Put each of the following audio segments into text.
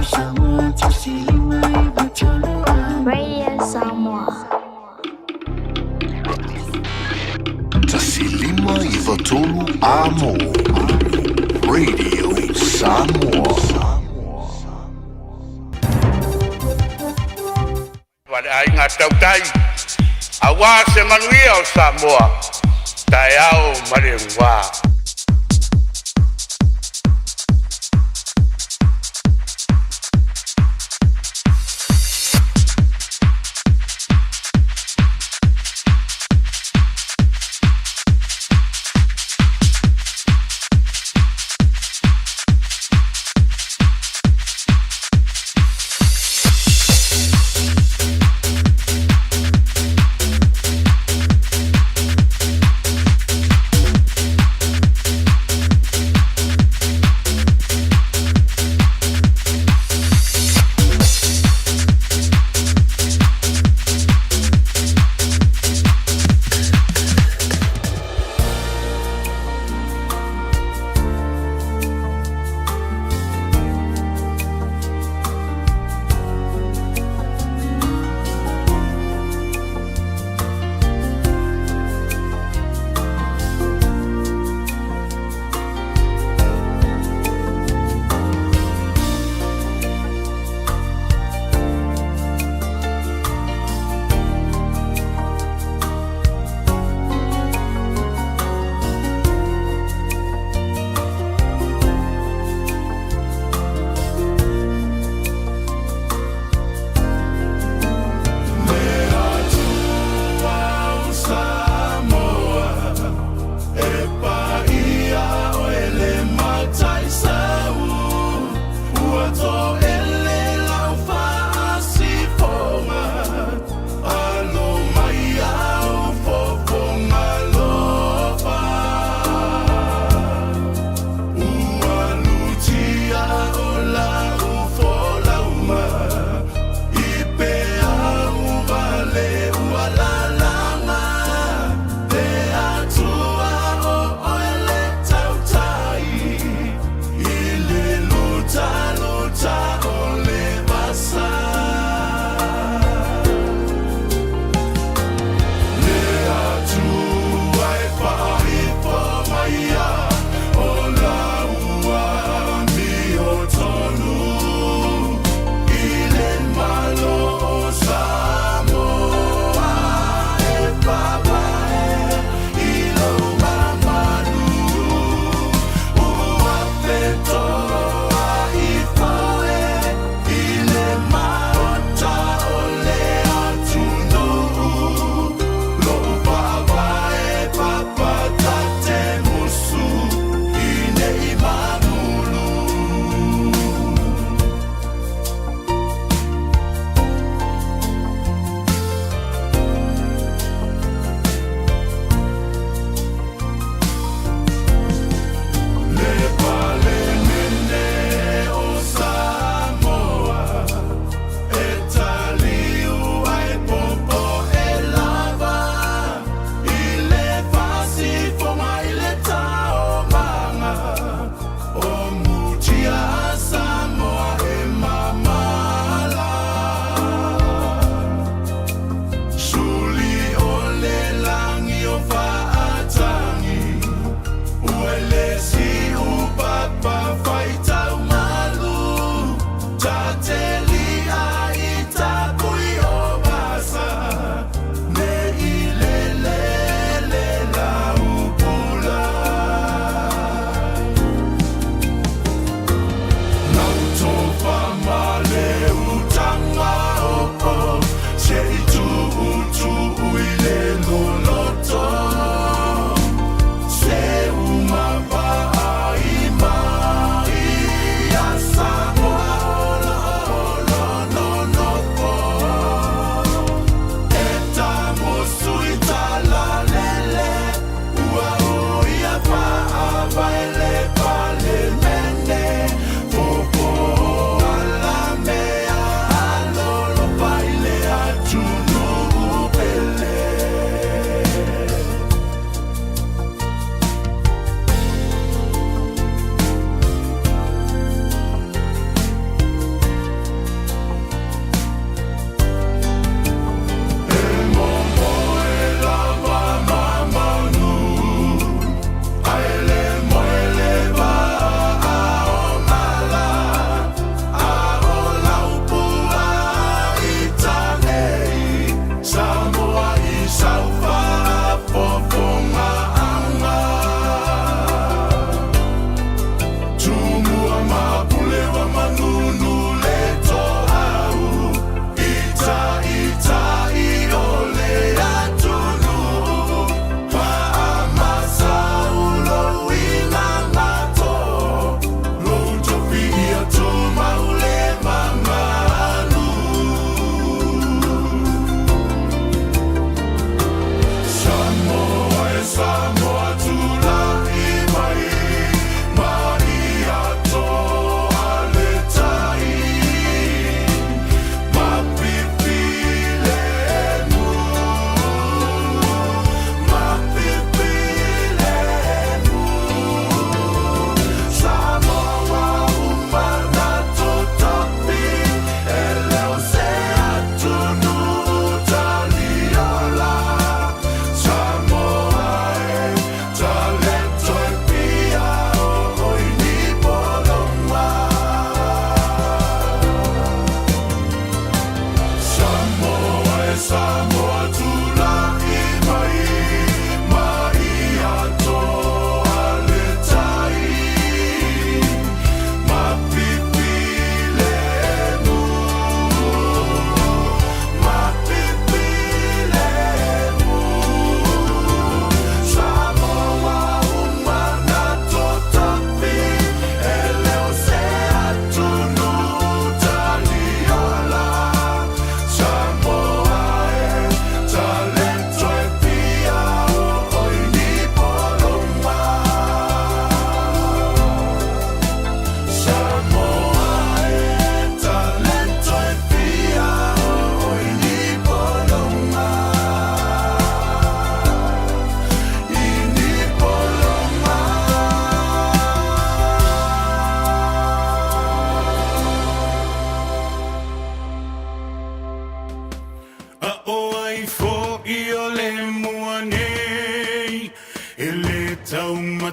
Samoa, 1 5 3 A. Radio Samoa. 1 5 3 Amo. Radio Samoa. Ma le aiga tautai, auā se manuia o Samoa, taeao ma le ugā.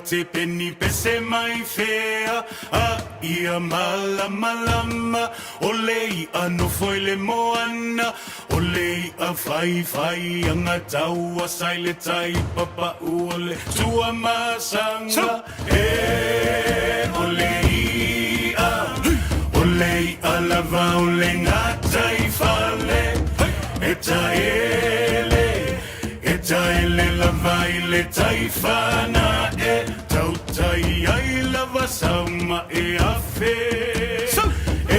te peni pese mai fea a ia malamalama o le i'a nofo i le moana o le i'a faifai aga taua sa i le tai papa'u o le tuamasaga e o le i'a o le i'a lava o le gataifale e taele e taele lava i le taifana e tautai ai lava sauma e afe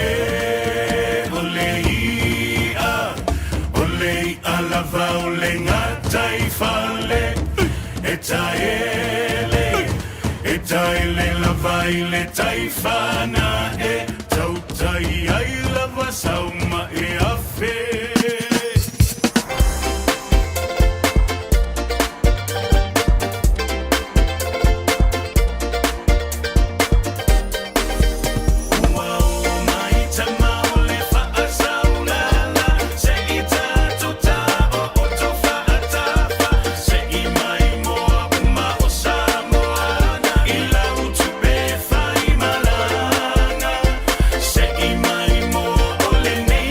e o le i'a o le i'a lava o le gataifale e taele e taele lava i le taifana e tautai ai lava sauma e afe. Ua o mai tama o le faasaulala se i tatou o o faatafa se i mai moa uma o Samoa i lau tupe fai malaga se i mai moa o lenei.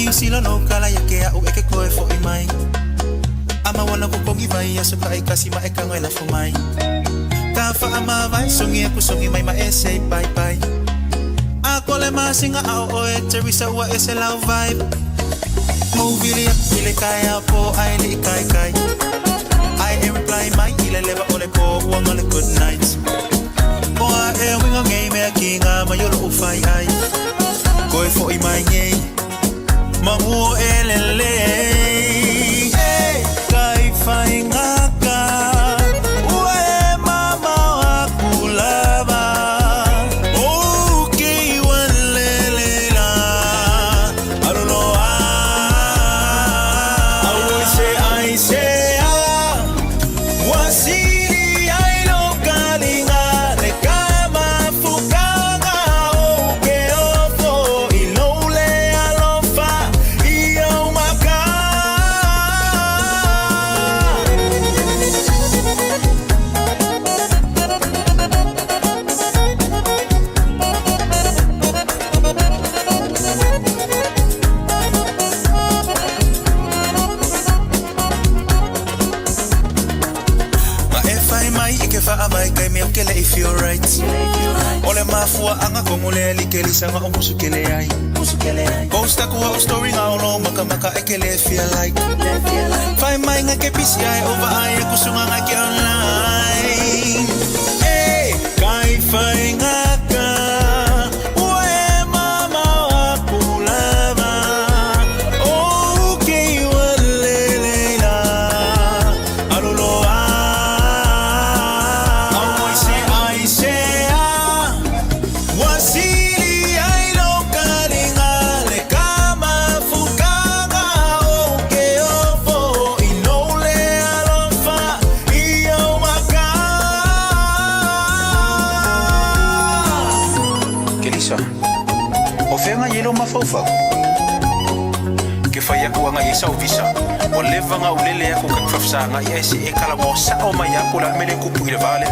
Niu Sila no kala ia ke a'u e ke koe fo'i mai. A maua ko kongi vai aso ka e kasi ma e kango e lafo mai. Ka whaamawai songi aku songi mai ma e say bye bye. A kole masinga ao oe Teresa ua e se lau vibe. Movili aku ile kai au po ai li kai kai. Ai e reply mai ile lewa ole po ua ngale good night. Oa e winga ngei mea ki ngā mai olo u whai ai. Koe fo'i mai ngei. Manguo e lele. Hey, kai whai ngaka. Ua e mama aku lava. O ke lele la. Aruloa. Au se ai se a. Wasili ai lo kalinga le kama fukanga o ke ofo i lole alofa i au maka. Ma e whai mai i ke wha mai kai mea ke le i feel right. Ole mafua anga kongo le li ke lisanga o musu ke le ai. Posta kua o story ngā olo maka maka e ke le feel like. Whai mai nga ke PCI over ai e kusunga nga ke online. Hey, kai whai ngaka. Ua e mama aku lava. O ke ua lele la. Aluloa. Au ai se ai se a. Wasili ai lo kalinga le kama fukanga o ke ofo i lole alofa i au maka. Kelisa, o fea i lo mafaufau? Ke fai aku anga i sau visa. O leva nga ulele aku ka fafsa nga i ese e kala mo sa o mai aku la mele kupu i le vale.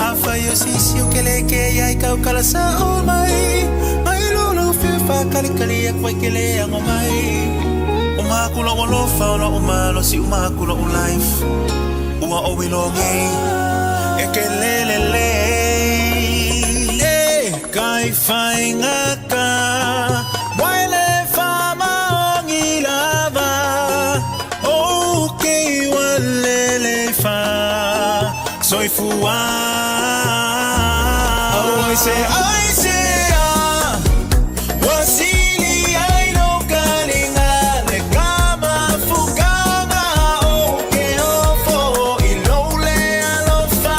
A whai o sisi o ke le ke ai kau kala sa o mai. Mai lolo whiwha kali kali a kwai ke le ango mai. O makula o lofa o o malo si o makula o life. Ua o wilo ngei e ke lele le. E kai whai ngaka. Waile wha maongi lava. O ke walele fa. Soifua. Oh, I say, I say, ah. Wasili ai lo kalinga le kama fukanga o ke ofo i lole alofa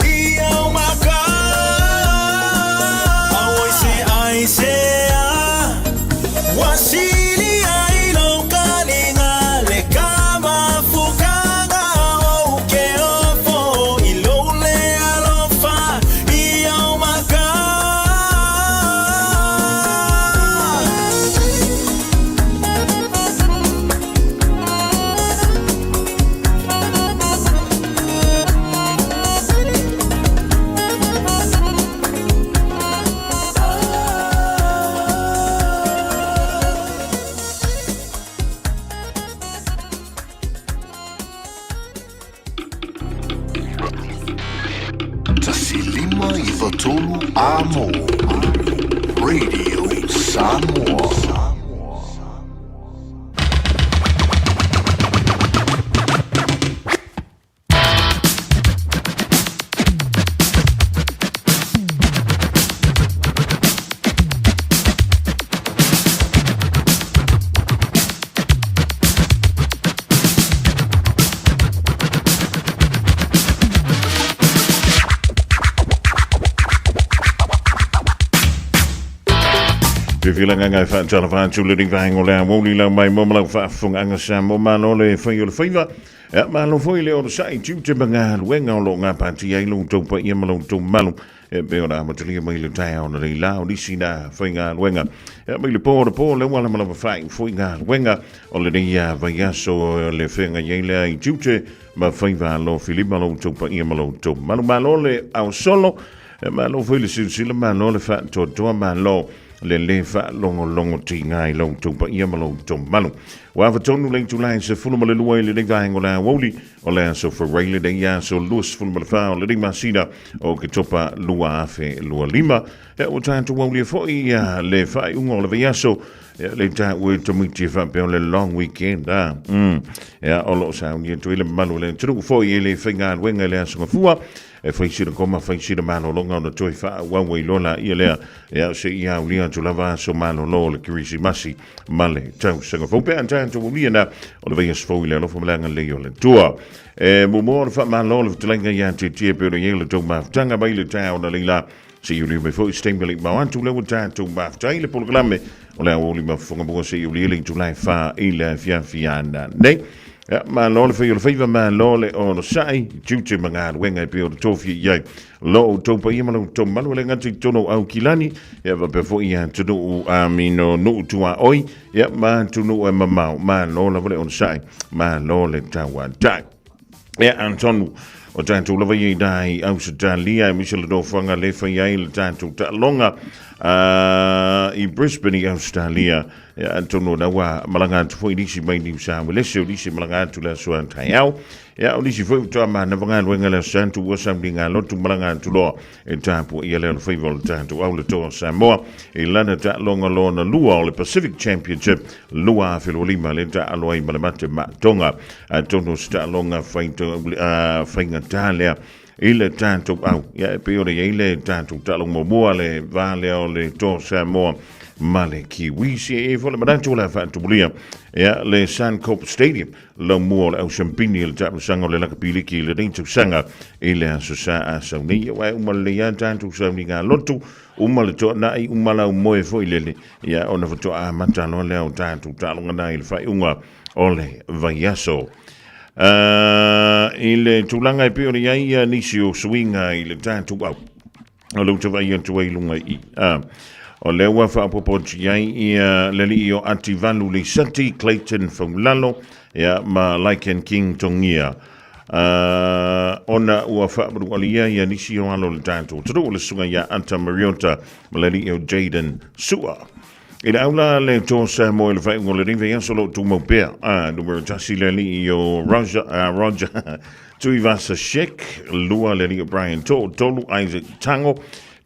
i au maka. Oh, I say, ah. Wasili ai lo kalinga le kama fukanga o ke ofo i lole alofa i au maka. Tasilima i Vatolu Amo. Radio Samoa. Filaga e whaatala whaatu le ringa hango le awoli lau mai mo malau whaafunga anga sa mo malo le whai o le whaiva. E malo foi le ora sai tiu te mga luenga o lo ngā pāti ai lo tau pa ia malo tau malo. E pe ora amatalia mai le tae ona le la o nisi na whai ngā luenga. E mai le pō o le pō le wala malawa whai fui ngā luenga o le rea vaiaso le whenga iei i tiu te ma whaiva lo filima lo tau pa ia malo tau malo. Malo le au solo. E malo foi le silasila malo le whaatoatoa malo. le lē faalogologo tiga i lo outou paia ma lo outou mamalu. Ua afa tonu le itula e 12 i lenei vaega o le aoauli o le aso Faraile lenei aso 24 o lenei masina o Oketopa 2025. Ia, ua tatou aulia foi le faaiuga o le vaiaso, ia, le taua e tamaiti e faapea o le long weekend. A. Ia, o lo o sauni atu ai le mamalu o le atunuu foi e le faigaluega i le aso Gafua, e fai sina koma, fai sina malologa ona toe faaauau ai loa laia lea, ia, seia aulia atu lava aso malolo o le Kerisimasi ma le tausaga fou. Pe a tatou aulia na o le vaiaso fou i le alofa ma le agalelei o le Atua. E muamua ona faamalo le fetalaiga ia Tietie pei ona i ai le tou mafutaga mai le taeao na leila seia ulia mai foi se taimi le mao atu lea ua tatou mafuta ai le polokalame o le aoauli mafofoga mua seia ulia le itula e 4 i le afiafi ana nei. Ia, malo le fai o le faiva, malo le onosai, tiute ma galuega e pei ona tofia i ai lo outou paia ma lo outou mamalu, e le gata i totonu o Aukilani, ia faapea foi i atunuu amino nuu tuaoi, ia ma atunuu e mamao. Malo lava le onosai, malo le tauatai. Ia, atonu o tatou lava ia i ina i Ausetalia, aemaise le nofoaga le fai ai le tatou taaloga i Brisbane i Ausetalia. Ia, atonu o lena ua malaga atu foi nisi mai Niu Sa Uelese, o nisi malaga atu le aso a taeao. Ia, o nisi foi faatoa manava galuega le aso Santu ua sauniga lotu malaga atu loa e tapuaia lea o le faiva o le tatou au le Toa o Samoa i lana taaloga lona lua o le Pacific Championship 2025 le taalo ai ma le mate maatoga. Atonu o se taaloga faigata lea i le tatou au. Ia, e pei ona i ai le tatou taaloga muamua le va lea o le Toa o Samoa ma le Kiwis. Ia, e i ai foi le manatu o le a faatumulia ia le Suncorp Stadium Laumua o le Ausiampini i le taamilosaga o le Lakapi Liki i lenei tausaga i le Aso Sa a sau nei. Ia, aua e uma lelei lava tatou sauniga lotu, uma le toanai, uma lau moe foi lele, ia ona faatoa amata loa lea o tatou taaloga na i le faaiuga o le vaiaso. I le tulaga e pei ona i ai nisi o suiga i le tatou au, o lea ou te vaai atu ai i luga i i. O lea ua faaopoopo atu i ai ia le alii o Ativalu Lisati, Clayton Faulalo, ia, ma Lycan King Tongia. Ona ua faamanualia ia nisi o alo o le tatou atunuu, le susuga ia Ata Mariota ma le alii o Jayden Sua. I le aula le Toa Samoa i le faaiuga o lenei vaiaso o lo o tumau pea. Numera 1 le alii o Roger, Roger Tuivasa Sheck, 2 le alii o Brian To, 3 Isaac Tango,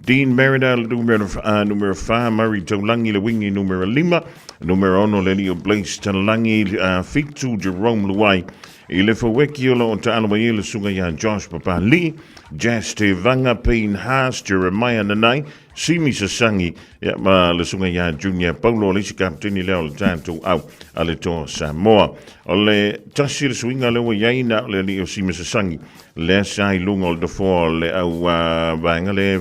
Dean Merida le numera, numera 4, Murray Taulangi le wingi numera 5, numera 6 le alii o Blaise Talangi, 7 Jerome Luai. I le faueki o lo o taalo mai ai le susuga ia Josh Papali'i, Jas Te Vanga, Payne Haas, Jeremiah Nanai, Simi Sasangi, ia, ma le susuga ia Junior Paulo, le isi kapiteni lea o le tatou au a le Toa Samoa. O le tasi le suiga lea ua i ai na o le alii o Simi Sasangi, lea sa i luga o le nofoa o le au vaega le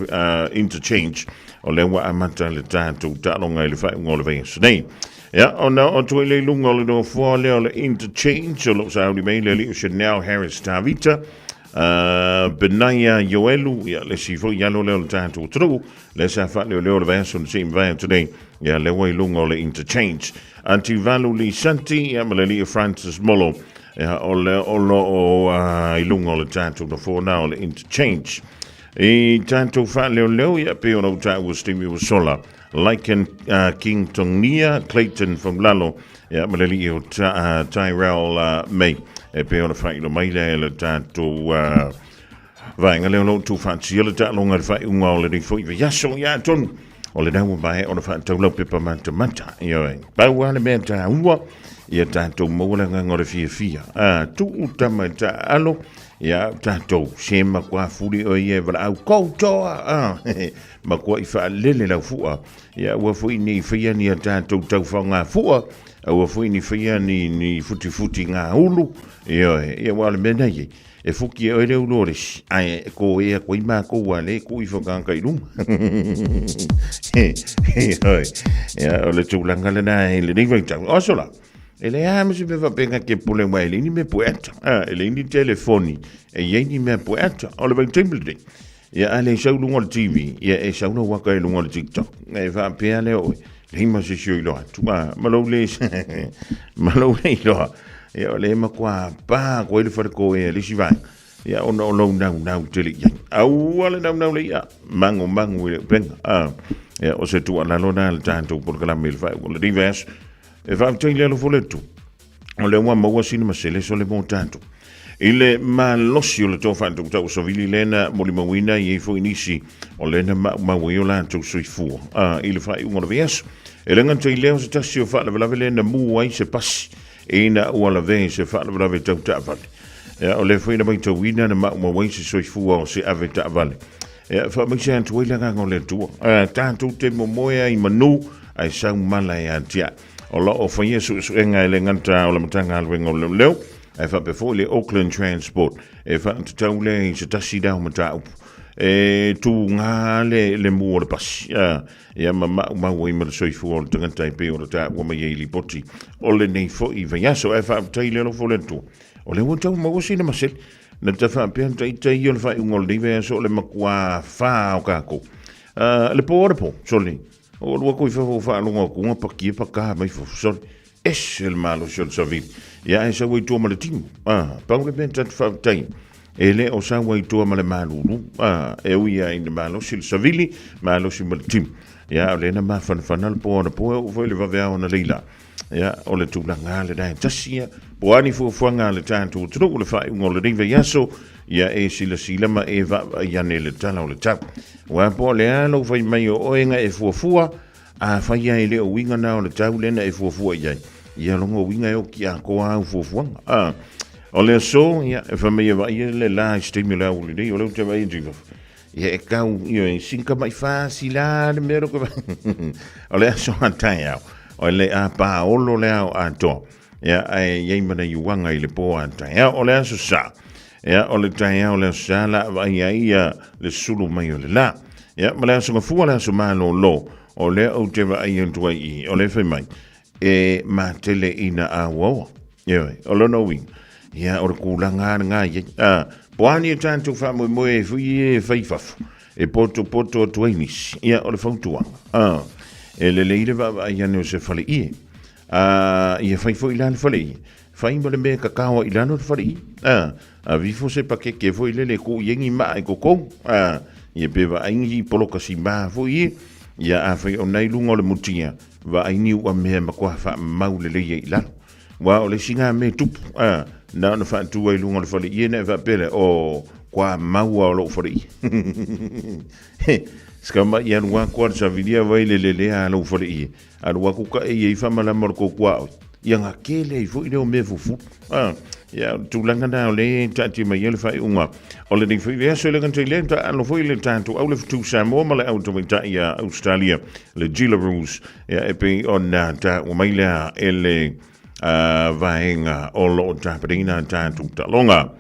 interchange, o lea ua amata le tatou taaloga i le faaiuga o le vaiaso nei. Ia, ona oo atu ai lea i luga o le nofoa lea o le interchange, o lo o sauni mai le alii o Chanel Harris Tavita, Benaia Ioelu, ia, le isi foi alo lea o le tatou atunuu, lea sa faaleoleo le vaiaso na se i mavae atu nei, ia, lea ua i luga o le interchange. Ativalu Lisanti, ia, ma le alii o Francis Molo, ia, o le o lo o i luga o le tatou nofoa na o le interchange. I tatou faaleoleo, ia, pei ona ou taua se taimi ua sola, Lycan King Tongia, Clayton Faulalo, ia, ma le alii o Tyrell May, e pei ona faailoa mai lea e le tatou vaega lea o lo o tuufaatia le taaloga i le faaiuga o lenei foi vaiaso. Ia, atonu o lena ua maea ona faatau lau pepa matamata. Ioe, pau lava le mea taua, ia tatou maua le agaga o le fiafia. Tuu tama i taaalo, ia tatou se makuā fuli oe ia e valaau koutoa, makuaʻi faalele lau fua. Ia aua foi ne i faia ni a tatou taufaoga fua, aua foi ne i faia ni futifuti gaulu, ioe, ia aua o le mea lena e i ai, e fuki e oe le ulu o le isi, ae e koe atu ai matou a o lea e tuu ifo i tagata i luma. Ioe, ia o le tulaga lena i lenei vaitau. O aso la, e leai lava ma se mea faapea na te pule aua e leai ni mea pueata, e leai ni telefoni e i ai ni mea pueata. O le vaitaimi lenei, Ia a le sau i luga o le TV, ia e sau lau aka i luga o le TikTok. E faapea lea oe, leai ma se isi o iloa atu. A, ma lou le, ma lou le iloa. Ia o lea e matua pa atu ai le falekoe a le isi vaega. Ia ona o lou naunau tele i ai. Aua le naunau le ia, magomago i le upega. A, Ia, o se tuualalo lena a le tatou polokalame i le faaiuga o lenei vaiaso. E faafetai i le alofa o le Atua, o lea ua maua sina masele sole mo tatou. I le malosi o le toafaatautau o savili lea na molimauina i ai foi nisi o lea na maumau ai o latou soifua a, i le faaiuga o le vaiaso. E le gata i lea o se tasi o faalavelave lea na mu ai se pasi ina ua lavea i se faalavelave tau taavale. Ia, o lea foi na matauina na maumau ai se soifua o se ave taavale. Ia, faamaise atu ai le agaga o le Atua. A, tatou te momoe ai i manu, ae sau mala e atiae. O lo o faia suesuega e le gata o le Matagaluega o Leoleo, ae faapea foi le Auckland Transport e faatatau lea i se tasi lea o mataupu e tuga le, le mu o le pasi a, ia ma maumau ai ma le soifua o le tagata e pei ona taua mai ai i lipoti o lenei foi vaiaso. Ae faafetai i le alofa o le Atua, o lea ua tau maua sina masele na ta faapea na taita ia o le faaiuga o lenei vaiaso o le matua fā o kākou. Le po o le po, sole, o alu aku i fafo faalogo atu ua pakia pakā mai fafo, sole, ese le malosi o le savili. Ia ae sau ai tua ma le timu. Ah, pau le mea tatou faafetai, e le o sau ai tua ma le malulu. Ah, e ui lava ina malosi le savili, malosi ma le timu. Ia, o lea na mafanafana le po anapo e oo foi i le vaveao analeila. Ia, o le tulaga lena e tasi ia. Po o a ni fuafuaga a le tatou atunuu i le faaiuga o lenei vaiaso, ia e silasila ma e vaavaai ane i le tala o le tau. Aua po o le a lou fai mai o oe na e fuafua, afai lava e le o uiga na o le tau lea na e fuafua i ai, ia lona uiga e oti atoa au fuafuaga. A, o le aso, ia, e fai mai e vaaia le la i se taimi o le aoauli nei, o lea ou te vaai atu i fafo. Ia e tau, ioe, sina tamai fasi la le mea lea ou te vaai. O le aso a taeao, o le a paolo le ao atoa. Ia, ae i ai ma nai uaga i le pō a taeao. O le aso Sa, ia, o le taeao o le aso Sa la a vaai ai ia le sulu mai o le la. Ia, ma le aso Gafua, le aso malolo, o lea ou te vaai atu ai i, o lea e fai mai, e matele ina auaoa. Ioe, o lona uiga, ia o le tulaga lava lena e i ai. A, po o a ni tatou faamoemoe e fui e fai i fafo, e potopoto atu ai nisi, ia o le fautuaga, a, e lelei le vaavaai ane o se faleie. A, ia fai foi la le faleie, fai ma le mea e tatao ai i lalo le faleie. A, avifo se pakeke foi lele e tuu i ai ni maa i totonu. A, ia pe vaai ni poloka simā foi ia, ia afai o na i luga o le mutia, Vaai niu a mea e matua faamau lelei ai i lalo. Aua o le isi na mea e tupu, a, na ona faatu ai i luga o le faleie na e faapea lea, o, kua maua o lou faleie. Sika mai alu atu a le savilia vai le lelea a lou faleie, alu atu ka e iai faamalama o le tou tuaoi. Ia na tele ai foi lea o mea fufulu. A, ia, o le tulaga na o lea e taatia mai ai le faaiuga o lenei foi vaiaso. E le gata i lea, taalo foi le tatou au le fetu Samoa ma le au tamaitai a Australia, le Jillaroos, ia, e pei ona taua mai lea e le vaega o lo o tapenaina tatou taaloga.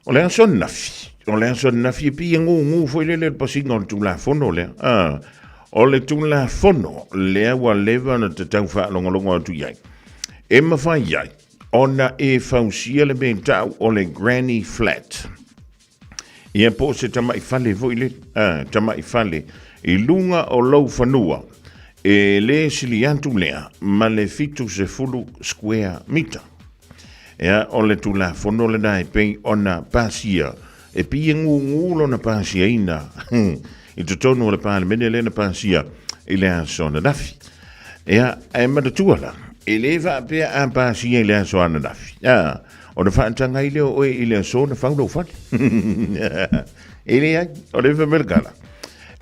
O le aso ananafi, o le aso ananafi e pei e gugu foi lele le pasiga o le Tulafono lea. Ah, o le Tulafono lea ua leva ona tatau faalogologo atu i ai. E mafai ai ona e fausia le mea tau o le granny flat. Ia po o se tamai fale foi le, ah, tamai fale i luga o lou fanua e le sili atu lea ma le 70 square meter. Ea, o le Tulafono lena e pei ona pasia, e pei e gugu lona pasiaina i totonu o le Palemene lea na pasia i le aso ananafi. Ea, ae manatua la, e le faapea a pasia i le aso ananafi, a, ona faataga ai lea o oe i le aso na fau lou fale. E leai, o le fai mai le tala,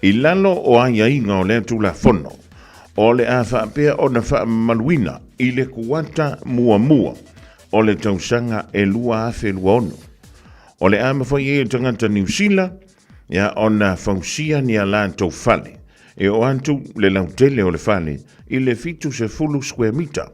i lalo o aiaiga o lea Tulafono, o le a faapea ona faamamaluina i le kuata muamua o le tausaga e 2026. O le a mafai ai e tagata Niu Sila ia ona fausia ni a latou fale e oo atu le lautele o le fale i le 70 square mita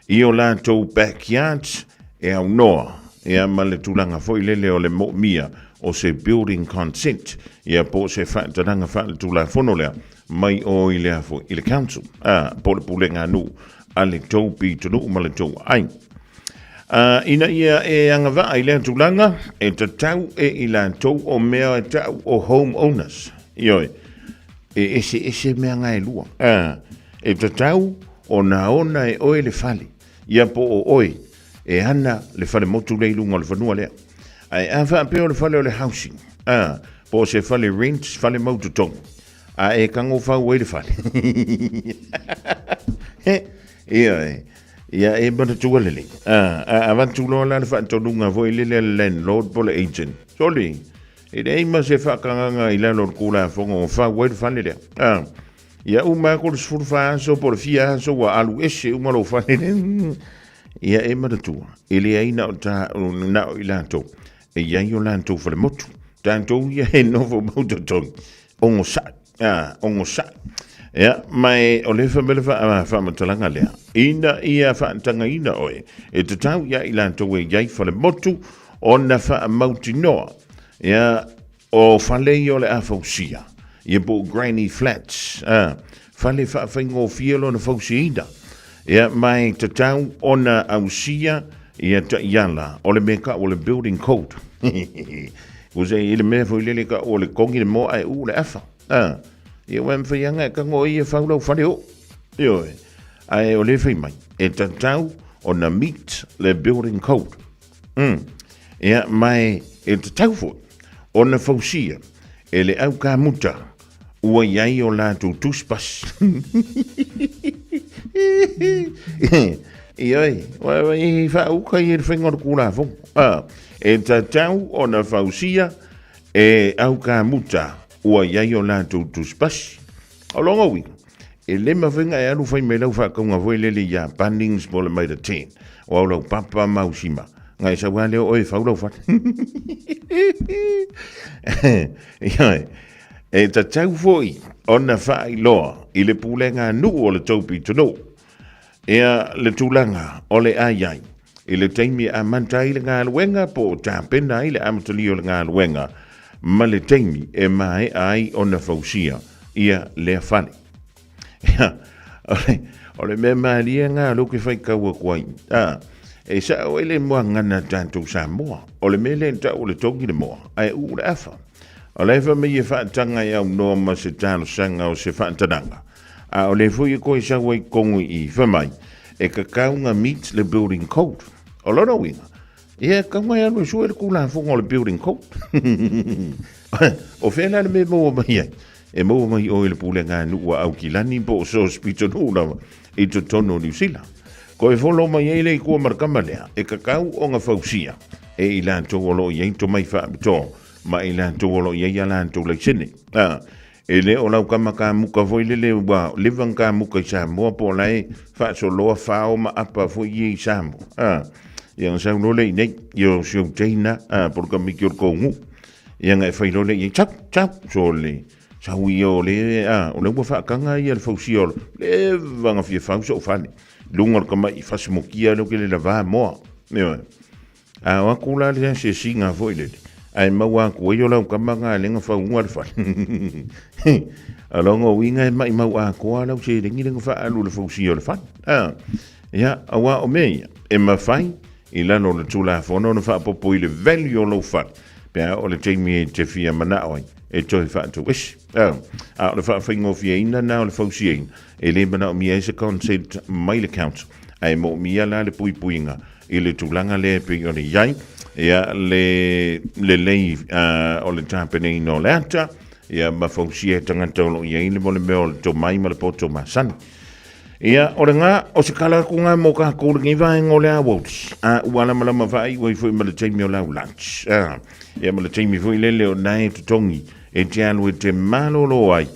i o latou backyards e aunoa ia ma le tulaga foi lele o le moomia o se building consent ia po o se faatanaga faaletulafono lea mai o i lea foi i le council, a, po o le pulega nuu a le tou pitonuu ma le tou aai. A, ina ia e agavaa i lea tulaga, e tatau e i latou o mea e tau o home owners. Ioe, e eseese mea nga e lua. A, e tatau ona ona e oe le fale, ia po o oe e ana le fale motu lea i luga o le fanua lea. Ae a faapea o le fale o le housing, a, po o se fale rent, fale mau totogi, A e kago fau ai le fale. Ioe. Ia e manatua lelei. A, a avatu loa la le faatonuga foi lele a le landlord po o le agent. Soli, e leai ma se faakagaga i lalo o le Tulafono o fau ai le fale lea. A, ia uma atu le 14 aso po o le fia aso ua alu ese uma lou fale lea. Ia e manatua, e leai na o, ta, na o i latou e i ai o latou falemotu. Tatou ia e nofo mau totonu. Ogosaʻi, a, ogosaʻi. Ia, ma e o le fai mai le faamatalaga lea, ina ia faatagaina oe, e tatau ia i latou e i ai falemotu ona faamautinoa, ia, o fale ia o le a fausia, ia po o granny flats, a, fale faafaigofie lona fausiaina, ia, ma e tatau ona ausia ia taiala o le mea tau o le building code. Kusa i le mea foi lele ka o le kongi le moa ae u le afa. A, ia ua mawhai anga e kango i e whau lau whare o. Ioe. Ae o le whai mai, e tatau ona meet le building code. Ia, mai e tatau foi ona fausia e le au kamuta ua i ai o latou tusipasi. Ioe, e faauka ia i le faiga o le Tulafono. A, e tatau ona fausia e au kamuta ua i ai o latou tusipasi. O lona uiga, e le mafai ona e alu fai mai lau faatauga foi lele ia Bunnings po o le Mitre 10, o au lau papa ma au sima, na e sau lava lea o oe e fau lau fale. Ioe, e tatau foi ona faailoa i le pulega nuu o le tou pitonuu ia le tulaga o le a i ai i le taimi e amata ai le galuega po o tapena ai le amatalia o le galuega ma le taimi e maea ai ona fausia ia lea fale. Ia, o le mea malie lena o lea ou te faitau atu ai, a, e sao ai le muagana a tatou Samoa, o le mea lea e tau o le togi le moa, ae uu le afa. O la e fai mai e faataga e aunoa ma se talosaga o se faatanaga, a o lea foi e toe sau ai i totonu i i, fai mai, e tatau ona meet le building code. O lona uiga, ia e tatau ona e alu e sue le Tulafono o le building code. O fea la le mea e maua mai ai? E maua mai oe i le pulega a nuu a Aukilani po o so o se pitonuu lava i totonu o Niu Sila. Toe folo mai ai le itua ma le tama lea, e tatau ona fausia e i latou o lo o i ai tomai faapitoa ma i latou o lo o i ai a latou laisene. A, e le o lau tama kamuka foi lele ua leva ona kamuka i Samoa po o la e faasoloa fao ma apa foi ia i Samoa. A, ia ona sau loa lea i inei, ia o si ou teina, a, po o le tamaiti o le tou nuu. Ia na e fai loa lea i ai, chap, chap, sole. Sau ia o le, a, o lea ua faataga ia le fausia o le, leva na fia fau so'u fale. Luga o le tama'i fasimokia lea ou te le lava moa. Ioe. A o atu la le asiasiga foi lele, ae maua atu ai o lau tama na lea na fauga le fale. O lona uiga e maimau atoa lau seleni lea na faaalu i le fausia o le fale. A, ia, aua o mea ia, e mafai i lalo o le Tulafono ona faaopoopo i le value o lou fale pe a oo le taimi e te fia manao ai e toe faatauese. A, a o le faafaigofieina lena o le fausiaina, e le manaomia ai se consent mai le council, ae moomia la le puipuiga i le tulaga lea e pei ona i ai ia le lelei o le tapenaina o le ata ia ma fausia e tagata o lo o i ai le mo le mea o le tomai ma le poto masani. Ia, o lena, o se tala atu lena mo tatou lenei vaega o le aoauli. A ua lamalama faaiu ai foi ma le taimi o lau lunch. A, ia ma le taimi foi lele o na e totogi e te alu e te malolo ai.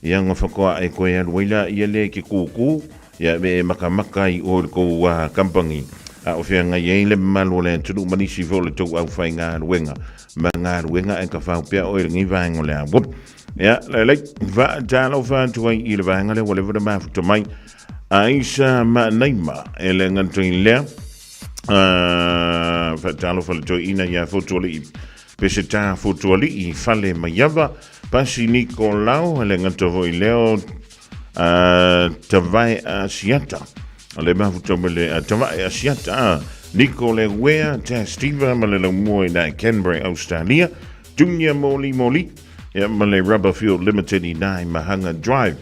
Ia ona faatoa e toe alu ai la ia lea i ke kūkū, ia e makamaka ai oe i le tou kamupani. A o feagai ai le mamalu o le atunuu ma nisi foi o le tou aufaigaluega ma galuega ae tafao pea oe i lenei vaega o le aoauli. Ia, lelei, faatalofa atu ai i le vaega lea ua leva ona mafuta mai. Aisa Manaima, e le gata i lea, faatalofa le toeaina ia Fotualii, Peseta Fotualii, Fale Maiava, Pasi Nikolao, e le gata foi i lea, Tavae Asiata, le mafuta mai le Tavae Asiata, Niko Lewea, Tastiva ma le laumua i na Canberra, Australia, Junior Moli Moli, ia ma le Rubberfield Limited i nai Mahanga Drive.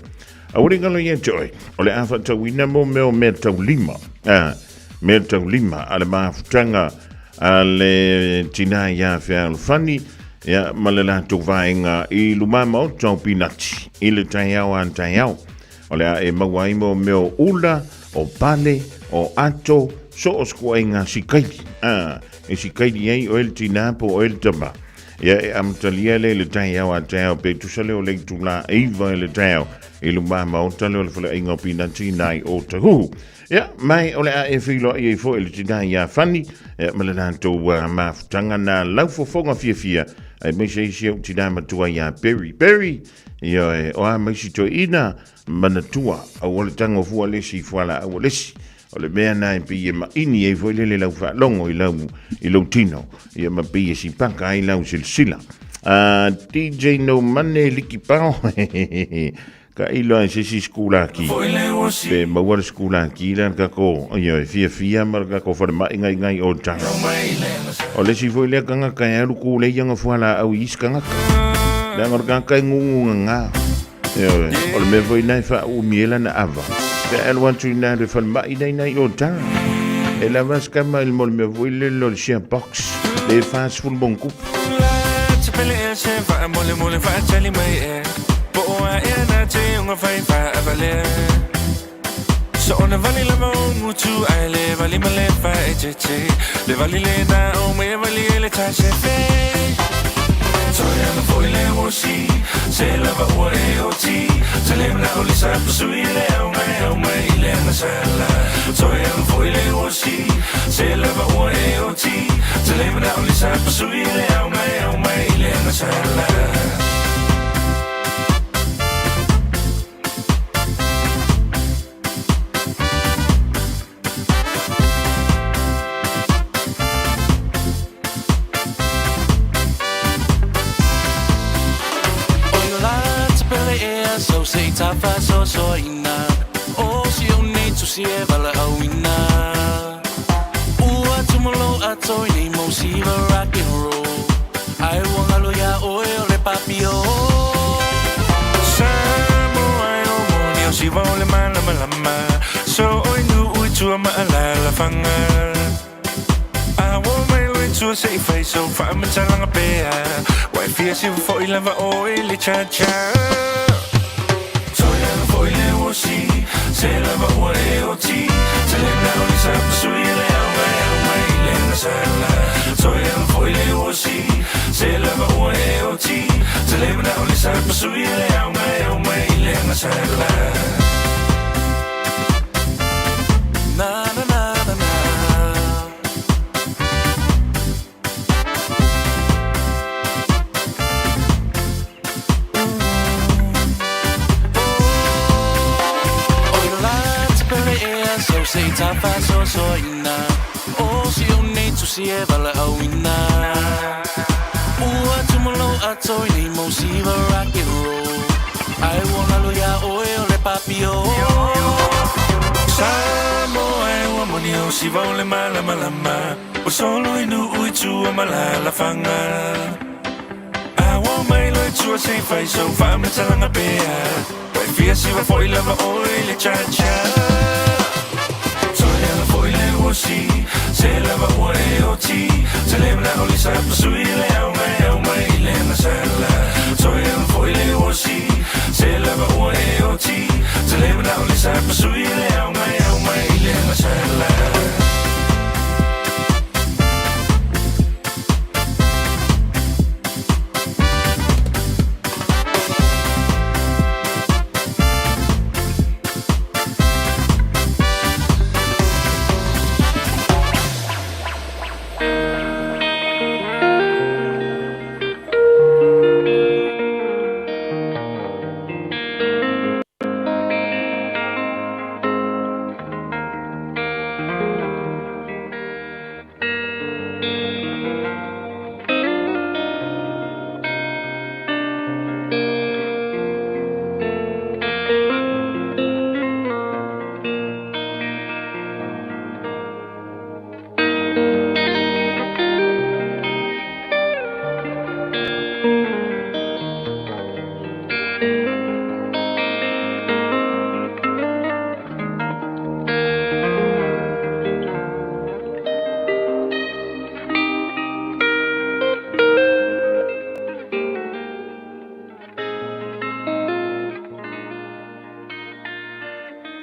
Aua le galo ia te oe, o le a faatauina mo mea o mea taulima, a, mea taulima a le mafutaga a le tinā ia Fealofani, Ia, ma le latou vaega i lumamaota o Pinati i le taeao a taeao. O le a e maua ai mo mea o ula, o pale, o ato, so o se koaiga sikaili. A, e sikaili ai oe le tinā po oe le tama. Ia, e amatalia lea i le taeao a taeao pe tusa lea o le itulā 9 i le taeao i lumamaota lea o le faleaiga o Pinati nai Otahuhu. Ia, mai o le a e feiloai ai foi le tinā iā Fani, ia, ma le latou mafutaga na laufofoga fiafia, aemaise ai si au tinā matua iā Perry. Perry, ia, e, o a mai si toeaina, manatua, aua le tago fua le isi i fualaau a le isi. O le mea na e pei e maini ai foi lele lau faalogo i lau, i lou tino, ia ma pei e sipaka ai lau silasila. DJ No Money Liki Pao, Ka ilo ai se isi sikulaki. Pe maua le sikulaki la le kako, ioe, fiafia ma le kako falemai ngai ngai o tala. O le isi foi lea kangaka e alu kūlei anga fualaau i isi kangaka. Leaga o le kangaka e ngungu nganga. Ioe, o le mea foi lena e faaumi ai lana ava. Pe a alu atu i ina i le falemai la ina i o tala. E lava se kama i le mo le mea foi lele o le share box, le 40 ma ona tupu.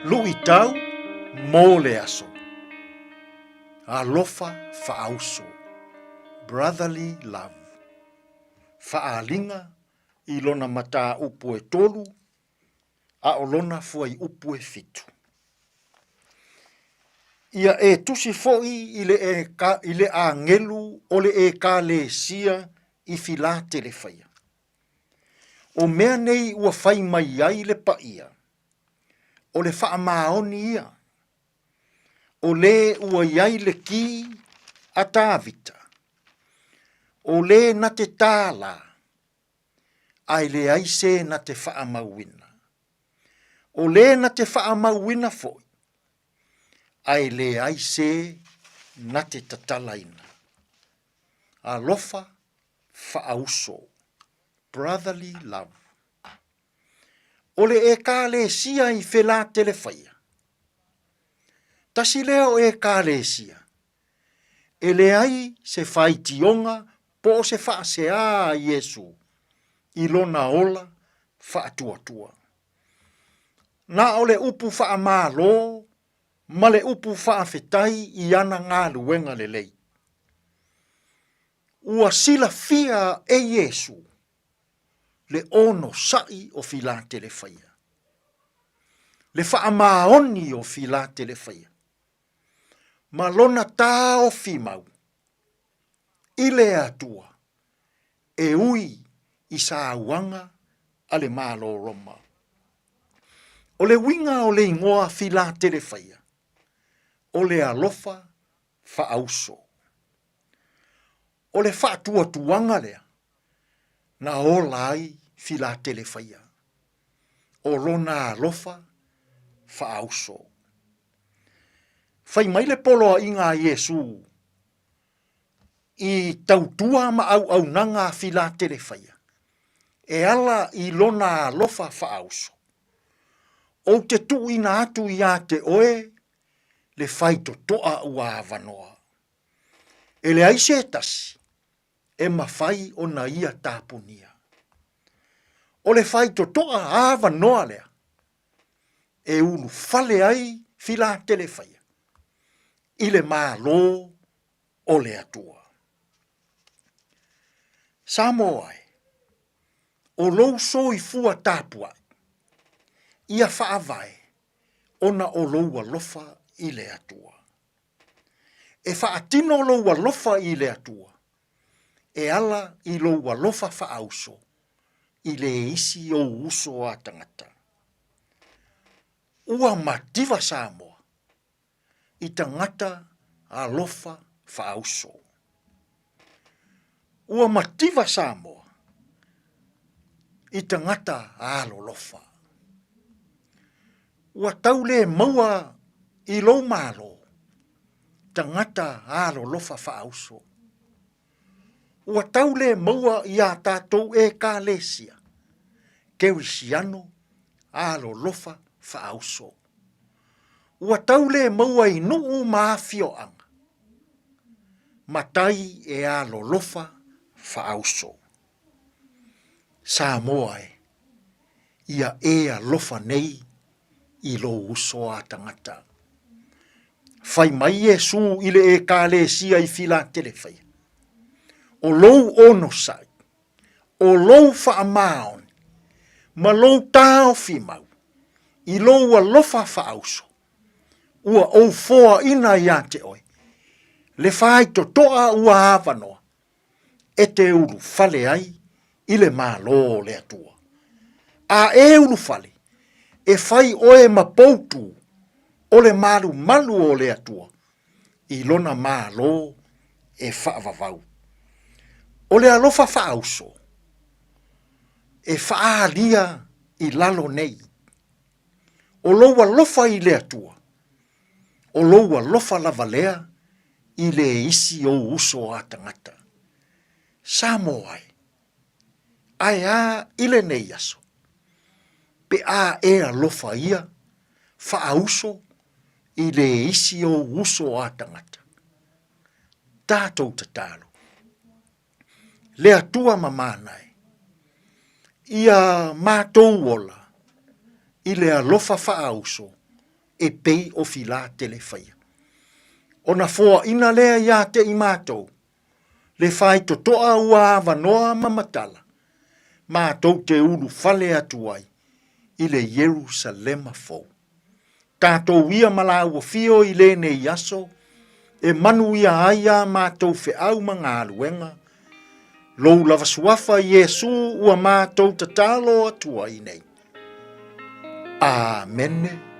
Luʻitau mo le aso. Alofa faauso. Brotherly love. Faaliga i lona mataupu e tolu a o lona fuaiupu e fitu. Ia e tusi foi i le, e, i le agelu o le Ekalesia i Filatelefaia. O mea nei ua fai mai ai le paia, o le faamaoni ia, o lē ua i ai le kī a Tavita, o lē na te tālā, ae leai se na te faamauina. O lē na te faamauina foi, ae leai se na te tatalaina. Alofa faauso, brotherly love. O le Ekalesia i Felatelefaia, tasi lea o Ekalesia e leai se faitioga po o se faasea a Iesu i lona ola faatuatua. Na o le upu faamalo ma le upu faafetai i ana galuega lelei. Ua silafia e Iesu le onosai o Filatelefaia, le faamaoni o Filatelefaia, ma lona taofi mau i le Atua e ui i sauaga a le Malo Roma. O le uiga o le igoa Filatelefaia, o le alofa faauso. O le faatuatuaga lea na ola ai Filatelefaia, o lona alofa faauso. Fai mai le poloaiga a Iesu i tautua ma auaunaga a Filatelefaia e ala i lona alofa faauso, Ou te tuuina atu iā te oe le faitotoa ua avanoa. E leai se tasi e mafai ona ia tapunia. O le faitotoa avanoa lea e ulufale ai Filatelefaia i le Malo o le Atua. Samoa e, o lou soifua tapuai, ia faavae ona o lou alofa i le Atua. E faatino lou alofa i le Atua e ala i lou alofa faauso i le isi ou uso a tagata. Ua mativa Samoa i tagata alofa faauso. Ua mativa Samoa i tagata alolofa. Ua tau le maua i lou Malo tagata alolofa faauso. Ua tau le maua i a tatou Ekalesia Kerisiano alolofa faauso. Ua tau le maua i nuu ma afioaga matai e alolofa faauso. Samoa e, ia e alofa nei i lou uso a tagata. Fai mai Iesu i le Ekalesia i Filatelefaia, O lou onosai, o lou faamaoni, ma lou taofi mau i lou alofa faauso, ua ou foaina iā te oe, le faitotoa ua avanoa, e te ulufale ai i le Malo o le Atua. A e ulufale, e fai oe ma poutu o le malumalu o le Atua i lona Malo e faavavau. O le alofa faauso e faaalia i lalo nei. O lou alofa i le Atua, o lou alofa lava lea i le isi ou uso a tagata. Samoa e, ae a i lenei aso, pe a e alofa ia faauso i le isi ou uso a tagata. Tatou tatalo. Le Atua mamana e, ia matou ola i le alofa faauso. e pei o Filatelefaia. Ona foaina lea iā te i matou, le faitotoa ua avanoa ma matala, matou te ulufale atu ai i le Ierusalema fou. Tatou ia ma lāua fio i lenei aso, e manuia ai a matou feau ma galuega, Lou lava suafa Iesu ua matou tatalo atu ai nei. Amene.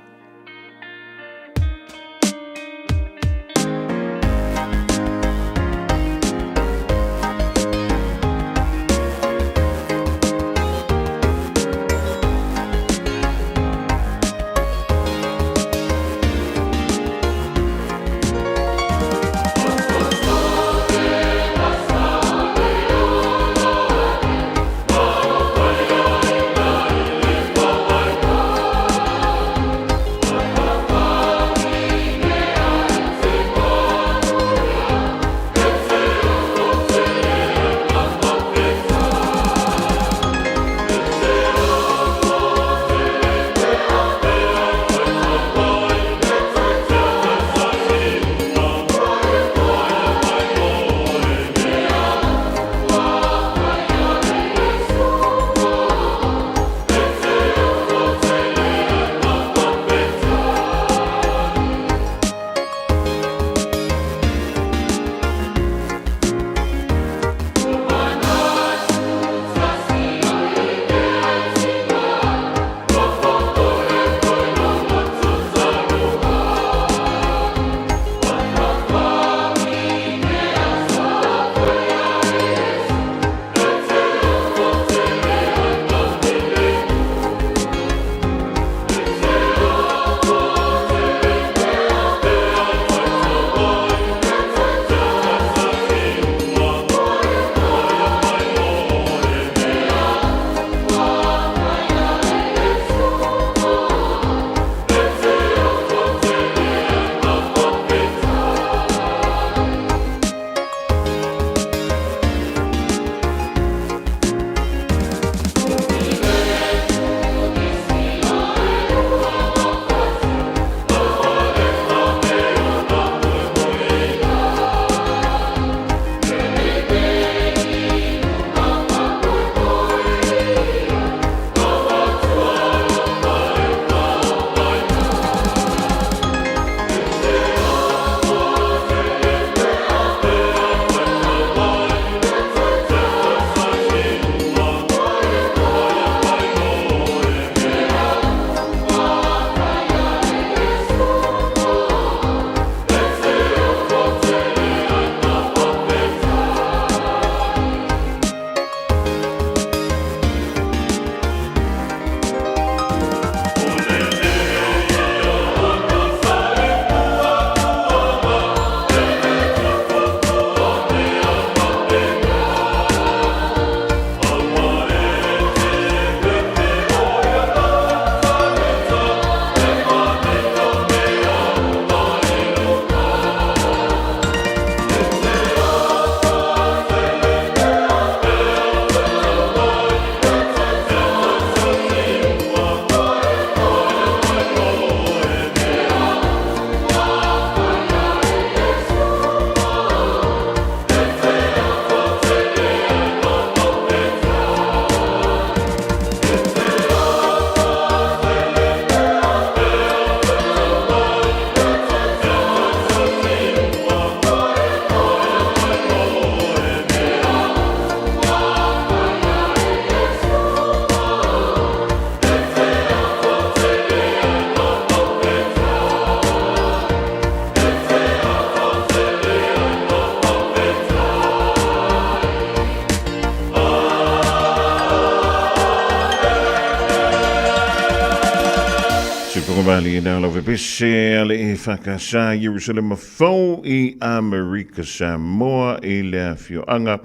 Sifogavali e lau pese a le EFKS Ierusalema fou i Amerika Samoa i le afioaga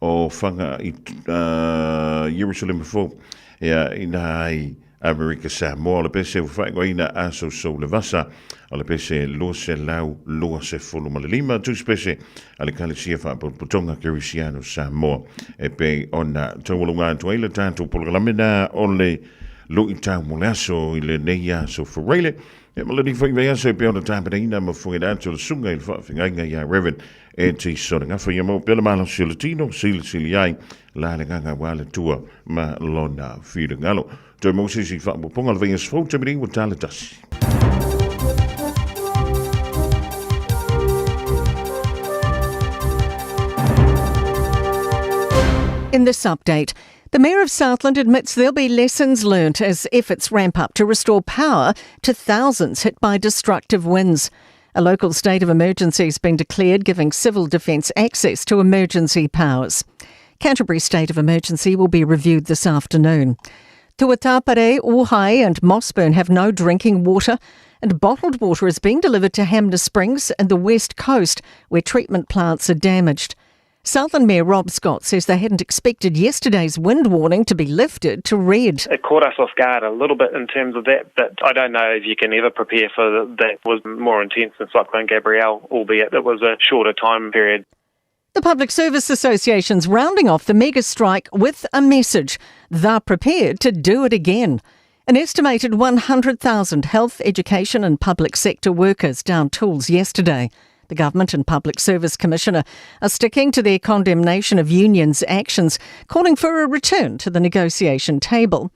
o Whanga i Ierusalema fou ia ina ai Amerika Samoa. O le pese ua faaigoaina Aso Soulevasa, o le pese 225, tusi pese a le Ekalesia Faapotopotoga Kerisiano Samoa e pei ona taualuga atu ai le tatou polokalame na o le luitau mo le aso i lenei aso Fureile. E ma lenei foi vaiaso e pei ona tapenaina ma fuaina atu le susuga i le faafeagaiga ia Reverend E.T. Sonegafa ia maua pea le malosi o le tino, silisili ai la le agaga aua le Atua ma lona finagalo. Toe maua se isi faaopoopoga o le vaiaso fou taimi nei ua tala tasi. In this update, the Mayor of Southland admits there'll be lessons learnt as efforts ramp up to restore power to thousands hit by destructive winds. A local state of emergency has been declared, giving civil defence access to emergency powers. Canterbury state of emergency will be reviewed this afternoon. Tuatapere, Ohai and Mossburn have no drinking water and bottled water is being delivered to Hamner Springs and the West Coast where treatment plants are damaged. Southern Mayor Rob Scott says they hadn't expected yesterday's wind warning to be lifted to red. It caught us off guard a little bit in terms of that, but I don't know if you can ever prepare for that was more intense than Cyclone Gabrielle, albeit it was a shorter time period. The Public Service Association's rounding off the mega strike with a message. They're prepared to do it again. An estimated 100,000 health, education and public sector workers down tools yesterday. The government and Public Service Commissioner are sticking to their condemnation of unions' actions, calling for a return to the negotiation table.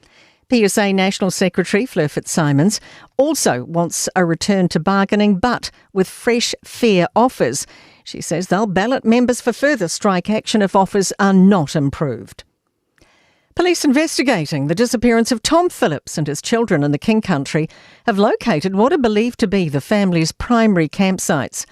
PSA National Secretary Fleur Fitzsimons also wants a return to bargaining, but with fresh, fair offers. She says they'll ballot members for further strike action if offers are not improved. Police investigating the disappearance of Tom Phillips and his children in the King Country have located what are believed to be the family's primary campsites.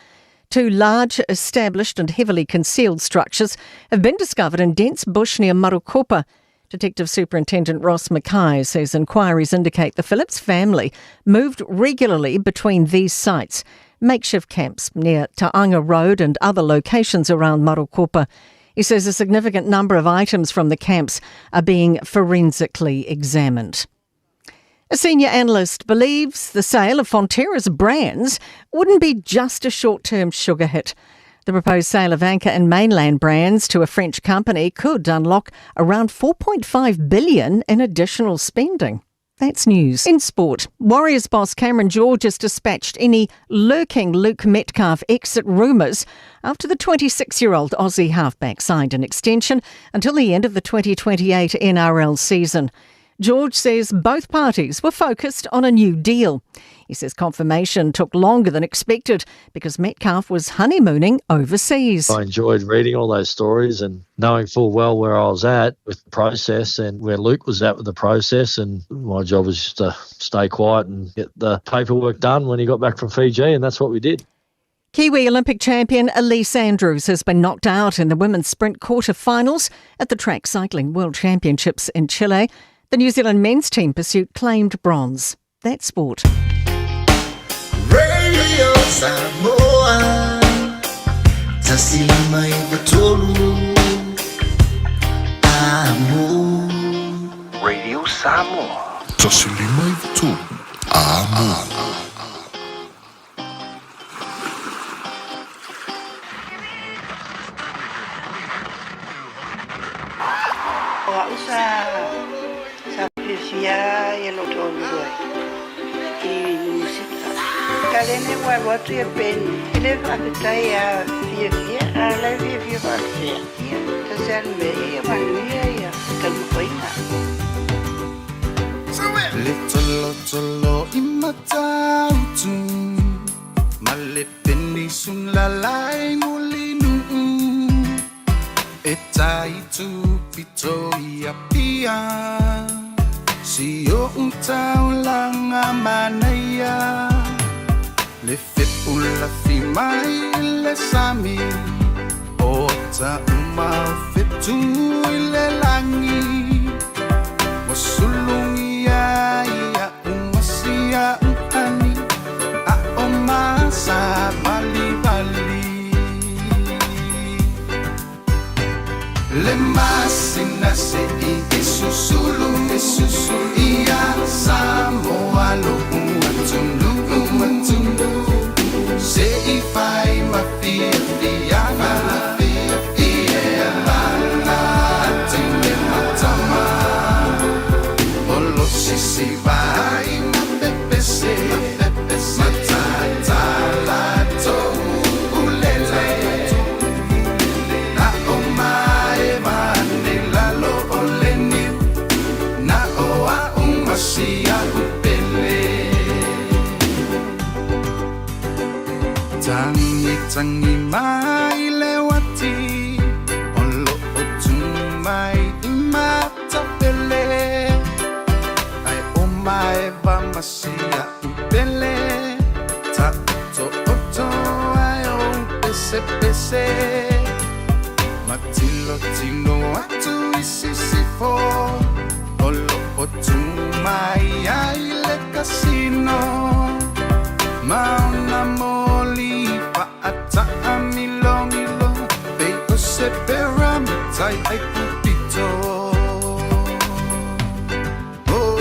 Two large, established and heavily concealed structures have been discovered in dense bush near Marokopa. Detective Superintendent Ross Mackay says inquiries indicate the Phillips family moved regularly between these sites, makeshift camps near Taanga Road and other locations around Marokopa. He says a significant number of items from the camps are being forensically examined. A senior analyst believes the sale of Fonterra's brands wouldn't be just a short term sugar hit. The proposed sale of Anchor and Mainland brands to a French company could unlock around 4.5 billion in additional spending. That's news. In sport, Warriors boss Cameron George has dispatched any lurking Luke Metcalf exit rumours after the 26 year old Aussie halfback signed an extension until the end of the 2028 NRL season. George says both parties were focused on a new deal. He says confirmation took longer than expected because Metcalf was honeymooning overseas. I enjoyed reading all those stories and knowing full well where I was at with the process and where Luke was at with the process. And my job was just to stay quiet and get the paperwork done when he got back from Fiji, and that's what we did. Kiwi Olympic champion Ellesse Andrews has been knocked out in the women's sprint quarter-finals at the Track Cycling World Championships in Chile. The New Zealand men's team pursuit claimed bronze. That's sport. Radio Samoa Tasi lima iwa tolu Amo Radio Samoa Tasi lima iwa tolu Amo O au sa sa fiafia ia lou toalua i Niu Sila. Kalene ua alu atu ia Ben, e le faafetai a fiafia, a o la e fiafia faapea, ia, tasi a le mea ia manuia ia taumafaiga. Le tolotolo i Matautu Ma le penisula lai Mulinuu E tai tupito i Apia Si o'u taulaga manaia Le fepu lafi mai i le sami O ata uma o fetu i le lagi Ua sulugia ia uma si a'u ani A o masa valivali Le masina se'i e susulu e susulu Ia Samoa lo'u atunuu atunuu Se'i fai ma fiafiaga I ea lala tine ma tama Olo sise Masagi mai le uati o lo'o tu mai i matapele ae o maeva ma sia'u pele ta'oto'oto ai ou pesepese matilotilo atu i sisifo o lo'o tu mai ai le kasino ma ona moli fa'ata'amilomilo pei o se pyramitai ai pupito. Oh,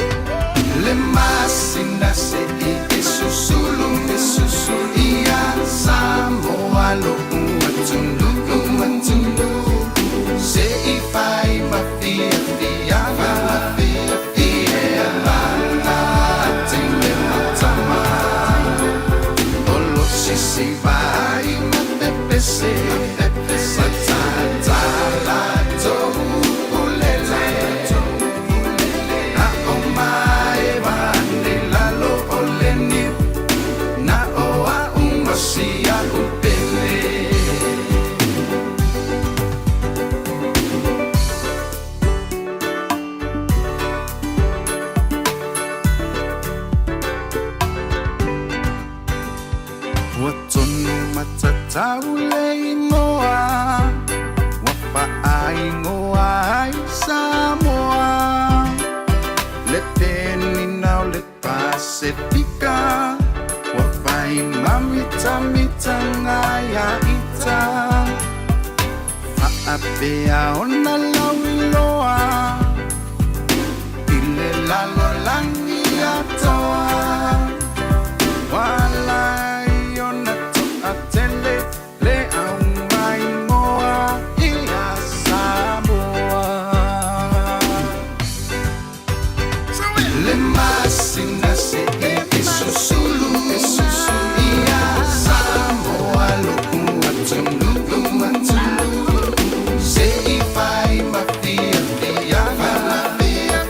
le masina se i e susulu e susulu ia Samoa lo'u atunuu atunuu se i fai ma fiafiaga ia latele matama o lo sisi vai ma pepese matatala toulele a o maeva ane lalo o le niu na o a'u ma sia'u pele. Ua tonu matatau le igoa ua faaigoa ai Samoa le penina o le Pasefika ua fai mamitamitaga ia ita faapea ona lauiloa i le lalolagi atoa Walai ona to'atele le aumaimoa ia Samoa. Le masina se e susulu e susulu ia Samoa lo'u atunuu atunuu se i fai ma fiafiaga ia.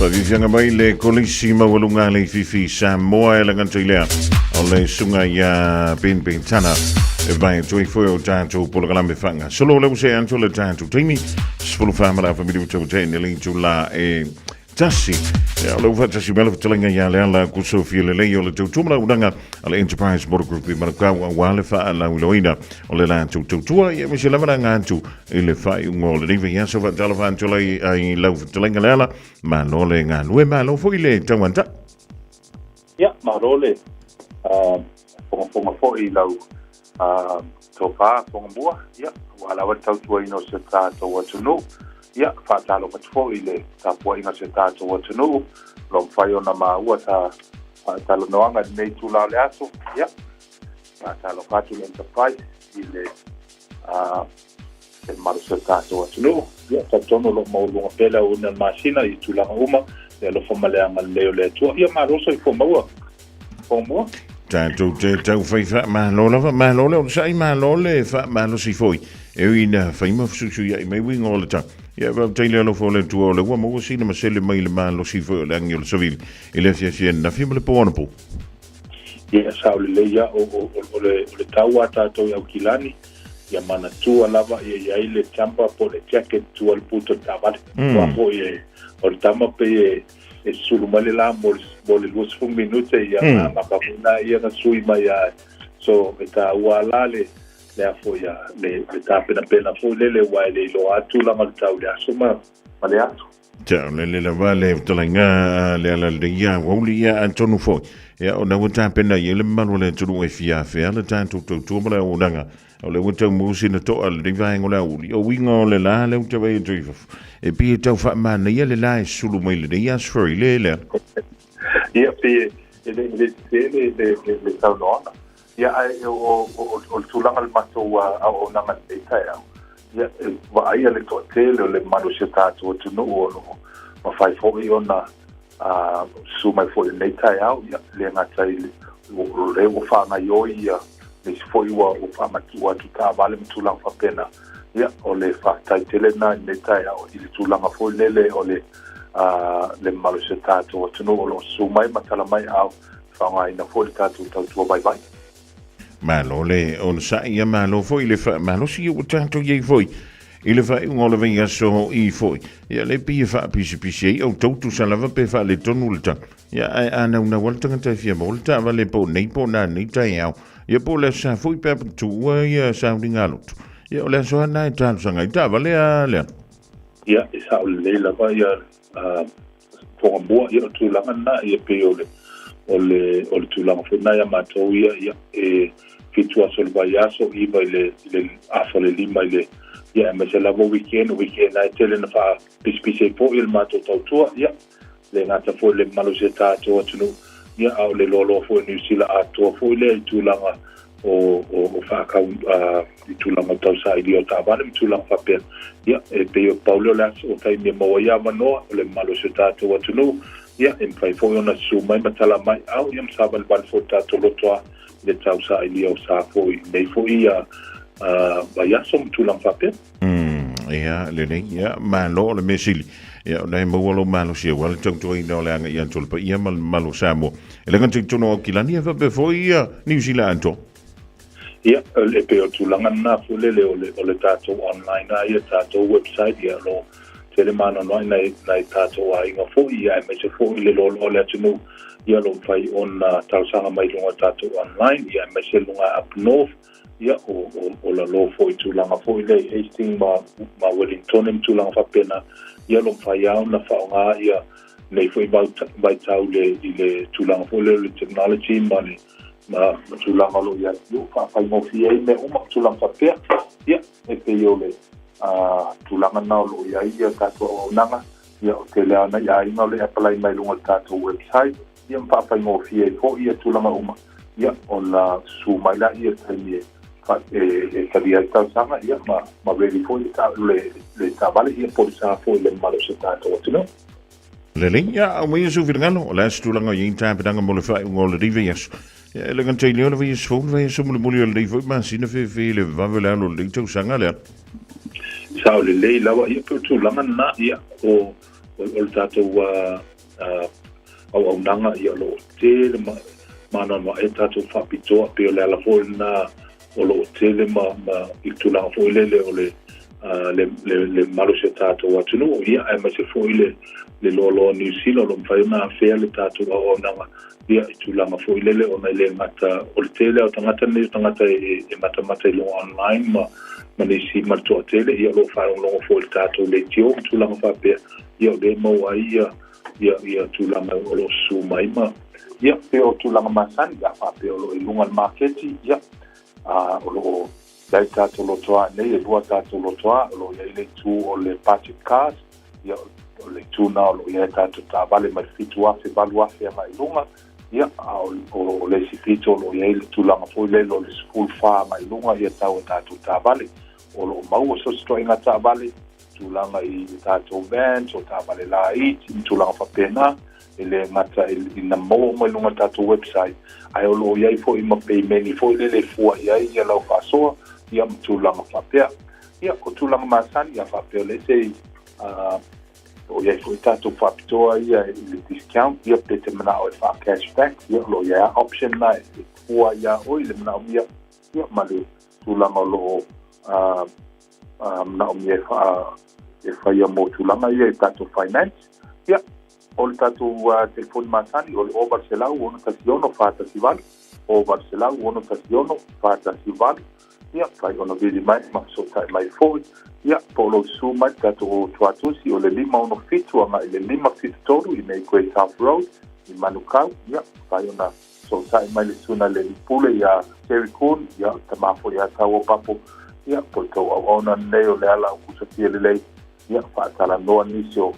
Faafiafiaga mai le Kolisi Maualuga a Leififi Samoa e lagata i lea o le suga ia Ben Bentana e vai atu ai foi o tatou polokalame faagasolo lea ua se atu le tatou taimi 14 ma le afa minuta ua teine le itula e tasi. Ia, o le ua faatasi mai le fetalaiga ia Leala Kusofia Lelei o le tautua ma launaga a le Enterprise Motor Group i Manukau aua le faalauiloaina o le latou tautua ia aemaise lava le aga atu i le faaiuga o lenei vaiaso. Faatalofa atu lai ai lau fetalaiga Leala, malo le galue, malo foi le tauanta. Ia, malo le fogafoga foi i lau tofa fogamua, ia, aua lava le tautuaina o si o tatou atunuu. Ia, faatalofa atu foi i le tapuaiga a si o tatou atunuu, o lo o mafai ona maua ta talanoaga i lenei itula o le aso. Ia, faatalofa atu le Enterprise i le le mamalu o si o tatou atunuu. Ia, talitonu o lo o maualuga pea le aoina o le masina i tulaga uma, le alofa ma le agalelei o le Atua. Ia, malo soifua maua. Fogamua. Tatou te taufai faamalo lava, malo le onosai, malo le faamalosi foi. E ui ina fai ma fesuisuiai mai uiga o le tau. Ia, faafetai le alofa o le Atua o lea ua maua sina masele mai le malosi foi o le agi o le savili i le afiafi ananafi ma le po anapo. Ia, sao lelei lava, o le tau a tatou i Aukilani, ia manatua lava ia i ai le jumper po o le jacket tua i le puta o le taavale. Aua foi o le tama pei e sulu mai le la mo le 20 minute ia amata foi lea ona sui mai lava. So e taua lava la le le a foi le tapenapena foi lele aua e le iloa lava tulaga o le tau i le aso ma le aso. Tau le le lava le fetalaiga le ala lelei ia uauli ia atonu foi. Ia ona ua tapena i ai le mamalu o le atunuu e fia afea le tatou tautua ma le auaunaga. O lea ua tau maua sina to'a lenei vaega o le aoauli. O uiga o le la lea ua tau vaai atu i fafo. E pei e tau faamanaia le la e sulu mai lenei aso foi le lea. Ia pei e le le sese le le le saunoaga. Ia ae o o o le tulaga o le matou auaunaga i lenei taeao, ia e vaaia le toatele o le mamalu o si o tatou atunuu o lo o mafai foi ona susu mai foi i lenei taeao, ia le gata i le o lea ua faagaoioi ia nisi foi ua faamatuu atu taavale ma tulaga faapena. Ia o le faafetai tele lena i lenei taeao i le tulaga foi lele o le le mamalu o si o tatou atunuu o lo o susu mai ma tala mai aao faaaogaina foi le tatou tautua vaivai. Malo le onosai, ia malo foi le faamalosi ia ua tatou i ai foi i le faaiuga o le vaiaso i foi. Ia le pei e faapisipisi ai outou tusa lava pe faaletonu le tau. Ia ae a naunau lava le tagata e fia maua le taavale po o nei po o nanei taeao. Ia po o le aso sa foi pe a tuua ia sauniga a lotu. Ia o le aso lava lena e talosaga ai taavale a Leala. Ia e sao lelei lava ia Fogamua, ia o tulaga lena, ia pei o le, o le, o le tulaga foi lena ia matou ia, ia, e fitu aso o le vaiaso, iva i le, i le afa o le lima i le, ia, aemaise lava weekend, o weekend lava e tele na faapisipisi ai foi le matou tautua, ia, le gata foi i le malosi o tatou atunuu, ia, a o le loaloa foi o Niu Sila atoa foi lea i tulaga o, o, o faakau, i tulaga o tausaili o taavale ma tulaga faapea. Ia, e pei o pau lea o le aso o taimi e maua ai avanoa, o le malosi o tatou atunuu, ia, e mafai foi ona susu mai ma tala mai au, ia ma savalivali foi le tatou loto a i le tausailia o sa foi i lenei foi ia, vaiaso ma tulaga faapea. Ia, lelei, ia, malo o le mea sili. Ia, ona e maua lou malosi aua le tautuaina o le agaia atu o le paia ma le mamalu o Samoa. E le gata i totonu o Aukilani, e faapea foi ia Niu Sila atoa. Ia, e pei o le tulaga lena foi lele o le, o le tatou online lava ia, tatou website, ia, o lo o tele ma anoanoai nai, nai tatou aiga foi, ia, aemaise foi le loaloa o le atunuu, ia, o lo o mafai ona talosaga mai i luga o le tatou online, ia, aemaise luga up north, Ia, o, o, o lalo foi i tulaga foi lea i Hastings ma, ma Wellington ma tulaga faapena, ia o lo o mafai lava ona faaaoga ia nei foi vaitau le, i le tulaga foi lea o le technology ma le ma, ma tulaga o lo o i ai, ia ua faafaigofie ai mea uma ma tulaga faapea. Ia, e pei o le tulaga lena o lo o i ai ia tatou auaunaga, ia o tele lava nai aiga o le apply mai luga o le tatou website, ia ma faafaigofie ai foi ia tulaga uma, ia ona susu mai lea i le taimi e e talia ai talosaga, ia ma ma ready foi le le le taavale, ia po o le sa foi i le mamalu o si o tatou atunuu. Lelei, ia, aumaia sou finagalo, o le a se tulaga o i ai tapenaga mo le faaiuga o lenei vaiaso. Ia, e le gata i lea o le vaiaso fou, le vaiaso mulimuli o lenei foi masina fefe i le vave o le alo o lenei tausaga lea. Sao lelei lava, ia, pei o tulaga lena, ia, o, o, o le tatou, auaunaga, ia, o lo o tele ma maanoanoaʻi ai tatou faapitoa. Pei o le ala foi lena o lo o tele ma ma i le tulaga foi lele o le le le le malosi o tatou atunuu, ia, aemaise foi le le loaloa o Niu Sila o lo o mafai ona afea le tatou auaunaga, ia, i tulaga foi lele ona e le gata o le tele o tagata nei o tagata e, e matamata i luga online ma ma nisi ma le toatele, ia, o lo o faalogologo foi i le tatou leitio ma tulaga faapea, ia, o lea e maua ai ia ia ia tulaga o lo o susu mai ma, ia, pei o tulaga masani a faapea o lo o i luga o le maketi, ia, a o lo o i ai tatou lotoa nei, e lua tatou lotoa, o lo o i ai le itu o le budget cars, ia, o le itu lena o lo o i ai tatou taavale mai le 7,000, 8,000 agai i luga, ia, a o le isi pito o lo o i ai le tulaga foi lele o le 14 agai i luga ia tau o tatou taavale. O lo o maua so o se ituaiga taavale, tulaga i tatou vans, o taavale laiti ma tulaga faapena, e le gata ina maua uma i luga o le tatou website, ae o lo o i ai foi ma peimeni foi lele e fua i ai ia lau faasoa, ia, ma tulaga faapea. Ia, o tulaga masani, a faapea o lea se o i ai foi tatou faapitoa ia i le discount, ia, pe te manao e faa cash back, ia, o lo o i ai lava option na e fua iā oe i le manaomia, ia, ma le tulaga o lo o manaomia e faa e faia mo tulaga ia i tatou finance. Ia, o le tatou telefoni masani o le 0800 616 418, 0800 616 418, ia, fai ona vili mai ma fesootai mai foi, ia, po o lou susu mai le tatou tuatusi o le 567 agai i le 573 i mei Great South Road i Manukau, ia, fai ona Fesootai mai le susuga i le Alii Pule iā Terry Kuhn, ia, o le tama foi ia Taua Papo, ia, po o le tou auauna lenei o Leala Aukuso Fia Lelei, ia, faatalanoa nisi o,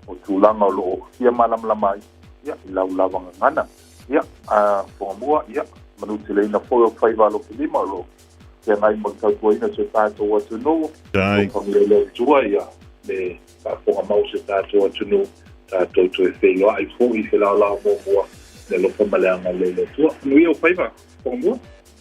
o tulaga o lo o fia malamalama ai, ia, i lau lava gagana. Ia, a Fogamua, ia, manuteleina foi o faiva alofi lima o lo o feagai mo le tautuaina o si o tatou atunuu. Alofagia e le Atua, ia, le faafofoga mau o si o tatou atunuu, tatou toe feiloai foi i se laolao muamua i le alofa ma le agalelei o le Atua. Manuia ou faiva, Fogamua.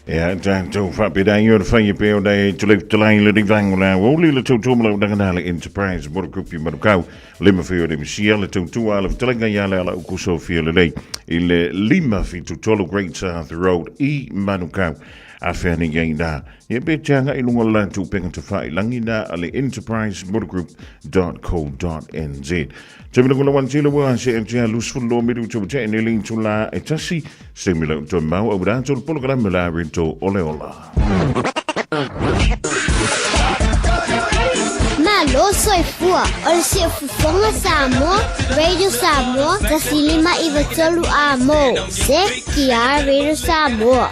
Ia, tatou faapena i o le whai e peo nei te leu talai le rivango la oli le tautua ma lau nangana le Enterprise mo le grupi Manukau le mawhio le misia le tautua le whatalenga ia le ala uku Sofia lelei i le 573 Great South Road i Manukau. A whea nei ai nā. Ia pe te anga i lunga o le latou upega tawhailangi na a le Enterprise Motor Group .co.nz. Te mila kula wan tila wa se e tia lusful lo miru te te ne ling tu la e tasi se mila to mau au rā tolu polokalame la rento ole ola. Malo soifua, o le siufofoga Samoa, Radio Samoa, 159 a mo. Se ki Radio Samoa.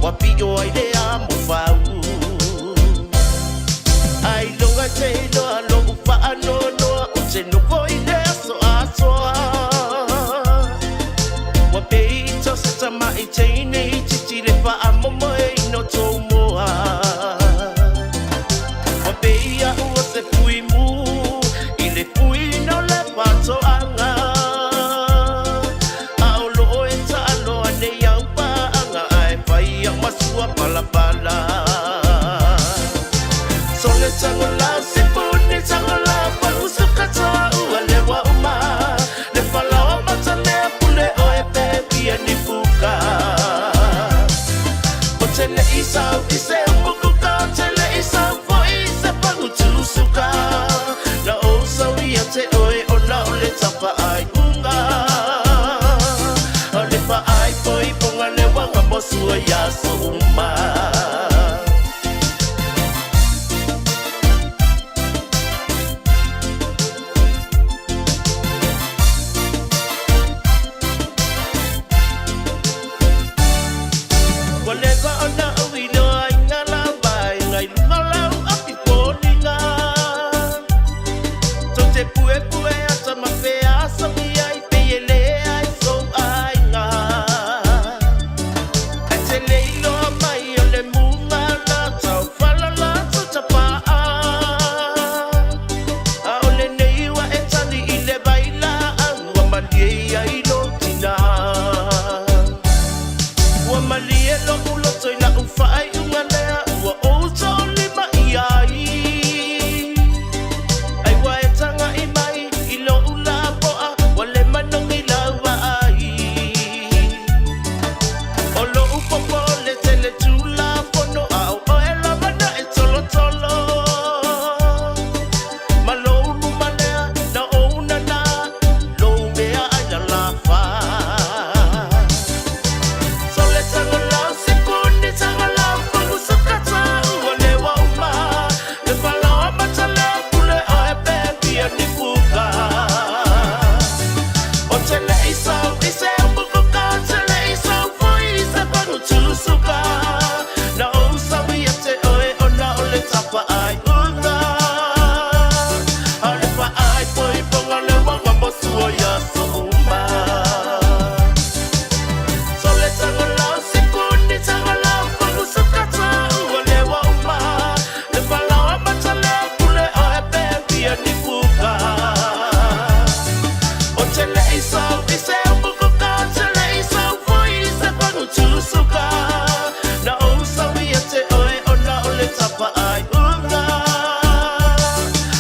Ua piʻo ai le amo fau. Ai loga te iloa loʻu faanoanoa ou te nofo i le aso atoa. Ua pei i tau se tamaʻi teine itiiti le faamomoeina o tou moa. Ua pei aʻu o se fuimu i le fuiina o le faatoaga. A o loo e taaloa nei au paaga ae fai au ma sua palapala. Sole tagola sipuni tagola pagusuka toa ua lewa uma. Le falaoa matamea pule oe pe pia ni puka. O te le isau i se umukuka, o te le isau foi i se pagutusuka. Na ou sau ia te oe ona o le tapa ai unga. O le faai poi ponga le wanga mo sua ia so uma. Ua leva ona ou iloa i ngā lava e ngai luga lau api foliga. Tou te puepue ata ma feasogi ai pei e le ai sou aiga. Ae te le iloa mai o le muga la tau falala tou tapaa. A o lenei ua e tali i le vailaau ua malie ai lou tina. Ua malie loʻu loto i lau faaiuga lea ua ou toolima i ai. Ai ua e tagaʻi mai i loʻu lapoa ua le manogi lau vaai. O loʻu popole tele tulafono a o oe lava na e tolotolo. Ma lou luma lea na ou nana lou mea ai lalafa. Sole tagola sipuni tagola pagusuka ua lewa uma. Le falaoa matalea pule oe pe pia ni puka. O te le isau i se umukuka, o te le isau foi i se pagutusuka. Na ou sau ia te oe ona o le tapa ai uga. A o le faai poi ponga le wanga mo sua ia so uma. Sole tagola sipuni tagola pagusuka ua lewa uma. Le falaoa matalea pule oe pe pia ni puka. O te le isau i se umukuka, o te le isau foi i se pagutusuka. Na ou sau ia te oe ona o le tapa ai uga.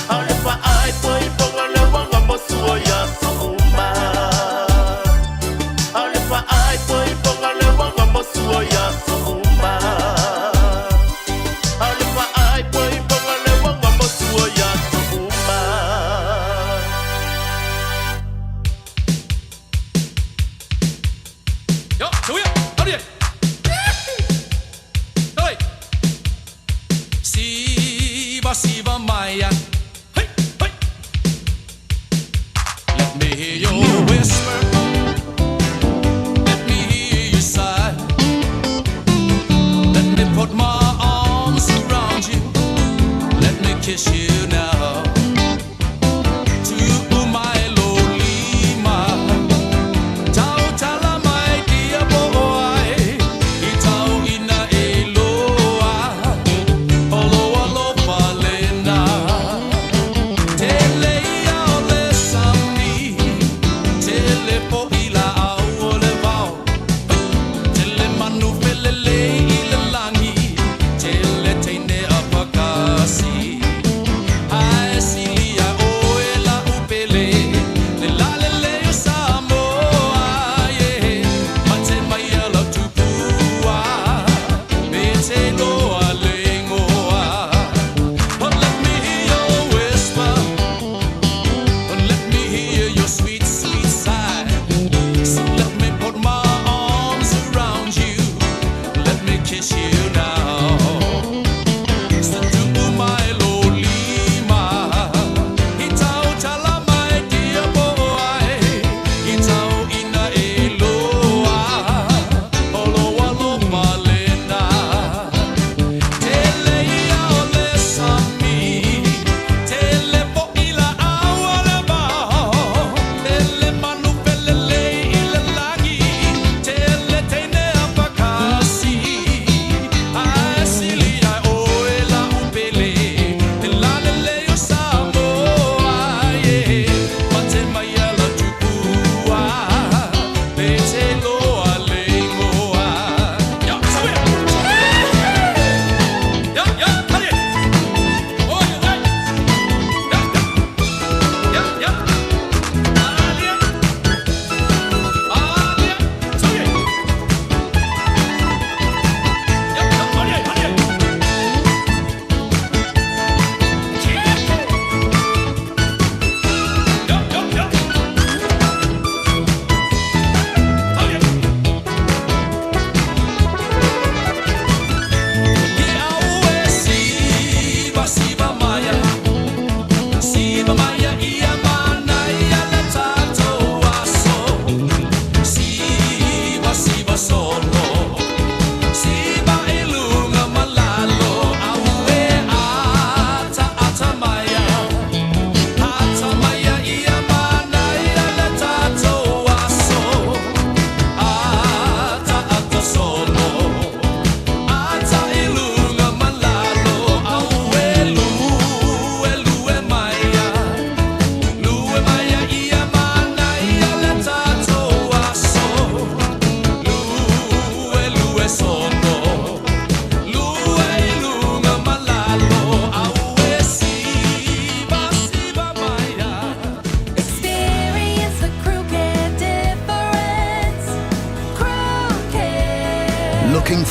A o le faai poi ponga le wanga mo sua ia so uma. A o le faai poi ponga le wanga mo sua ia so uma. A o le faai poi ponga le wanga mo sua ia so uma. Yo, 九月，到底，对，西巴西巴麦呀，嘿嘿。Let me hear your whisper. Let me hear you sigh. Let me put my arms around you. Let me kiss you now. To my Lolima. Tau tala mai dia boy. I tau ina e loa. Olo alo palena. Tele ia o le sami. Tele po ila au o le vao. Tele manu felele i le langi. Tele teine a pakasi.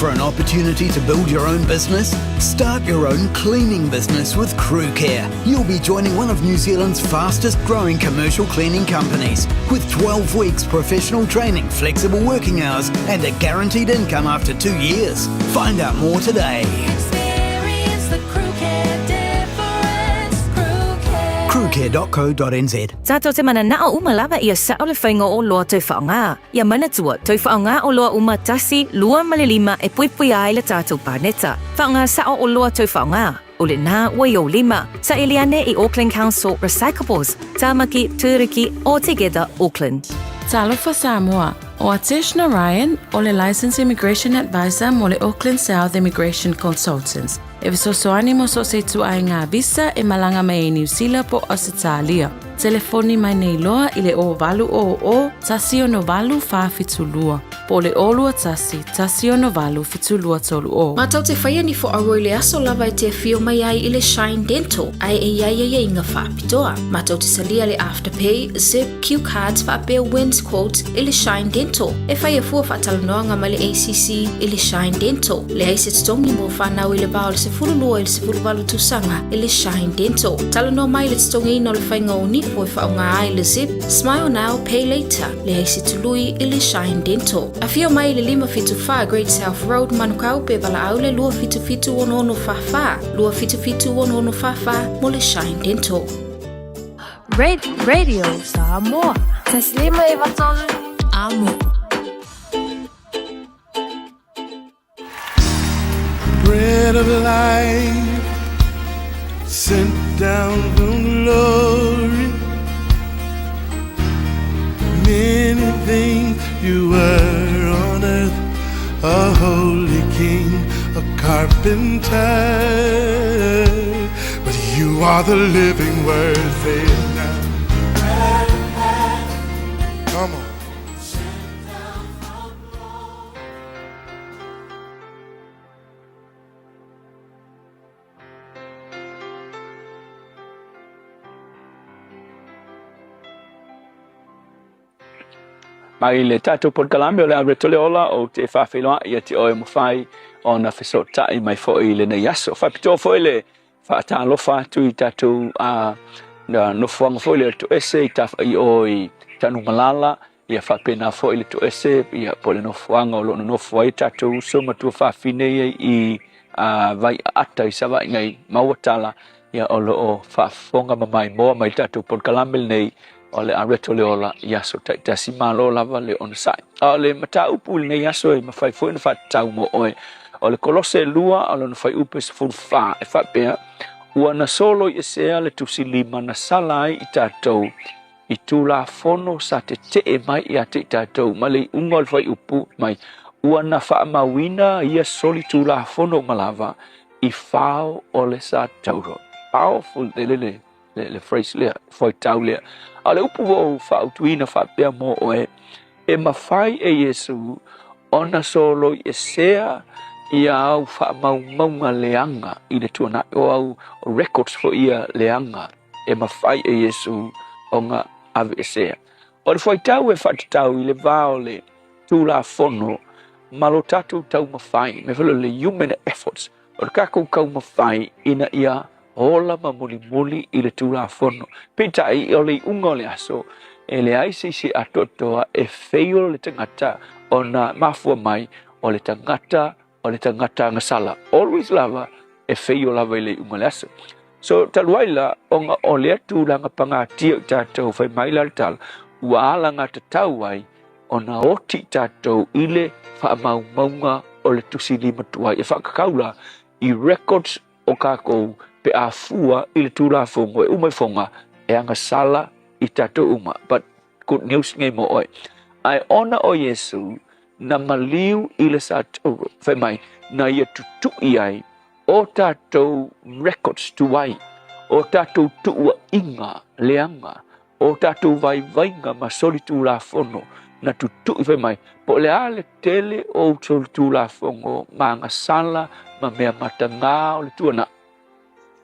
for an opportunity to build your own business? Start your own cleaning business with Crew Care. You'll be joining one of New Zealand's fastest growing commercial cleaning companies with 12 weeks professional training, flexible working hours, and a guaranteed income after two years. Find out more today. Experience the Crew Care difference. Crew Care. Crewcare.co.nz Tātou te mana nao uma lava ia sao le whainga o loa tau whaonga. Ia manatua, tau whaonga o loa uma tasi, lua ma le lima e puipui ai le tātou pāneta. Whaonga sao o loa tau whaonga. O le nā ua i o lima. Sa Eliane i Auckland Council Recyclables, Tāmaki, Tūruki, All Together, Auckland. Talofa Samoa, o Atesh Narayan o le Licensed Immigration Advisor mo le Auckland South Immigration Consultants. E fesoasoani mo so o se ituaiga visa e malaga mai ai Niu Sila po o Ausetalia. Telefoni mai nei loa i le 0800 168 472 po o le 021 168 7230. Matou te whaia ni fo aua i le aso lava e te awhio mai ai i le Shine Dental ae e iai aiaiga faapitoa. Matou te salia le Afterpay, Zip, Cue Cards faapea Wins Quotes i le Shine Dental. E whaia fua faatalanoaga ma le ACC i le Shine Dental. Leai se totogi mo whanau i le va o le 12 i le 18 tausaga i le Shine Dental. Talanoa mai le totogiina o le faiga o nifo e faaaoga ai le Zip, Smile Now, Pay Later. Leai se tului i le Shine Dental. Afio mai i le 574 Great South Road, Manukau, pe valaau le 277 6644, 277 6644 mo le Shine Dental. Radio Samoa. Taslima e vatolu amo. Bread of life sent down from glory. Many things you were on earth, a holy king, a carpenter. But you are the living word, say it now. Come on. Mai le tatou polokalame o le Areto le Ola ou te faafeiloai ia te oe mafai ona fesootai mai foi i lenei aso. Faapitoa foi le faatalofa atu i tatou a nofoaga foi le toese i tafai o i Tanumalala, ia faapena foi le toese ia po le nofoaga o lo o nonofo ai tatou uso ma tuafafine ia i Vaiaata i Savaii nei, maua tala ia o lo o faafofoga ma maimoa mai tatou polokalame lenei o le Areto le Ola i aso taitasi. Malo lava le onosai. A o le mataupu i lenei aso e mafai foi ona faatatau mo oe, o le Kolose 2 o lona fuaiupu e 14 e faapea, Ua na solo i esea le tusi lima na sala ai i tatou i Tulafono sa tetee mai ia te i tatou ma le iuga o le fuaiupu mai, ua na faamauina ia soli Tulafono uma lava i fao o le sa tauro. Powerful tele le, le, le phrase lea, fuaitau lea. A o le upu ua ou faautuina faapea mo oe, e mafai e Iesu ona soloiesea ia au faamaumauga leaga i le tuanai, o au records foi ia leaga e mafai e Iesu ona aveesea. O le fuaitau e faatatau i le va o le Tulafono ma lo tatou taumafai, me foi le human efforts, o le tatou taumafai ina ia ola ma mulimuli i le Tulafono. Peitai, o le iuga o le aso, e leai se isi atoatoa e fail le tagata ona mafua mai o le tagata o le tagata agasala. Always lava e fail lava i le iuga o le aso. So, talu ai la, ona o lea tulaga pagatia i tatou, fai mai la le tala, ua alagatatau ai ona oti i tatou i le faamaumauga o le tusi lima tuai e faakakau la i records o kakou pe a fua i le Tulafono e uma ifoga e agasala i tatou uma. But good news nei mo oe. Ae ona o Iesu na maliu i le satauro, fai mai, na ia tutui ai o tatou records tuai, o tatou tuuaiga leaga, o tatou vaivaiga ma solitulafono na tutui fai mai, po o le a le tele o ou solitulafono ma agasala ma mea matagā o le tuanai,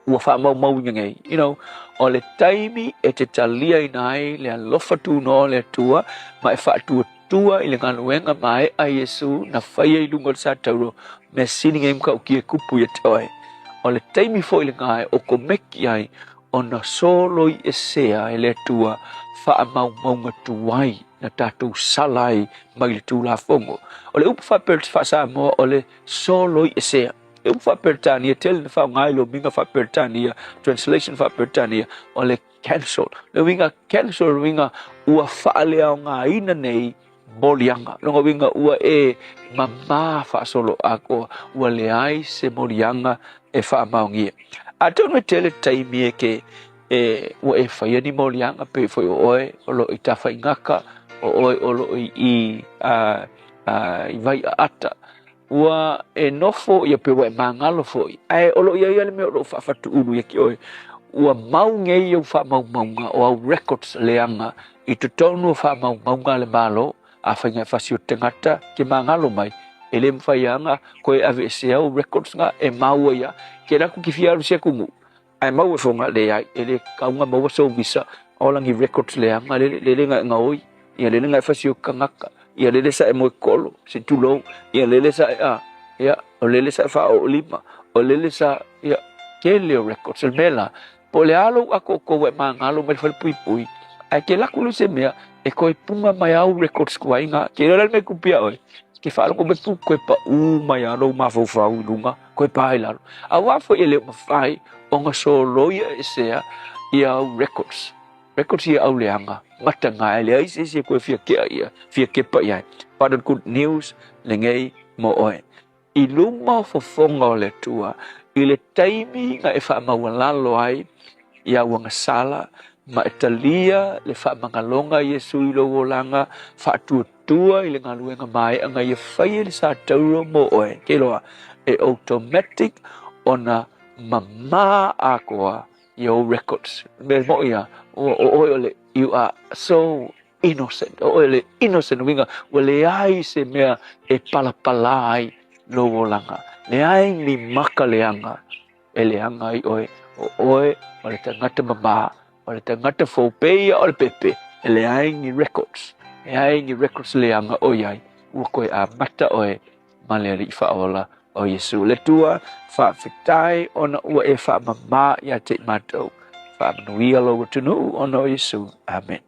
ua faamaumauina nei. You know, o le taimi e te taliaina ai le alofa tunoa o le Atua ma e faatuatua i le galuega mae'a a Iesu na faia i luga o le satauro, mea sili nei matautia e tupu ia te oe. O le taimi foi lena e okomeki ai ona soloiesea e le Atua faamaumauga tuai na tatou sala ai mai le Tulafono. O le upu faa-Samoa o le soloiesea. E upu faa-Peretania tele na faaaoga i lomiga faa-Peretania, translation faa-Peretania, o le cancel. Le uiga cancel, le uiga ua faaleaogaina nei moliaga. Lona uiga ua e mamā faasoloatoa, ua leai se moliaga e faamaonia. Atonu e tele taimi e ke e ua e faia ni moliaga pei foi o oe o loo i Tafaigata, o oe o loo i i a, a, i Vaiaata. Ua e nofo ia pe ua e magalo foi, ae o loo i ai lava le mea o loo faafatuulu ia te oe. Ua mau nei ou faamaumauga o au records leaga i totonu o faamaumauga a le Malo, afai na e fasi o te tagata ke magalo mai, e le mafai lava ona toe aveesea au records na e mau ai lava. Ke alu atu ke fia alu i se atunuu, ae mau e foga, leai, e le tatau ona maua sou visa, ola ni records leaga lele, lele na e gaoi, ia lele na e fasi o te tagata, ia lele sa e moe kolo, se tulou, ia lele sa e a, ia, o lele sa e faaoo lima, o lele sa, ia, tele o records. O le mea la, po o le a lou atoatoa ua e magalo mai le falepuipui, ae ke laku loa se mea, e toe punga mai au records tuai na, ke iloa la le mea e tupu ia oe, ke faalogo mai pu toe pau mai lava lou mafaufau i luga, toe pa i lalo. Aua foi e le o mafai ona soloia esea ia au records. Records ia au leaga, mataga e leai se isi e toe fia kea ia, fia kepa i ai. But the good news lenei mo oe. I luma o fofoga o le Atua, i le taimi na e faamaualalo ai ia uagasala ma e talia le faamagaloga a Iesu i lou olaga faatuatua i le galuega mae'a na ia faia i le satauro mo oe, ke iloa e automatic ona mamā atoa i ou records. Mea mo'i a, o oe o le, you are so innocent. O oe le innocent uiga ua leai se mea e palapala ai lou olaga. Leai ni maka leaga e leaga ai oe. O oe o le tagata mamā, o le tagata fou pei ia o le pepe, e leai ni records. Leai ni records leaga o i ai. Ua koe amata oe ma le Alii Faaola o Iesu. Le Atua, faafetai ona ua e faamamā ia te i matou. Faamanuia lou atunuu ona o Iesu. Amene.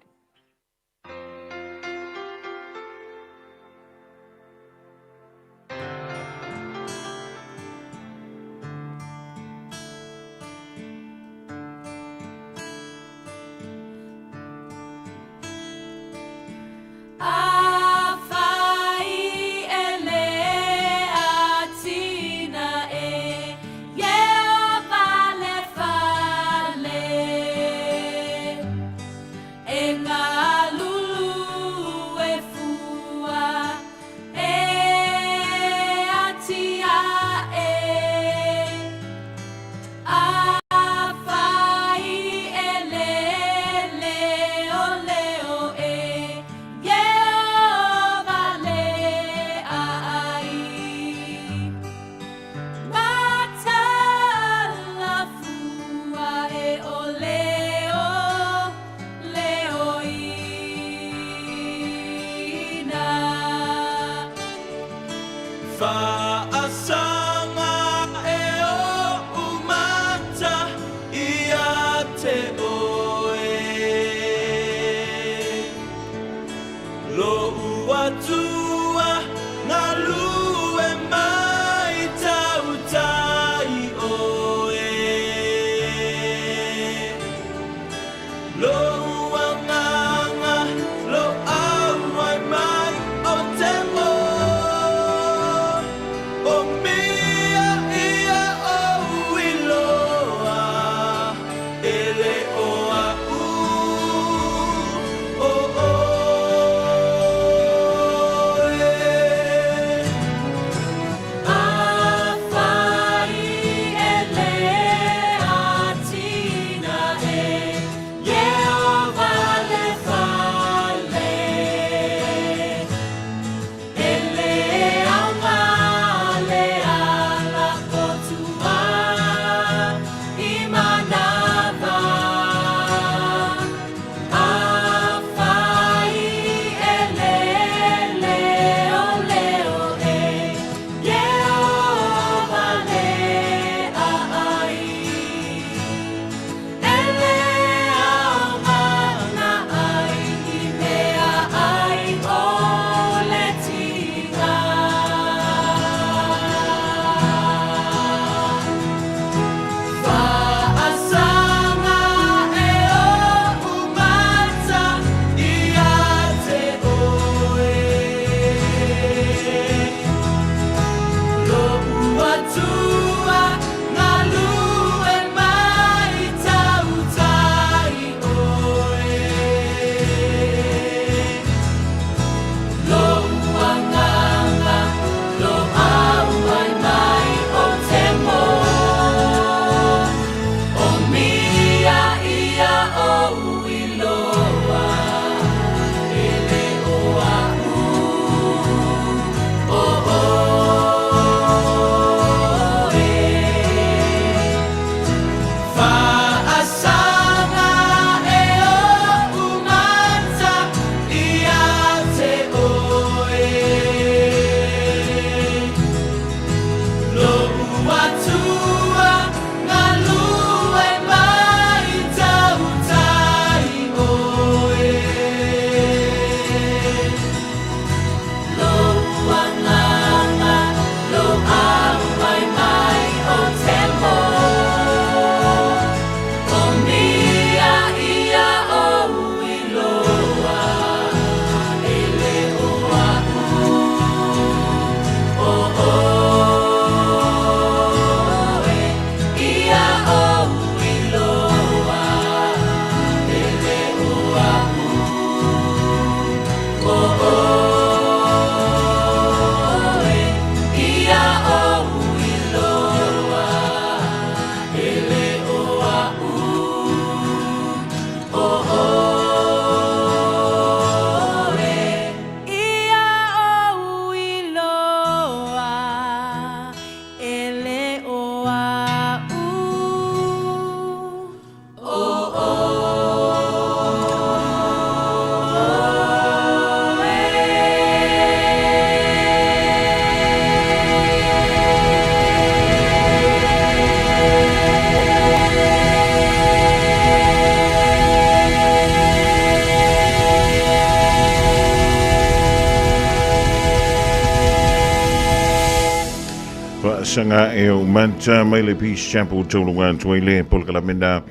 Saga e o mata mai le Peace Chapel tauluga atu ai le polokalame na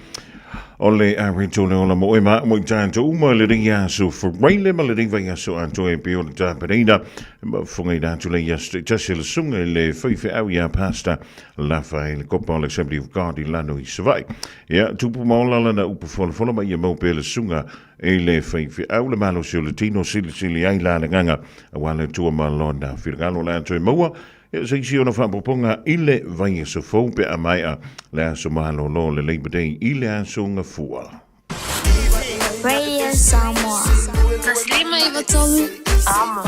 o le areto le ola mo e ma mo i tātou uma le rei aso faraile ma le rei vai aso atoa e pe o le tāpereina ma funga i rātu le aso te tasi le sunga i le whaiwheau i a Pastor Lafa i le kopa o le Assembly of God i lano i Savai. Ia, tupu maola lana upu folafola ma ia mau pea le sunga i le faifeau le malosi o le tino silisili ai la le agaga aua le Atua ma Lona finagalo le a toe maua ia se isi ona faaopoopoga i le vaiaso fou pe a maea le aso malolo o le Labour Day i le aso Gafua. Radio Samoa. 153 Amo.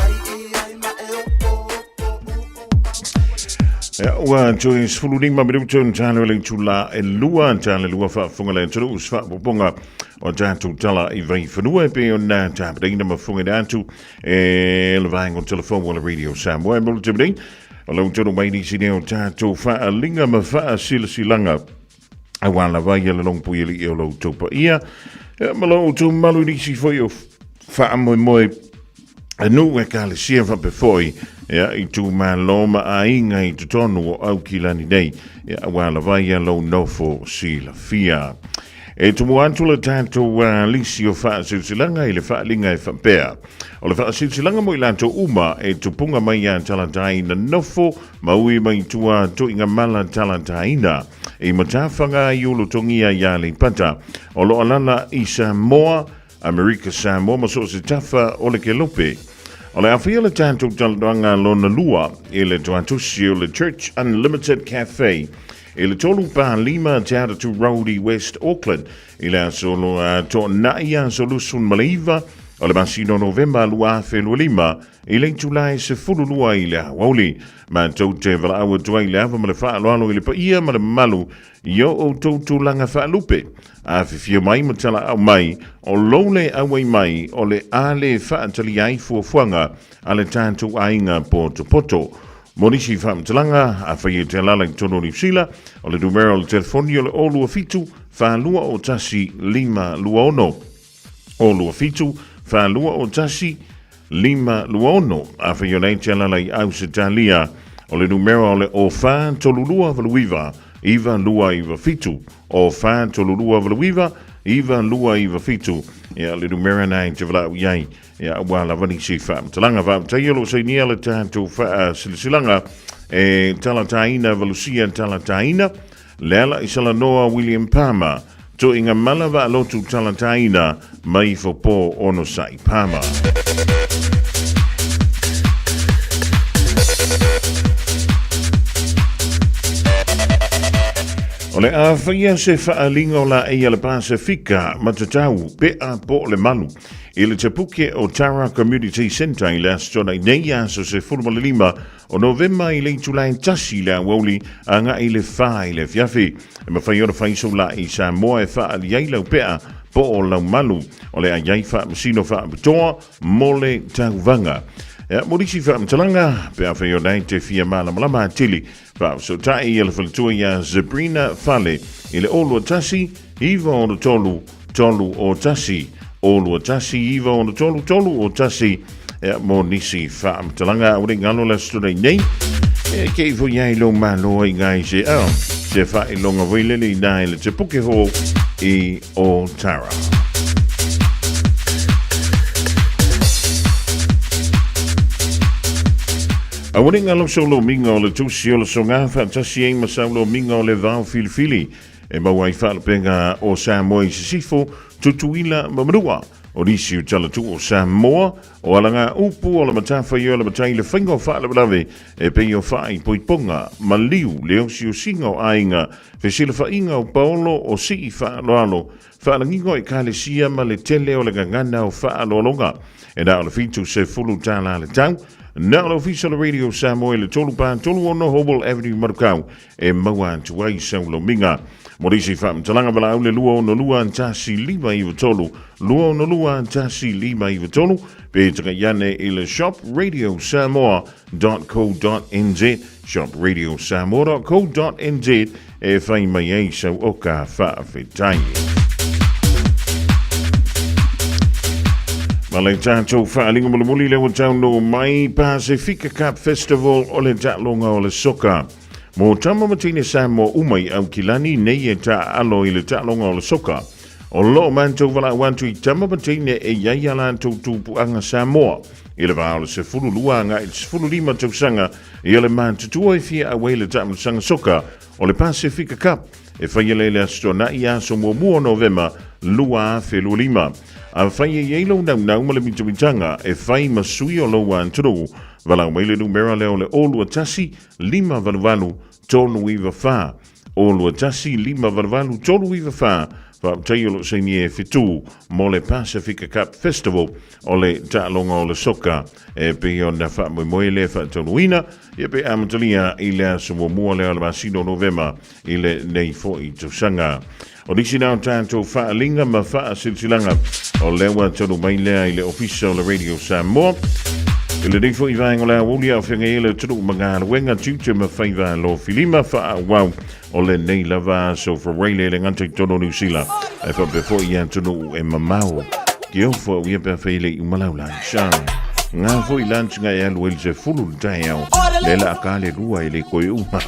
Ia, ua toe 15 minuto na talo le itula e lua, tala lua faafofoga le atunuu se faaopoopoga o tatou tala i vaifanua e pei ona tapenaina ma fofoga atu e le vaega o telefou o le Radio Samoa. E mo le taimi nei, o lau tonu mai nisi nei o tatou faaliga ma faasilasilaga aua lava ia le longopui alii o lo outou paia ia, ma lo outou mamalu i nisi foi o faamoemoe nuu ekalesia faapea foi ia, itumalo ma aiga i totonu o Aukilani nei, ia, aua lava ia lou nofo silafia. E tumu atu le tatou lisi o faasilasilaga i le faaaliga e faapea, o le faasilasilaga mo i latou uma e tupuga mai ia Talataina nofo ma ui mai tua tuiga mala Talataina i Matafaga i Ulutogia i Aleipata o lo o alaala i Samoa, Amerika Samoa ma so o se tafa o le kelope. O le afia le tatou talanoaga lona lua i le toatusi o le Church Unlimited Cafe i le 3 pa 5 Te Atatu Road i West Auckland i le aso toonai aso 29 o le masina o Novema 2025 i le itula e 12 i le aoauli. Matou te valaau atu ai i le ava ma le faaaloalo i le paia ma le mamalu I o outou tulaga faalupe, afifio mai ma talaau mai, o lou le auai mai o le a le faatalia ai fuafuaga a le tatou aiga potopoto. Mo nisi faamatalaga, afai e te alaala i totonu o Niu Sila, o le numera o le telefoni o le 027 421 526. 027 421 526. Afai o lea e te alaala i Ausetalia, o le numera o le 04 32 89 9297. 04 32 89 9297. Ia, le numera na e te valaau i ai, ia, aua lava nisi faamatalaga. Faafetai o lo o sainia le tatou faasilasilaga e talataina valusia talataina. Leala i Salanoa William Palmer, Tuiga Mala Vaalotu Talataina mai Fopo Onosai Palmer. O le a faia se faaaliga o laei a le Pasefika matatau pea po o le malu i le tepuke o Tara Community Centre i le Aso Toonai nei aso 15 O Novema i le itula e 1 i le aoauli agai i le 4 i le afiafi. E mafai ona fai sou la'i i Samoa e faaali ai lau pea po o lau malu. O le a i ai faamasino faapitoa mo le tauvaga. Ea, mo nisi faamatalaga, pe afai ona e te fia malamalama atili, faafesootai i le faletua iā Sabrina Fale i le 021 963 301 021 963 301 ea, mo nisi faamatalaga aua ne i galo le aso tonei nei e ke i foi ai lou malo ai ngai se ao se faailoga foi lele i nā i le te puke ho i Otara. Aua ne i galo sau lomiga o le tusi o le soga faatasi ai ma sau lomiga o le vao filifili E maua ai faalupega o Samoa i Sisifo, Tutuila ma Manua. O nisi o talatuu o Samoa, o alaga upu o le matafaioi o le matai le faiga o faalavelave e pei o faaipoipoga, maliu, le osiosiga o aiga, fesilafaiga o paolo o sii faaaloalo, faalagiga o ekalesia ma le tele o le gagana o faaaloaloga. E na o le $70 le tau. Na o le Ofisa o le Radio Samoa i le 3 pa 36 Howell Avenue, Manukau, e maua atu ai sau lomiga. Mo nisi faamatalaga valaau le 262 1593, 262 1593, pe tagai ane i le shopradiosamoa.co.nz, shopradiosamoa.co.nz e fai mai ai sau oka faafetai. Ma le tatou faaaliga mulimuli lea ua taunuu mai Pasifika Cup Festival o le taaloga o le soka. Mo tama ma teine Samoa uma i Aukilani nei e taaalo i le taaloga o le soka. O loo matou valaau atu i tama ma teine e iai a latou tupuaga Samoa i le va o le 12 agai i le 15 tausaga ia le matutua e fia auai le taamilosaga soka o le Pasefika Cup e faia lea i le Aso Toonai aso muamua o Novema 2025. Afai e iai lou naunau ma le mitamitaga e fai ma sui o lou atunuu, valaau mai le numera lea o le 021 588 394. 021 588 394. Faafetai o loo sainia e fetu mo le Pasifika Cup Festival o le taaloga o le soka e pei ona faamoemoe le faataunuuina ia pe amatalia i le aso muamua lea o le masina o Novema i lenei foi tausaga. O nisi na o tatou faaaliga ma faasilasilaga o lea ua taunuu mai lea i le Ofisa o le Radio Samoa. I lenei foi vaega o le aoauli a o feagai ai le atunuu ma galuega tiute ma faiva alofilima faaauau o lenei lava aso Faraile e le gata i totonu o Niu Sila ae faapea foi i atunuu e mamao. Ke ofo au ia pe afai e le i uma lau lunch. Ngā foi lunch nga e alu ai le 10 le taeao, le la a ka le lua e le koe uma.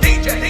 DJ.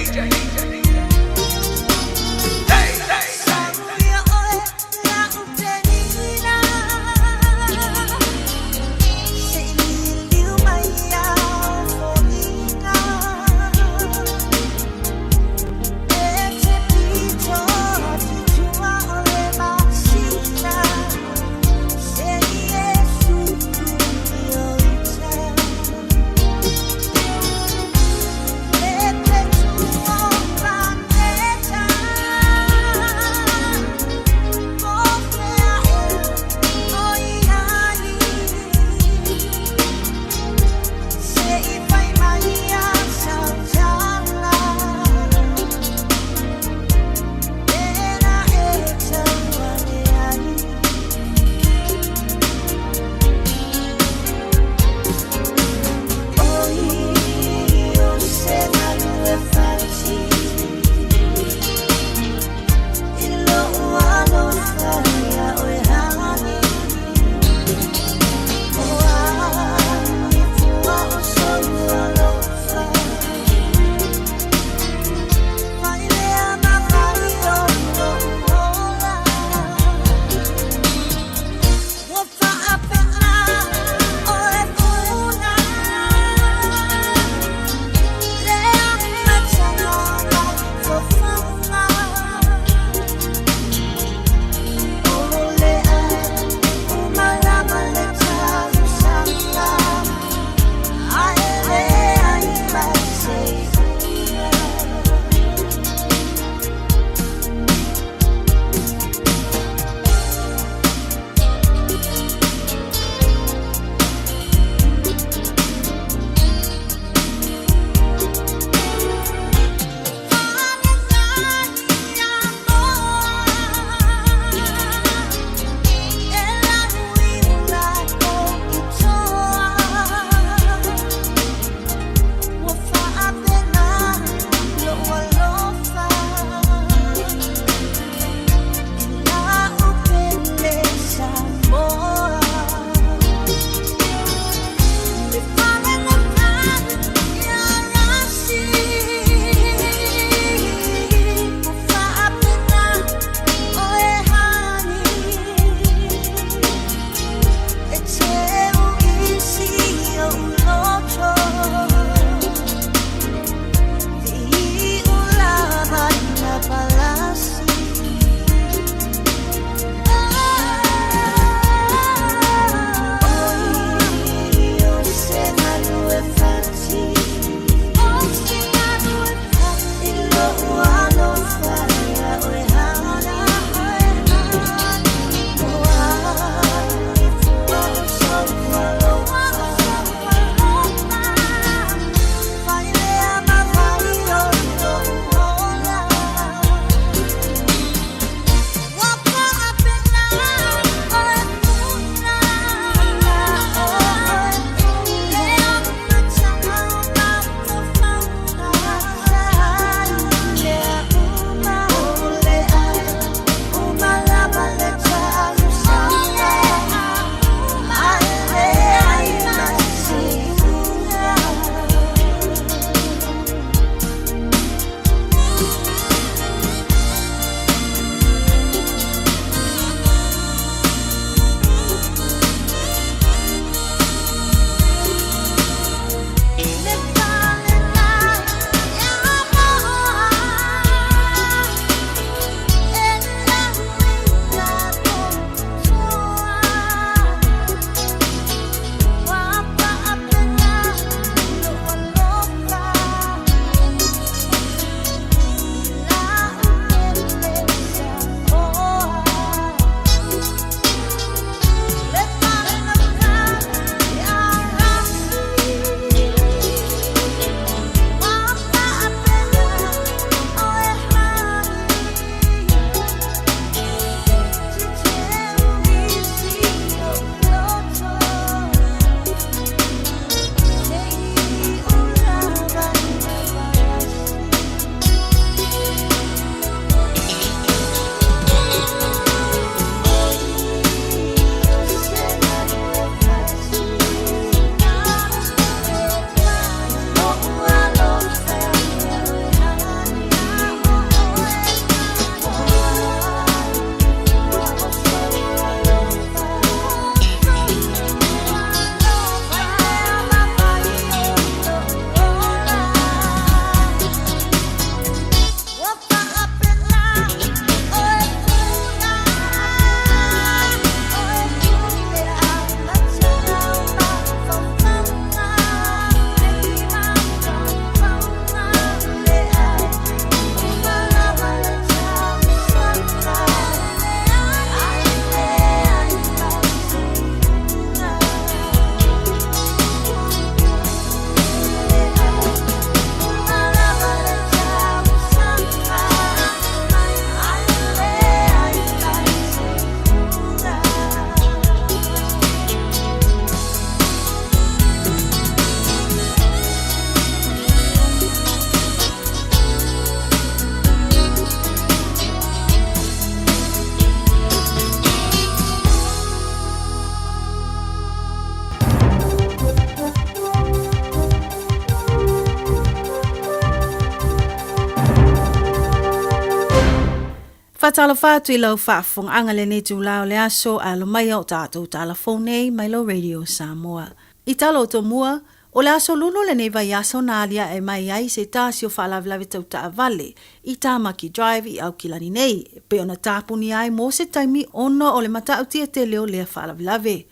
Faatalofa atu i lau faafofogaaga lenei itulā o le aso, alo mai o tatou tala fou nei mai lau Radio Samoa. I tala o tomua, o le aso Lulu o lenei vaiaso na aliae mai ai se tasi o faalavelave tau taavale i Tamaki Drive i Aukilani nei, e pei ona tapunia ai mo se taimi ona o le matautia tele o lea faalavelave.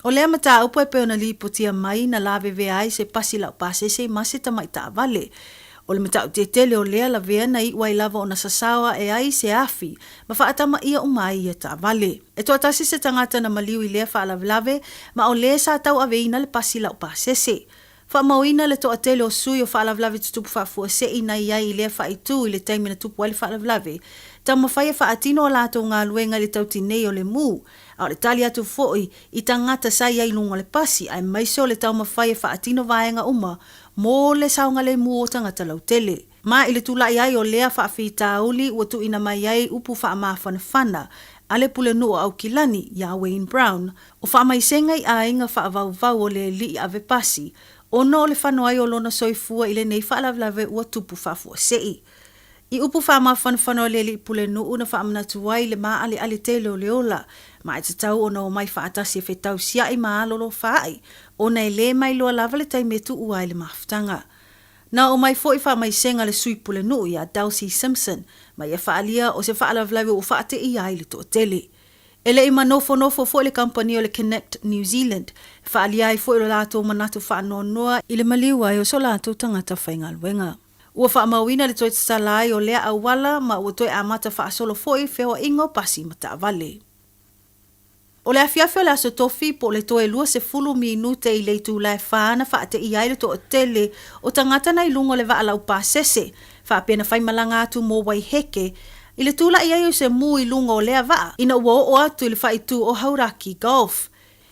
O lea mataupu e pei ona lipotia mai na lavevea ai se pasi laupasese ma se tamai taavale. O le matautia tele o lea lavea na iu ai lava ona sasao ae ai se afi ma faatamaia uma ai ia taavale. E toatasi se tagata na maliu i lea faalavelave ma o le sa tauaveina le pasi laupasese. Faamauina le toatele o sui o faalavelave tutupu faafuasei na i ai i lea faaitu i le taimi na tupu ai le faalavelave, taumafai e faatino a latou galuega i le tautinei o le mu, a o le tali atu foi i tagata sa i ai i luga o le pasi aemaise o le taumafai e faatino vaega uma mo le saogalemu o tagata lautele. Ma i le tulai ai o lea faafitauli ua tuuina mai ai upu faamafanafana a le Pulenuu o Aukilani iā Wayne Brown, O faamaisega i aiga faavauvau o le alii ave pasi, ona o le fano ai o lona soifua i lenei faalavelave ua tupu faafuasei. I upu faamafanafana o le alii pulenuu na faamanatu ai le maaleale tele o le ola, ma e tatau ona omai faatasi e fetausiai ma alolofa ai, ona e le mailoa lava le taimi e tuua ai le mafutaga. Na omai foi faamaisega le sui pulenuu iā Dulcie Simpson, ma ia faaalia o se faalavelave ua faateia ai le toatele. E le i manofonofo foi le kamupani o le Connect New Zealand, e faaalia ai foi lo latou manatu faanoanoa i le maliu ai o so latou tagata faigaluega. Ua faamauina le toe tatala ai o lea auala ma ua toe amata faasolo foi feoaiga o pasi ma taavale. O le afiafi o le Aso Tofi po o le toe 20 minute i le itula e fa na faateia ai le toatele o tagata na i luga o le vaa laupasese faapea na faimalaga atu mo Waiheke i le tulai ai o se mū i luga o lea vaa ina ua oo atu i le faaitu o Hauraki Gulf.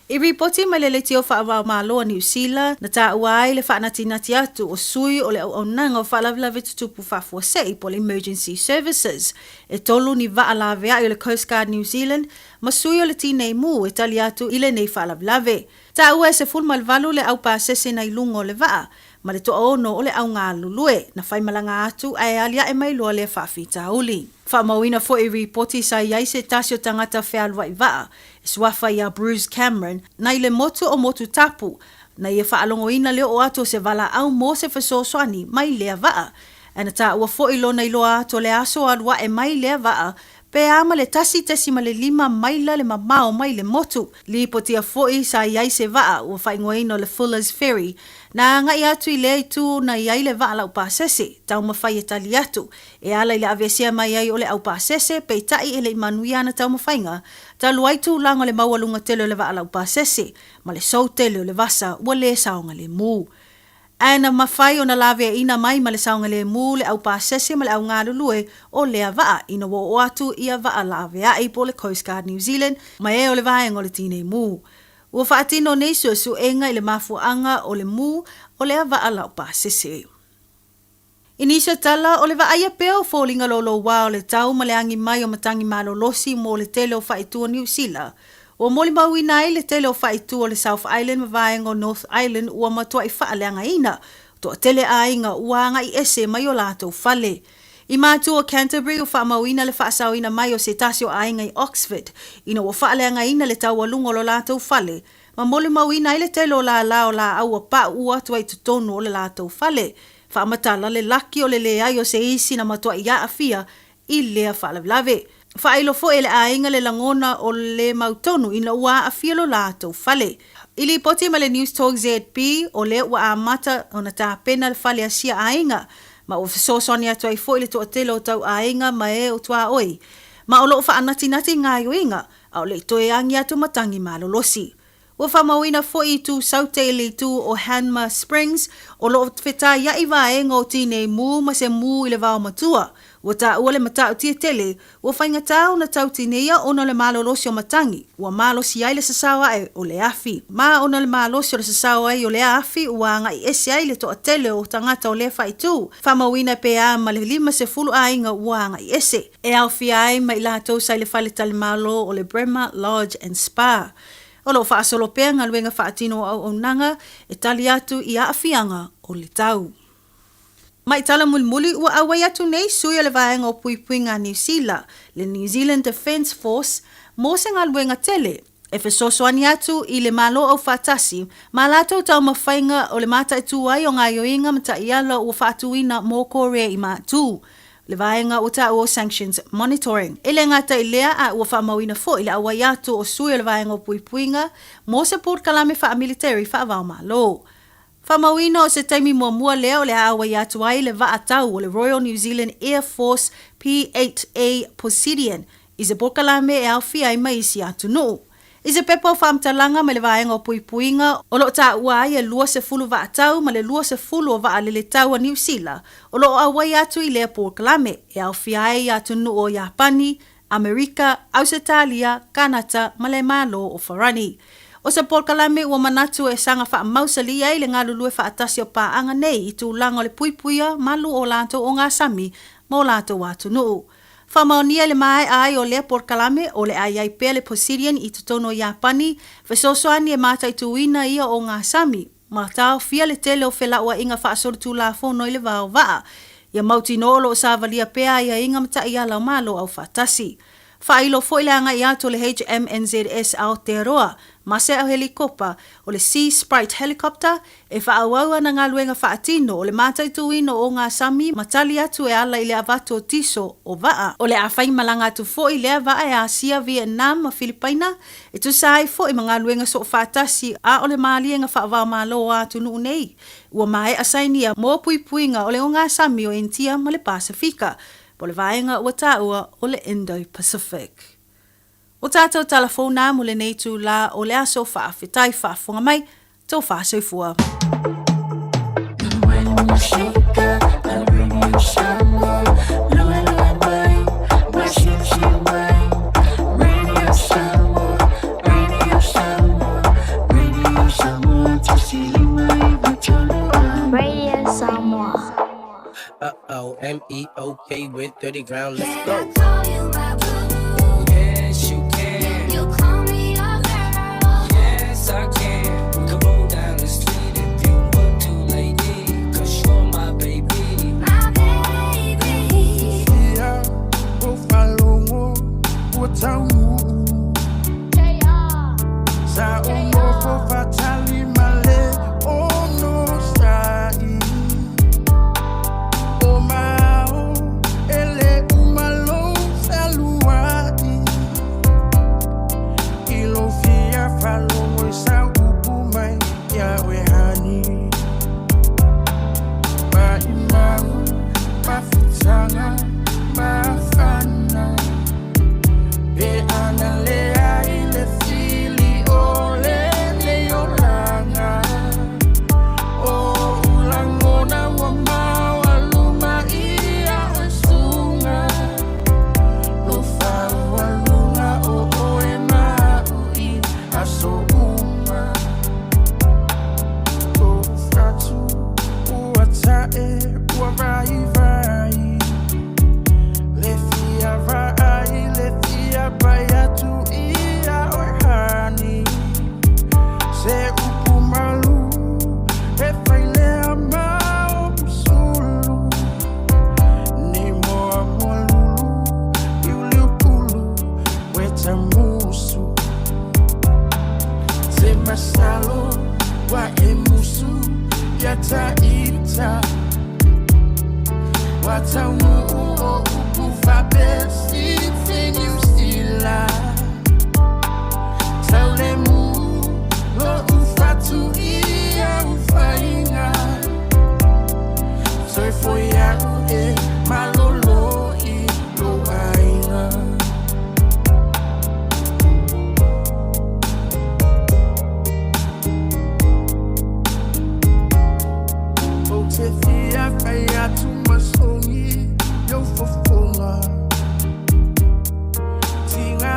I ripoti mai le Leitio Faavaomalo a Niu Sila, na taua ai le faanatinati atu o sui o le Auaunaga o Faalavelave Tutupu Faafuasei po o le Emergency Services, e tolu ni vaa laveai o le Coast Guard New Zealand ma sui o le Tinei Mu e tali atu i lenei faalavelave. Taua e 18 le au pasese na i luga o le vaa, ma le toaono o le au galulue, na faimalaga atu ae aliae mai loa lea faafitauli. Faamauina foi i ripoti sa i ai se tasi o tagata fealuai vaa, e suafa iā Bruce Cameron, na i le motu o Motutapu, na ia faalogoina le oo atu o se valaau mo se fesoasoani mai lea vaa. Ae na taua foi lona iloa atu o le aso alu ae mai lea vaa, pe a ma le 1.5 maila le mamao mai le motu. Lipotia foi sa i ai se vaa ua faaigoaina o le Fuller's Ferry, na agai atu i lea itu na i ai le vaa laupasese, taumafai e tali atu, e ala i le aveesea mai ai o le aupasese, peitai e le i manuia ana taumafaiga, talu ai tulaga o le maualuga tele o le vaa laupasese, ma le sou tele o le vasa ua le saogalemu. Ae na mafai ona laveaiina mai ma le saogalemu le aupasese ma le augalulue o lea vaa ina ua oo atu ia vaa laveai po o le Coast Guard New Zealand ma e o le vaega o le Tinei Mu. Ua faatino nei suesuega i le mafuaaga o le mu o lea vaa laupasese. I nisi o tala, o le vaaia pea o foliga loulouā o le tau ma le agi mai o matagi malolosi mo le tele o faaitu o Niu Sila, ua molimauina ai le tele o faaitu o le South Island ma vaega o North Island ua matuai faaleagaina, toatele aiga ua agai ese mai o latou fale. I Matu o Canterbury ua faamauina le faasaoina mai o se tasi o aiga i Oxford ina ua faaleagaina le taualuga o lo latou fale ma molimauina ai le tele o lālā o lāau ua paʻu atu ai i totonu o le latou fale. Faamatala le laki o le leai o se isi na matuai aafia i lea faalavelave. Faailo foi e le aiga le lagona o le mautonu ina ua aafia lo latou fale. I lipoti mai le Newstalk ZB, o lea ua amata ona tapena le fale asia aiga, ma ua fesoasoani atu ai foi le toatele o tau aiga ma e o tuaoi, ma o lo o faanatinati gaoioiga, a o le i toe agi atu matagi malolosi. Ua faamauina foi i itu Saute i le itu o Hanmer Springs, o lo o fetaiaʻi vaega o Tinei Mu ma se mū i le vao matua. Ua taua le matautia tele, ua faigata ona tau tineia ona o le malolosi o matagi, ua malosi ai le sasao ae o le afi. Ma ona o le malosi o le sasao ai o lea afi ua agai ese ai le toatele o tagata o lea faaitu, faamauina pe a ma le 50 aiga ua agai ese. E aofia ai ma i latou sa i le faletalimalo o le Bremer Lodge and Spa. O lo o faasolo pea galuega faatino o auaunaga e tali atu i aafiaga o le tau. Mai tala mulimuli ua auai atu nei sui o le Vaega o Puipuiga a Niu Sila, le New Zealand Defence Force, mo se galuega tele e fesoasoani atu i le Malo Aufaatasi ma latou taumafaiga o le mataitu ai o gaoioiga ma taiala ua faatuina mo Korea i Matu, le vaega ua taua o Sanctions Monitoring. E le gata i lea a ua faamauina foi le auai atu o sui o le Vaega o Puipuiga mo se polokalame faamiliteri faava-o-Malo. Faamauina o se taimi muamua lea o le a auai atu ai le vaa tau o le Royal New Zealand Air Force P-8A Poseidon i se polokalame e aofia ai ma isi atunuu. I se pepa o faamatalaga mai le Vaega o Puipuiga o lo o taua ai e 20 vaatau ma le 20 o vaalele tau a Niu Sila o lo o auai atu i lea polokalame e aofia ai atunuu o Iapani, Amerika, Ausetalia, Kanata ma le Malo o Farani. O se polokalame ua manatu e saga faamausali ai le galulue faatasi o paaga nei i tulaga o le puipuia malu o latou ogasami ma o latou atunuu. Faamaonia i le maea ai o lea polokalame o le a i ai pea le Poseidon i totonu o Iapani, fesoasoani e mataituina ia ogasami ma taofia le tele o felauaiga faasolitulafono i le va o vaa. Ia mautinoa o lo o savalia pea aiaiga ma taiala o Malo Aufaatasi. Faailo foi le agai atu o le HMNZS Aotearoa ma se helikopta o le Sea Sprite Helicopter e faaauau ana galuega faatino o le mataituina o ogasami ma tali atu e ala i le avatu o tiso o vaa. O le a faimalaga atu foi lea vaa e Asia, Vietnam ma Filipaina e tusa ai foi ma galuega soofaatasi a o le maliega faava-o-Malo a atunuu nei ua maea sainia mo puipuiga o le ogasami o Initia ma le Pasefika po o le vaega ua taua o le Indo-Pacific. O tātou tala fou nā mo lenei itulā o le aso faafetai faafofoga mai, tō whāsoifua. Radio Samoa. Uh oh, M E O K with 30 ground, let's go. Yes, you can. You call me your girl. Yes, I can. We can roll down the street if you want to, lady. Cause you're my baby. My baby. Ia o faalogo ua taunuu Sa ou nofo faatali ma le onosai O maau e le uma lou fealuai I lou fia faalogo i sau upu mai ia oe honey Maimau mafutaga mafana Pe ana leai le fili o lenei olaga O ou lagona ua maualuma ia oe suga Lou faualuga o oe ma a'u i aso uma Ou fatu ua ta'e ua vaivai Le fia vaai le fia pai atu ia oe honey Se upu malu e fai lea ma ou sulu Nei moa moa lulu liuliu pulu weta musu Se masalo ua e musu ia ta ita Ua taunuu o upu faapea Niu Sila Taulemu lo'u fatu i au faiga Soifua ia'u e malolo i lou aiga. Ou te fia fai atu ma sogi i ou fofoga. Tiga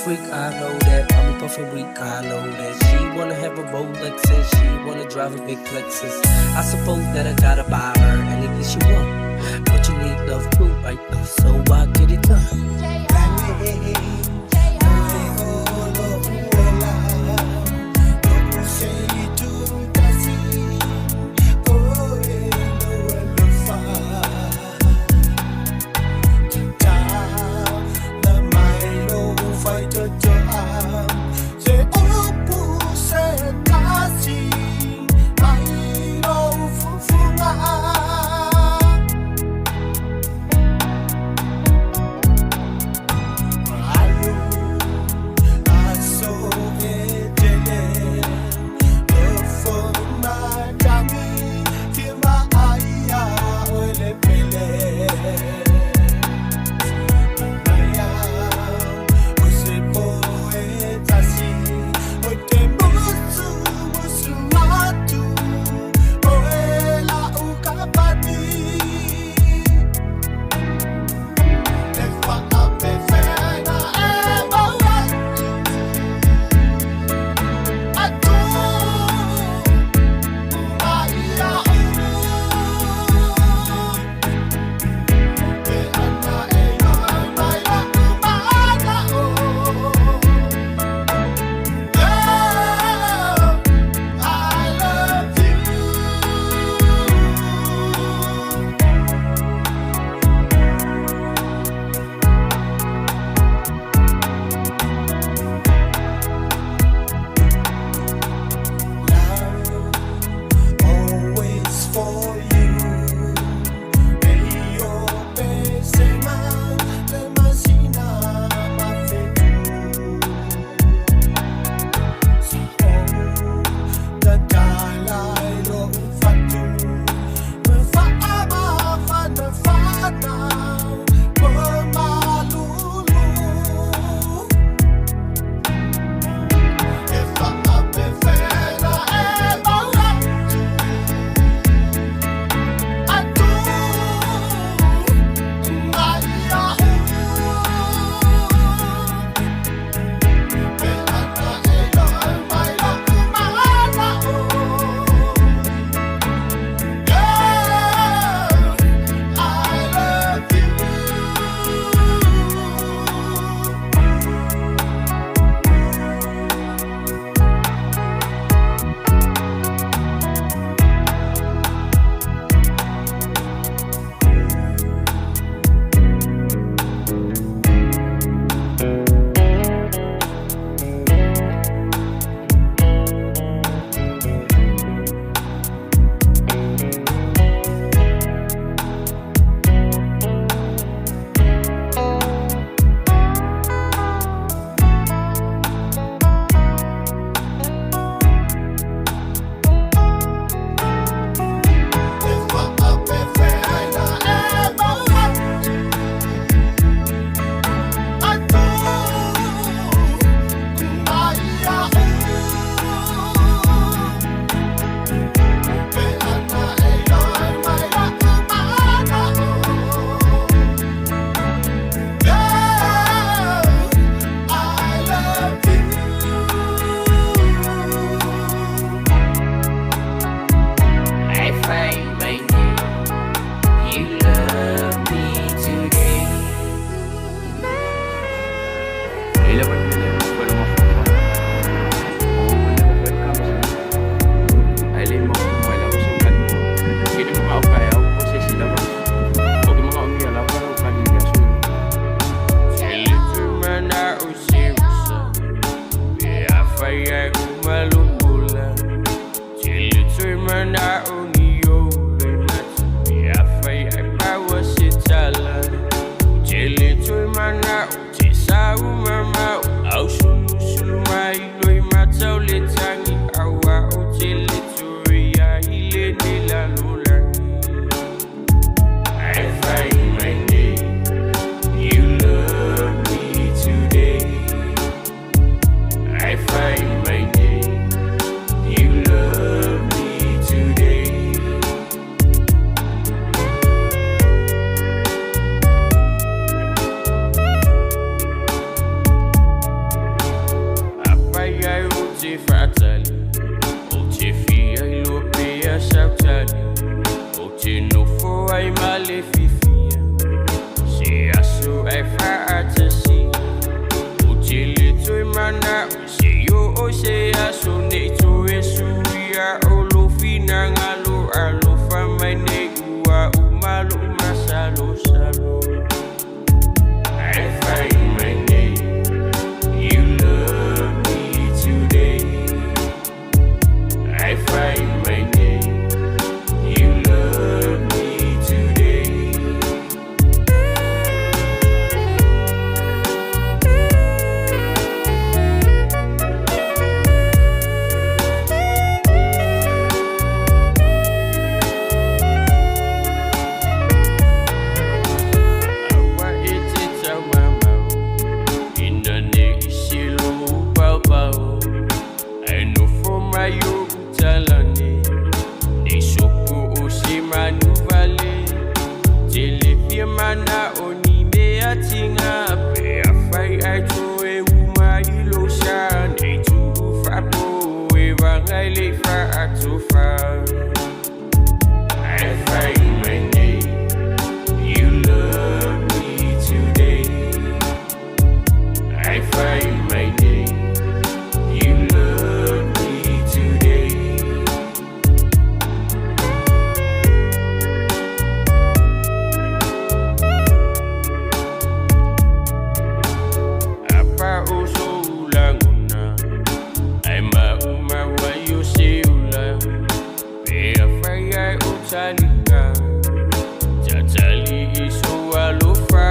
freak, I know that. Mommy puffin' weak, I know that. She wanna have a Rolex and she wanna drive a big Lexus. I suppose that I gotta buy her anything she want. But you need love too, right? So I get it done. atinga Pe a fai ai to e uma i lo sa Nei tu whaapo e wangai le whaatofa I find my name. You love me today. I find my name. You love me today. Apa o so languna Ai ma uma wa yo se ula Pe a fai ai o talika Tatali i so alofa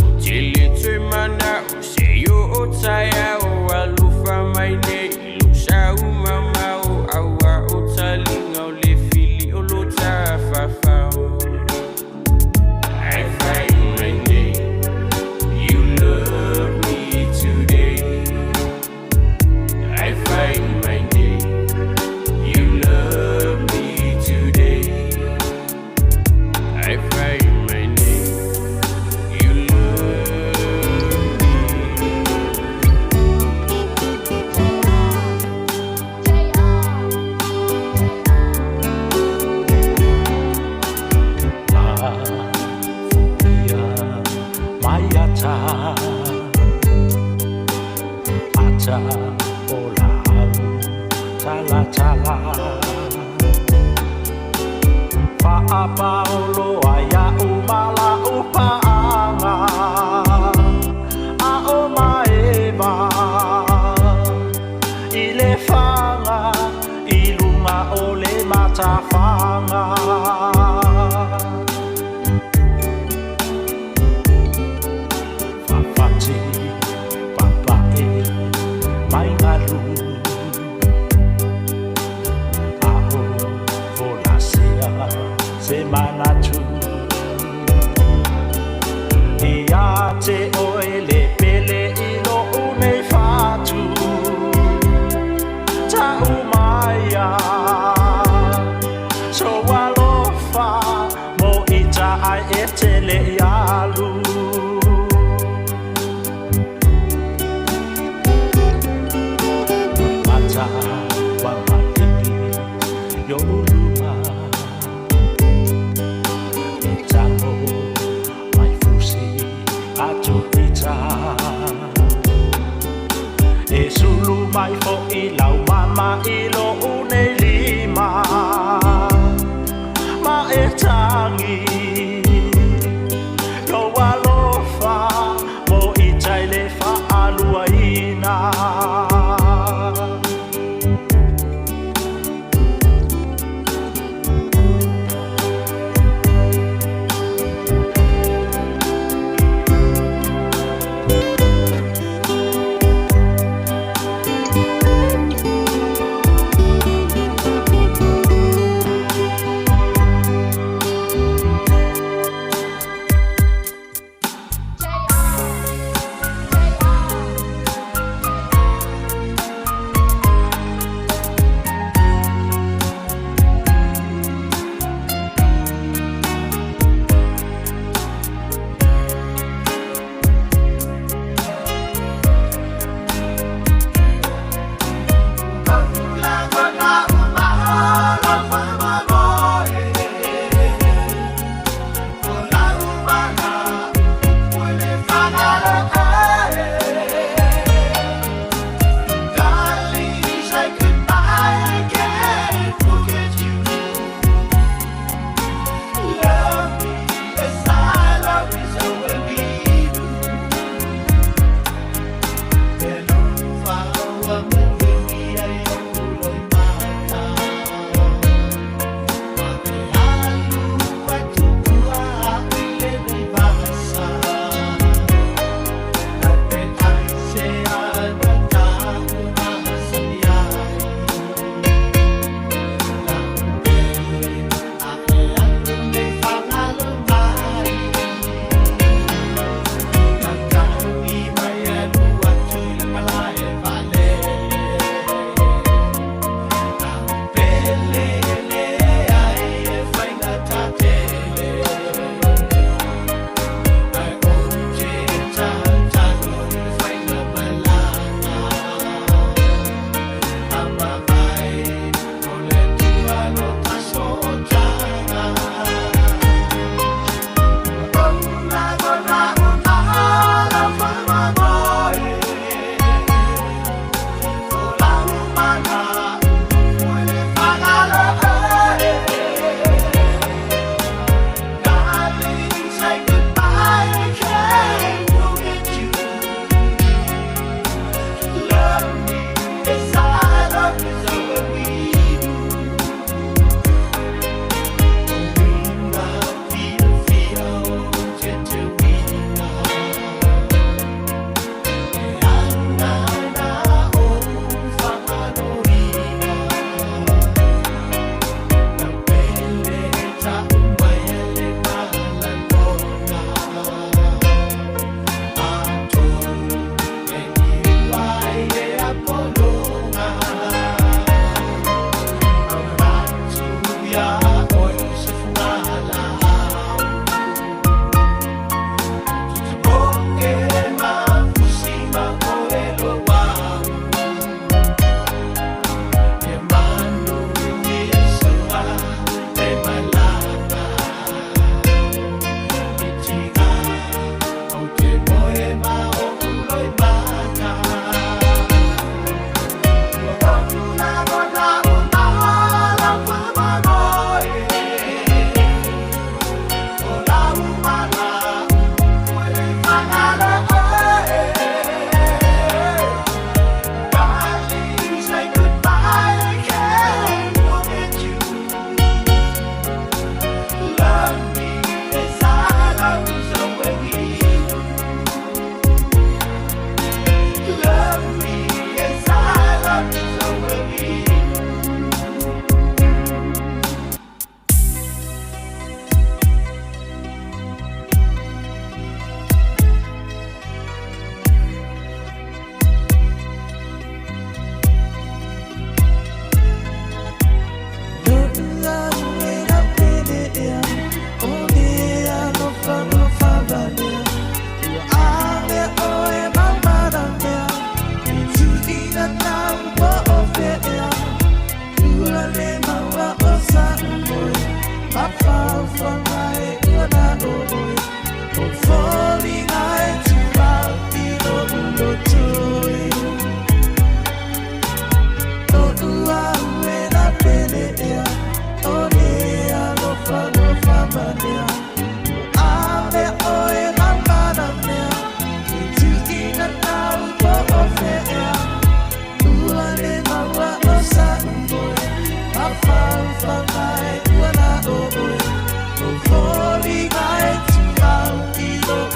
O tele tue mana o se yo o taia o alofa mai nei Lo sa uma mau aua o talinga o le fili o lo tafafao I find my name. You love me today. I find my name. You love me today. I find my name. You love me. La mai ata ata o lau tala tala Fa'apaolo ai a'u ma la'u pa'aga A'o maeva I le faga i luga o le matafaga. Fafati papa'e mai galu A'o folasea se manatu Ia te oe le pele i lo'u nei fatu Ta'u maia So alofa mo ita ai e tele i alu. Mata wa maliki yo uluma E tango mai fusi atu ita E sulu mai fo'i lau mama i lo'u nei lima Ma e tagi Lou alofa mo ita i le fa'aluaina.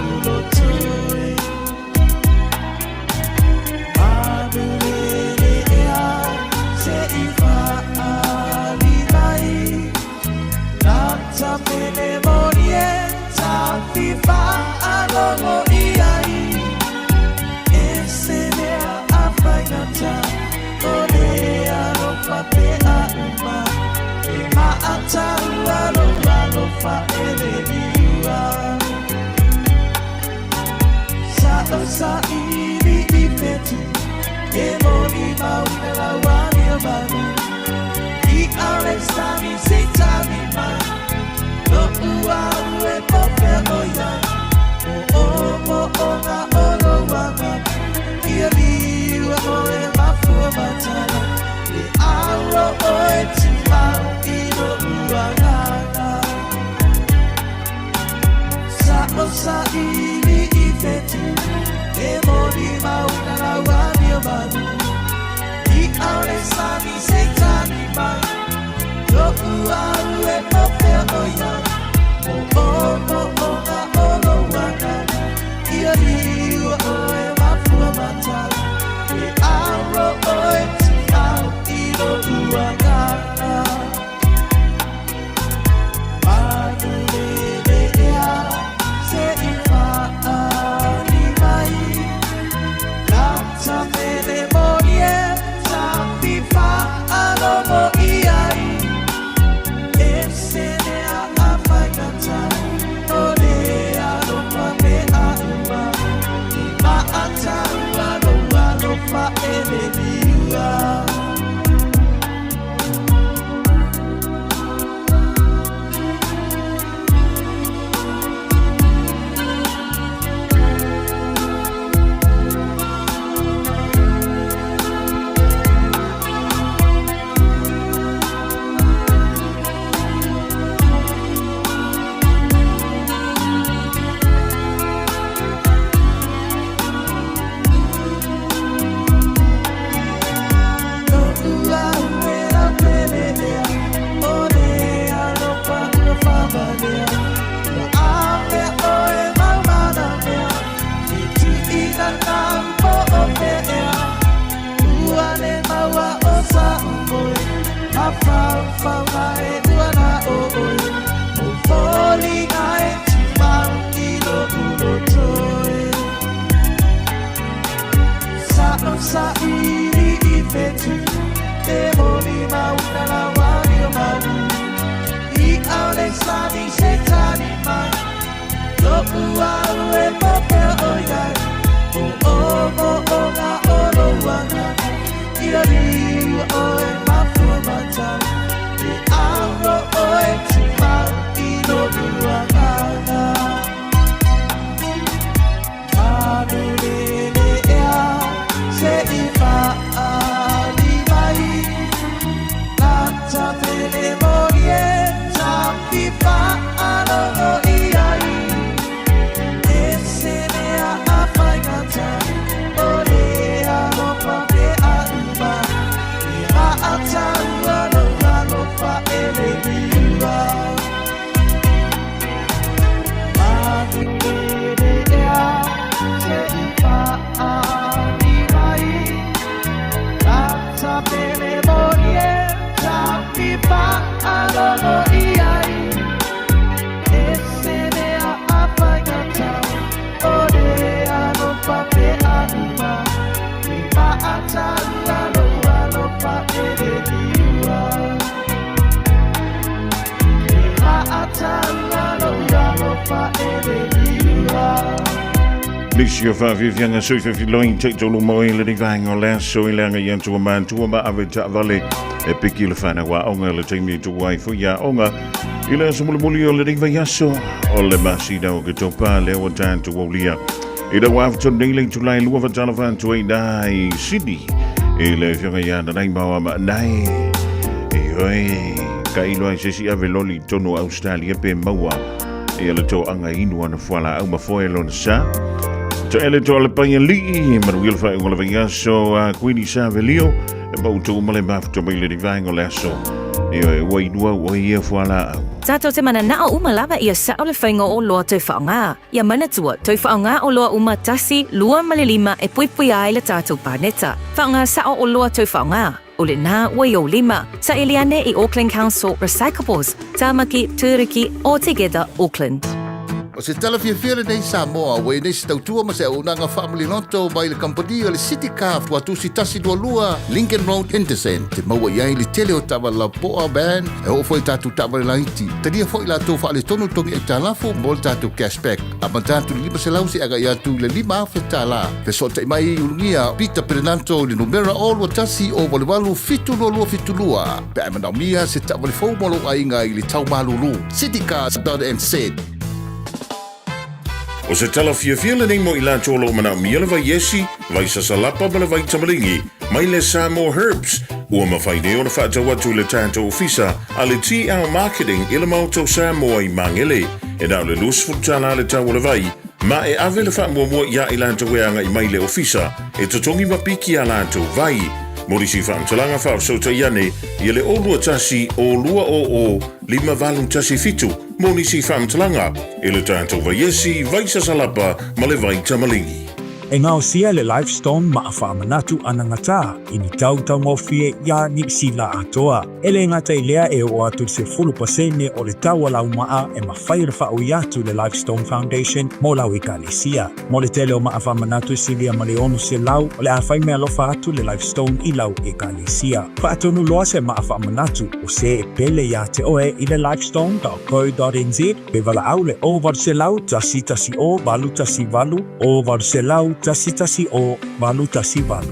Ulotoi Manulele ea se i whaali mai Nata pene moni e tafi whaalongo i ai E se mea a whaingata O le alofa pe a uma E maataua lo alofa e le liua Sa o sa ili i whetu E moni mauna lawani o manu I aole sami se tani mai No ua ue po fea o ia O o mo o ngā olo wanga Ia liua o e mafua matala Le aro o e tumau i lo uanganga Sa o sa ili i whetu E moni mauna lawani o manu I aole sami se tani mai No ua ue po fea o ia O o mo o ngā olo wanga Ia liua o e mafua matala Le aro o e tumau i lo uanganga Manulele ea se i whaali mai Lata pele moni e tafi whaalongo i ai E se mea a whaingata O le alofa me a uma I maataua lo alofa e le liua. No ua ue la pele ea O le alofa ua whamalea Ua a mea oe maumana mea I tuina nā po o pea Ua le maua o sa umoe Ma whau whau nā e ua nā o oe O foli nā e tumau i lo ulotoi Sa o sa ili i whetu Te moni mauna la wani o manu I aole sami se tani mai No ua ue po pea o iai O o mo o ngā olo wanga Ia liua o e mafua matala Le aro o e tumau i lo uanganga Manulele ea se i whaali mai Lata pele moni e tafi whaalongo i ai E se mea a whaingata O le alofa pe a uma E maataua lo alofa e le liua Manulele ea se i whaali mai Lata pele moni e tafi whaalongo i ai E se mea a whaingata O le alofa pe a uma E maataua lo alofa e le liua E maataua lo alofa e le liua. Nisi o faafiafiaga sui fefiloi taitolu moi le vaega o le aso i le agai atu o matua ma ave taavale e piki le fanau aoga le taimi e tuu ai foi aoga i le aso mulimuli o lenei vaiaso o le masina o Oketopa lea ua tatou aulia i lau ava nei le itulai lua fatalofa atu ai na i Sydney i le afioga ia Nanaima Maanai ioe tailo ai se isi ave loli i totonu o Australia pe maua ia le toaga inu ana fualaau ma foe lona sa. Toele toa le pai alii, manuia le faaiuga o le vaiaso a Kuini Savelio, e mau tuu ma le mafuta mai le vaega o le aso. Ioe, ua inu au oe i ia fualaau. Tatou te mananao uma lava ia sao le faiga o oloa toe faaaoga. Ia manatua, toe faaaoga oloa uma tasi, lua ma le lima e puipuia ai le tatou paneta. Faaaoga sao oloa toe faaaoga. O lena ua i ou lima. Saili ane i Auckland Council Recyclables, Tamaki, Turuki, or Together Auckland. O se tala fiafia lenei Samoa ua i nei se tautua ma se auaunaga faamaliloto mai le kamupani o le City Car Tuatusi 122 Lincoln Road Henderson te maua i ai le tele o taavale lapoa van e oo foi i tatou taavale laiti. Talia foi latou faaletonu togi aitalafu mo le tatou cashback amata atu i le 500 seia agai atu i le $5,000. Fesootai mai i Ulugia Peter Perenanto i le numera 021 088 722 pe a e manaomia se taavale fou mo lou aiga i le tau malulu. Citycars.nz. O se tala fiafia lenei mo i latou o lo o manaomia le vai esi, vai sasalapa ma le vai tamaligi mai le Samoa Herbs, ua mafai nei ona faatau atu i le tatou ofisa a le TL Marketing i le Maota o Samoa i Magele. E na o le $20 le tau o le vai, ma e ave le faamuamua ia i latou e agai mai i le ofisa e totogi ma piki a latou vai. Mo nisi faamatalaga faafesootai ane ia le 021 200 5817 mo nisi faamatalaga i le tatou vaiesi, vaisasalapa ma le vaitamaligi. E gaosia le Livestone maa faamanatu anagatā i ni tau taugofie iā Niu Sila atoa. E le gata i lea e oo atu i le 10% o le tau o lau maa e mafai ona faaui atu i le Livestone Foundation mo lau ekalesia. Mo le tele o maa faamanatu e silia ma le 600, o le a fai meaalofa atu le Livestone i lau ekalesia. Faatonu loa se maa faamanatu o se e pele iā te oe i le livestone.co.nz pe valaau le 0800 110 818 0800 110 818.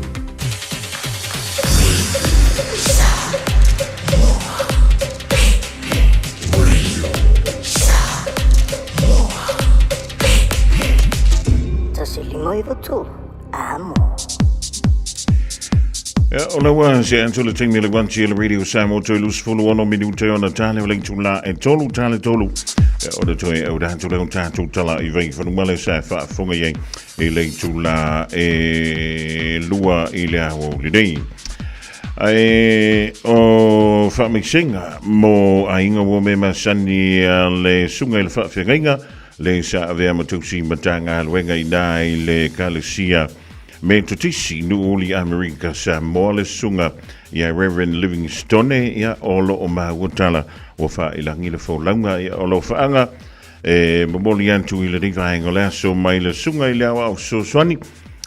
153, Amo. Ia, o lau se atu le taimi le guanti le Radio Samoa toe 26 minute ona tale o le itula e tolu tale tolu. Ia, o le toe au rātou leo tātou tala i vei whanua le sa whaafonga iai i le itula e lua i le aho le nei. Ae o whaamaisenga mo aiga ua me masani a le sunga i le whaafeagaiga le sa avea ma tausi matagaluega i nā i le kalesia Metotisi Nu'uuli Amerika Samoa le susuga ia Reverend Livingstone ia o lo o maua tala ua faailangi le folauga ia o lo faaga e momoli atu i lenei vaega o le aso mai le susuga i le aoao fesoasoani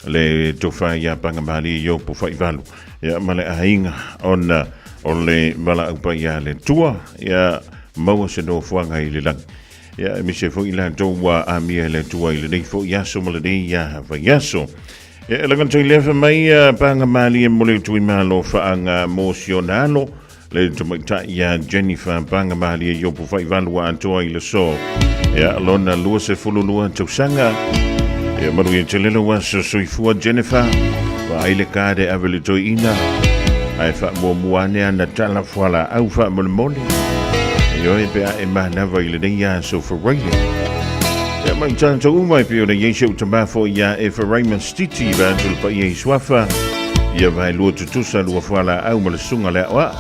le tofa ia Pagamalie Iopo Faivalu ia ma le aiga ona o le valaau paia a le Atua ia maua se nofoaga i le lagi. Ia, aemaise foi i latou ua amia e le Atua i lenei foi aso ma lenei vaiaso. Ia, e lagona toi lefa mai a panga malie mo le tui malo whaanga mō si ona alo, le tamaitai ia Jennifer panga malie i opu whaivalu a atoa i le so. Ia, lona lua se fululua tausaga. Ia, maru ia te lelo aso soifua Jennifer, wa ai le kade ave le toi ina, ai wha mua mua ane ana tala fuala au wha molemole. Ioe pe a e manava i lenei aso Faraile. Ia mai tātou uma e pei ona i ai si ou tamā foi ia Eferaima Stiti vaeatu le paia i Suafa. Ia vaelua tutusa lua fualaau ma le susuga le aoao.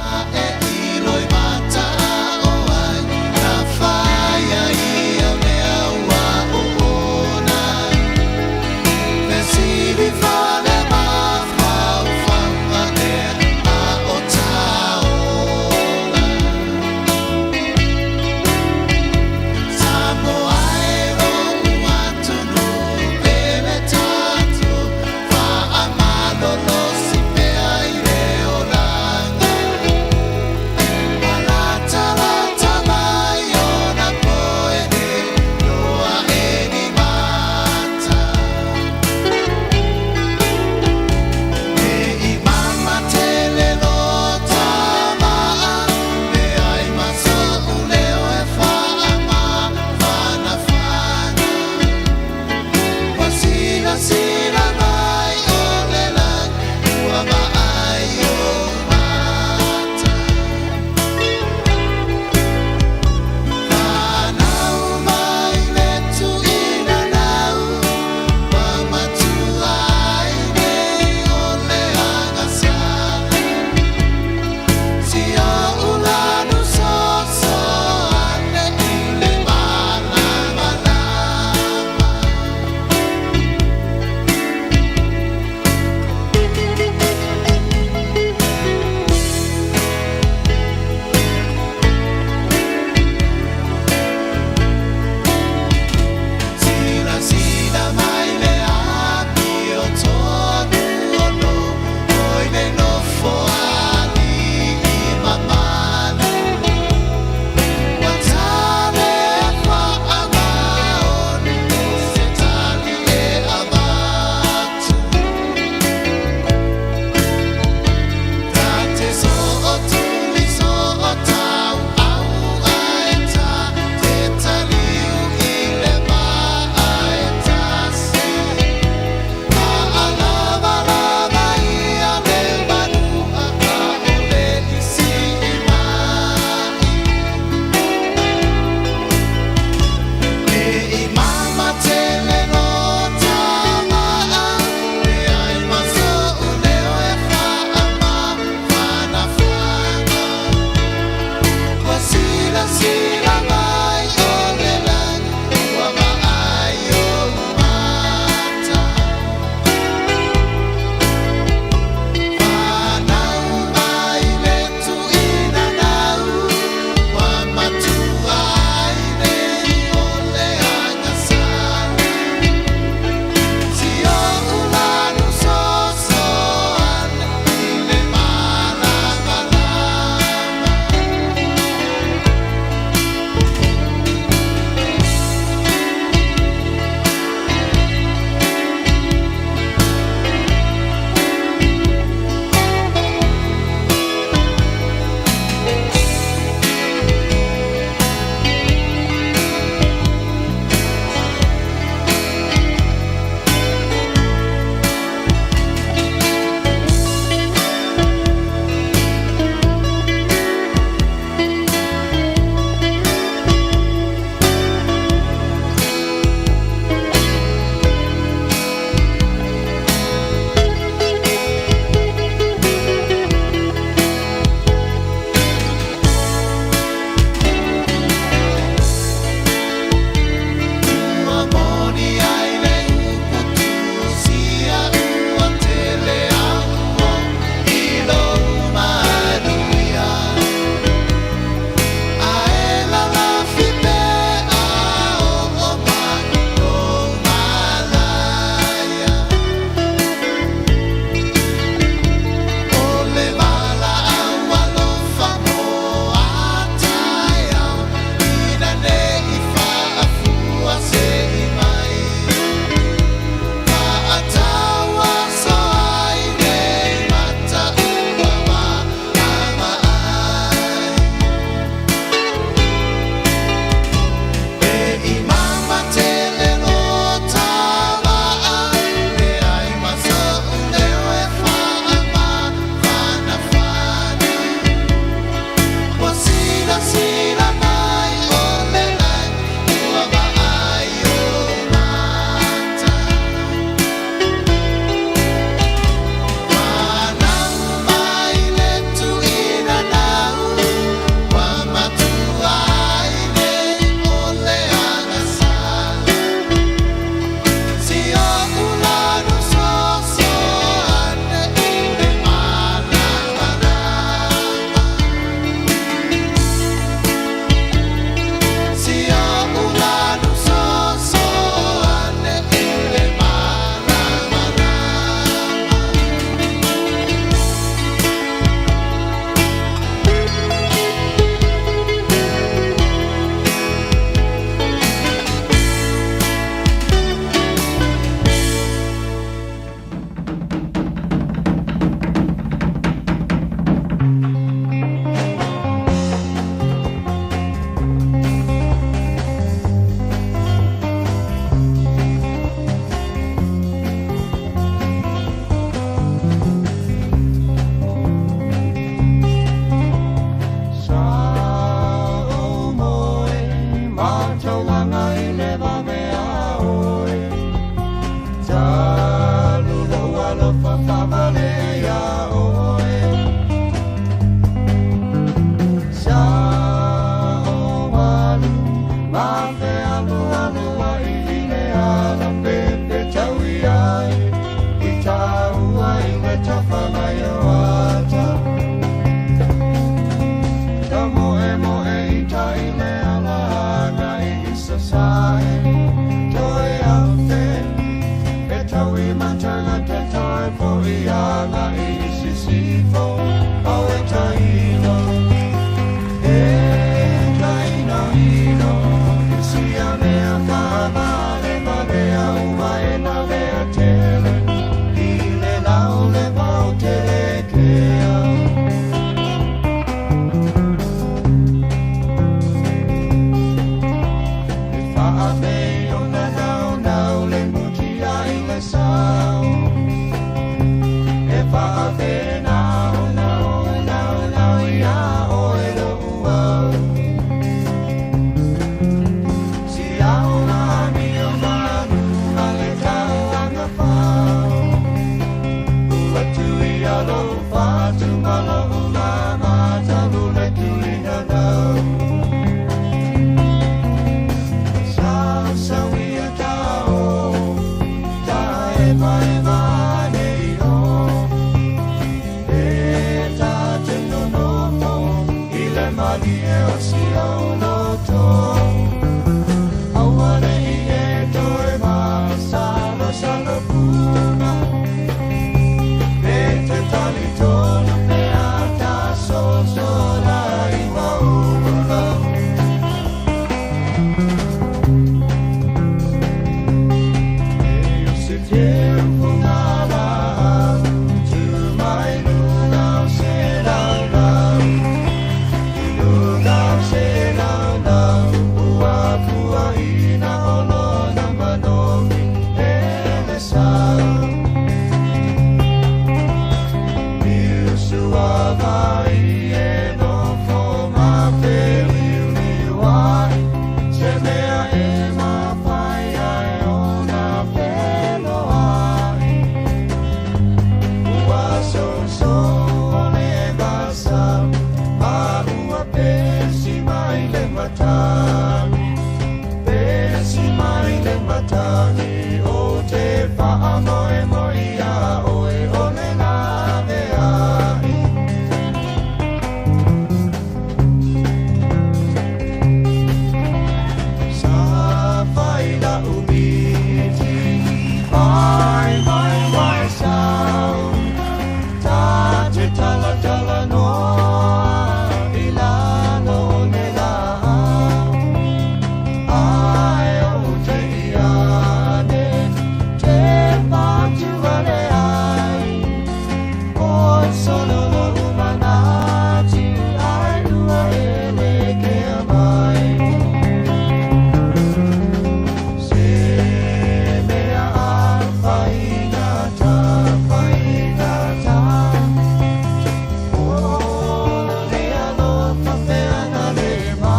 taui matanga te toi po i anga i sisifo au e taino E taino ino i sia mea whaamale ma mea uma e na mea tele I le lau le vau tele kea E whaafei o na nau nau le muti ai le sau E whaafei nau nau nau nau ia oe lo uau Si au mani o manu ma le tau anga whau Ua tui a lo whatu ma lo umama talu le tui na nau Sa sa wia tao, ta e mai mane o. E ta te no no mo, i le mani e o si au loto. Aua le i e toe ma, sa lo sa lo puna. E te tali tonu pe a ta so so la i maunga. Se tempo nada tu mai luna se la luna se la la ua pua ina olo na manomi ele sa Iusua vai e no fo ma pe liu wai se mea e ma whai ai o na whelo ai. Ua so so o le masa, ma ua pesi mai le matangi. Pesi mai le matangi, o te wha moe moe a oe o le lave ai. Sa whai la umiti, mai mai mai sau. Ta te tala tala noa, i lalo o ne la. Ai o te iane, te patu ale ai. O solo lo umanati, ai lua ele ke mai. Se mea a whaingata, whaingata. O le alofa wheana le mā.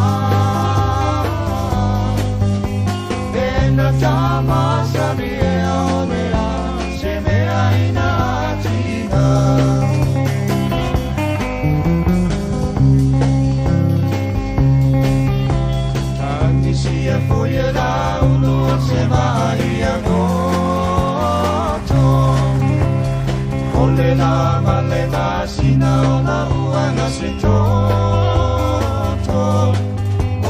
E na tama sari e au le a, se mea ina atina. Tanti sia foia la ulu o se mai a goto. O le la ma le ma sina o la uanga se toto.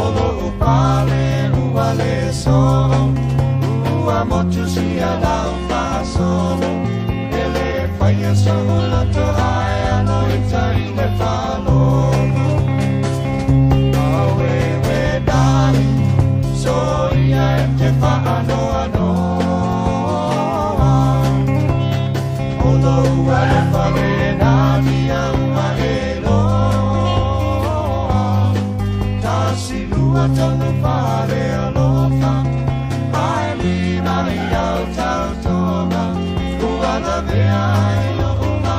O lo upale ua le so, ua motu sia la upa solo. Ele whaia so uloto ai ano i tai le whalogo. Awe we dai, so ia e te whaano anoa. O lo ua le whale nā tia ua e loa. Ta silua tonu whare alofa, ai lima i au tau tonga. Ua la vea ai lo uma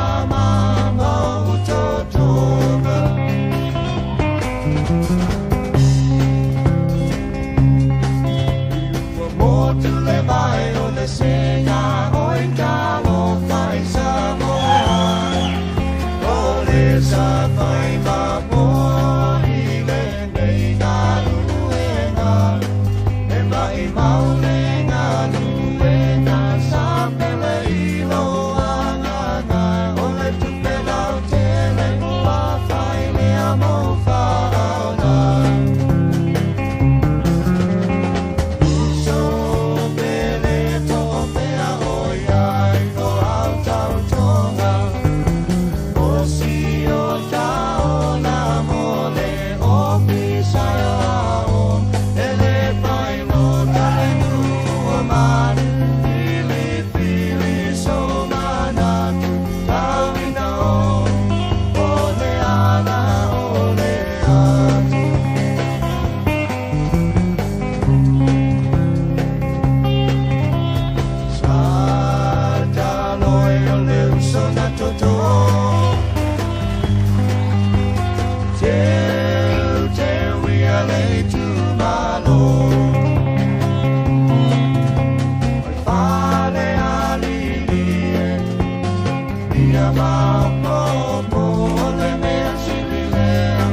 ia maopopo O le mea sili lea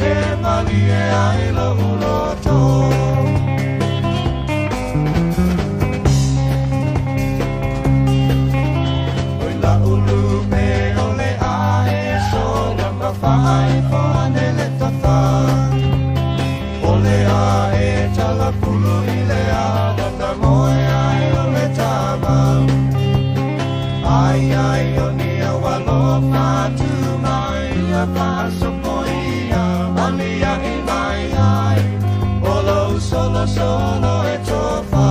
E malie ai lo'u loto. Oi la ulu me o le ae sola ma faaifo ane le tafa. O le ae talapulu i le ava ta moe ai o le tama. Ai ai o nia walofa tu mai ia whaasopo ia mani ai mai ai. O lo solo solo e tofa.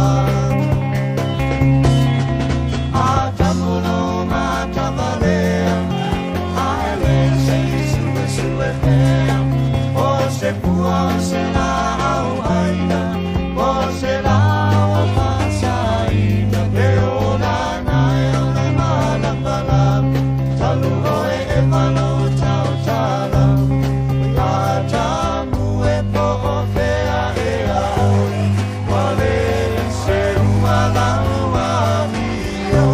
A tamulo matavalea, ai le se sue sue pea. O se pua o se la au aina, o se la o pasaina. E o la nai o le malapalapa, talu oe e malo tau tala. A tamu e po o fea e a oe, wale se ua lau a mio.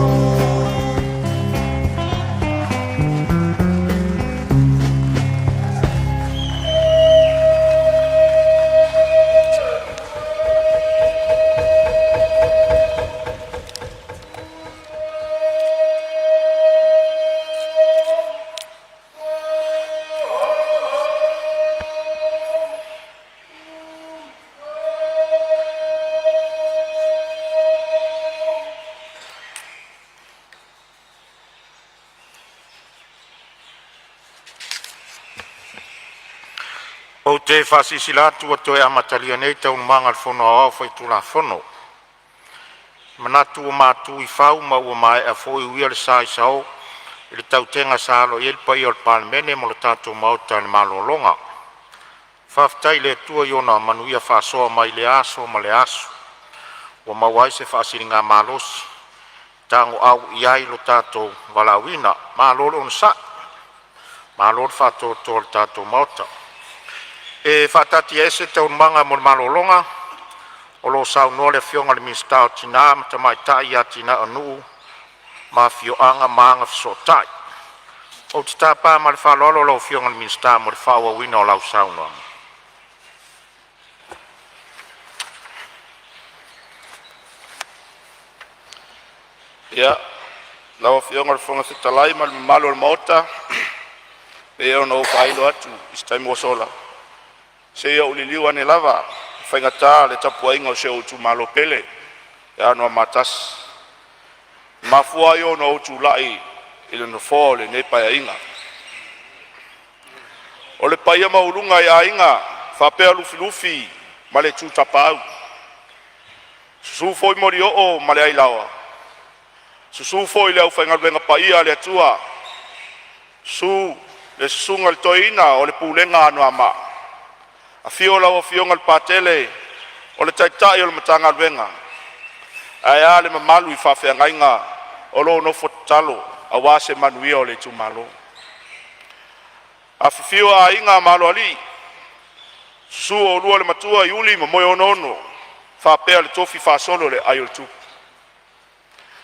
Ou te faasilasila atu ua toe amatalia nei Taualumaga a le Fono Aoao Faitulafono. E manatu ua matu i fau ma ua maea foi uia le sa i sao i le tautega sa alo i ai le paia o le Palemene ma lo tatou Maota i le malologa. Faafetai i le Atua i ona manuia faasoa mai lea aso ma lea aso ua maua ai se faasiligamalosi e tagoau i ai lo tatou valaauina. Malo le onosai, malo le faatoatoa i le tatou Maota. E faataatiaese Taualumaga mo le malologa o lo o saunoa le Afioga i le Minisita o Tina ma Tamaitai, Atinae o Nuu ma Afioaga ma Agafesootai. Ou te tapa ma le faaaloalo lau Afioga i le Minisita mo le faaauauina o lau saunoaga. Ia, lau Afioga i le Fofoga Fetalai ma le mamalu o le Maota, e pei ona ou faailo atu i se taimi ua sola, se i ou liliu ane lava e faigata le tapuaiga a si ou itumalo pele ia Anoamaa 1. E mafua ai ona ou tulai i le nofoa o lenei Paeaiga. O le paia maualuga i Aiga faapea Lufilufi ma le Itu Tapaau, susu foi Molioo ma le Ailaoa, susu foi le aufaigaluega paia a le Atua, susu le susuga i le toeaina o le pulega a Anoamaa, afio lau Afioga i le Patele o le Taitai o le Matagaluega, ae a le mamalu i faafeagaiga o lo o nofo tatalo aua se manuia o le itumalo. Afifio Aiga ma Aloalii, susu oulua le Matua Iuli ma Moeonoono faapea le tofi faasolo i le ai o le Tupu.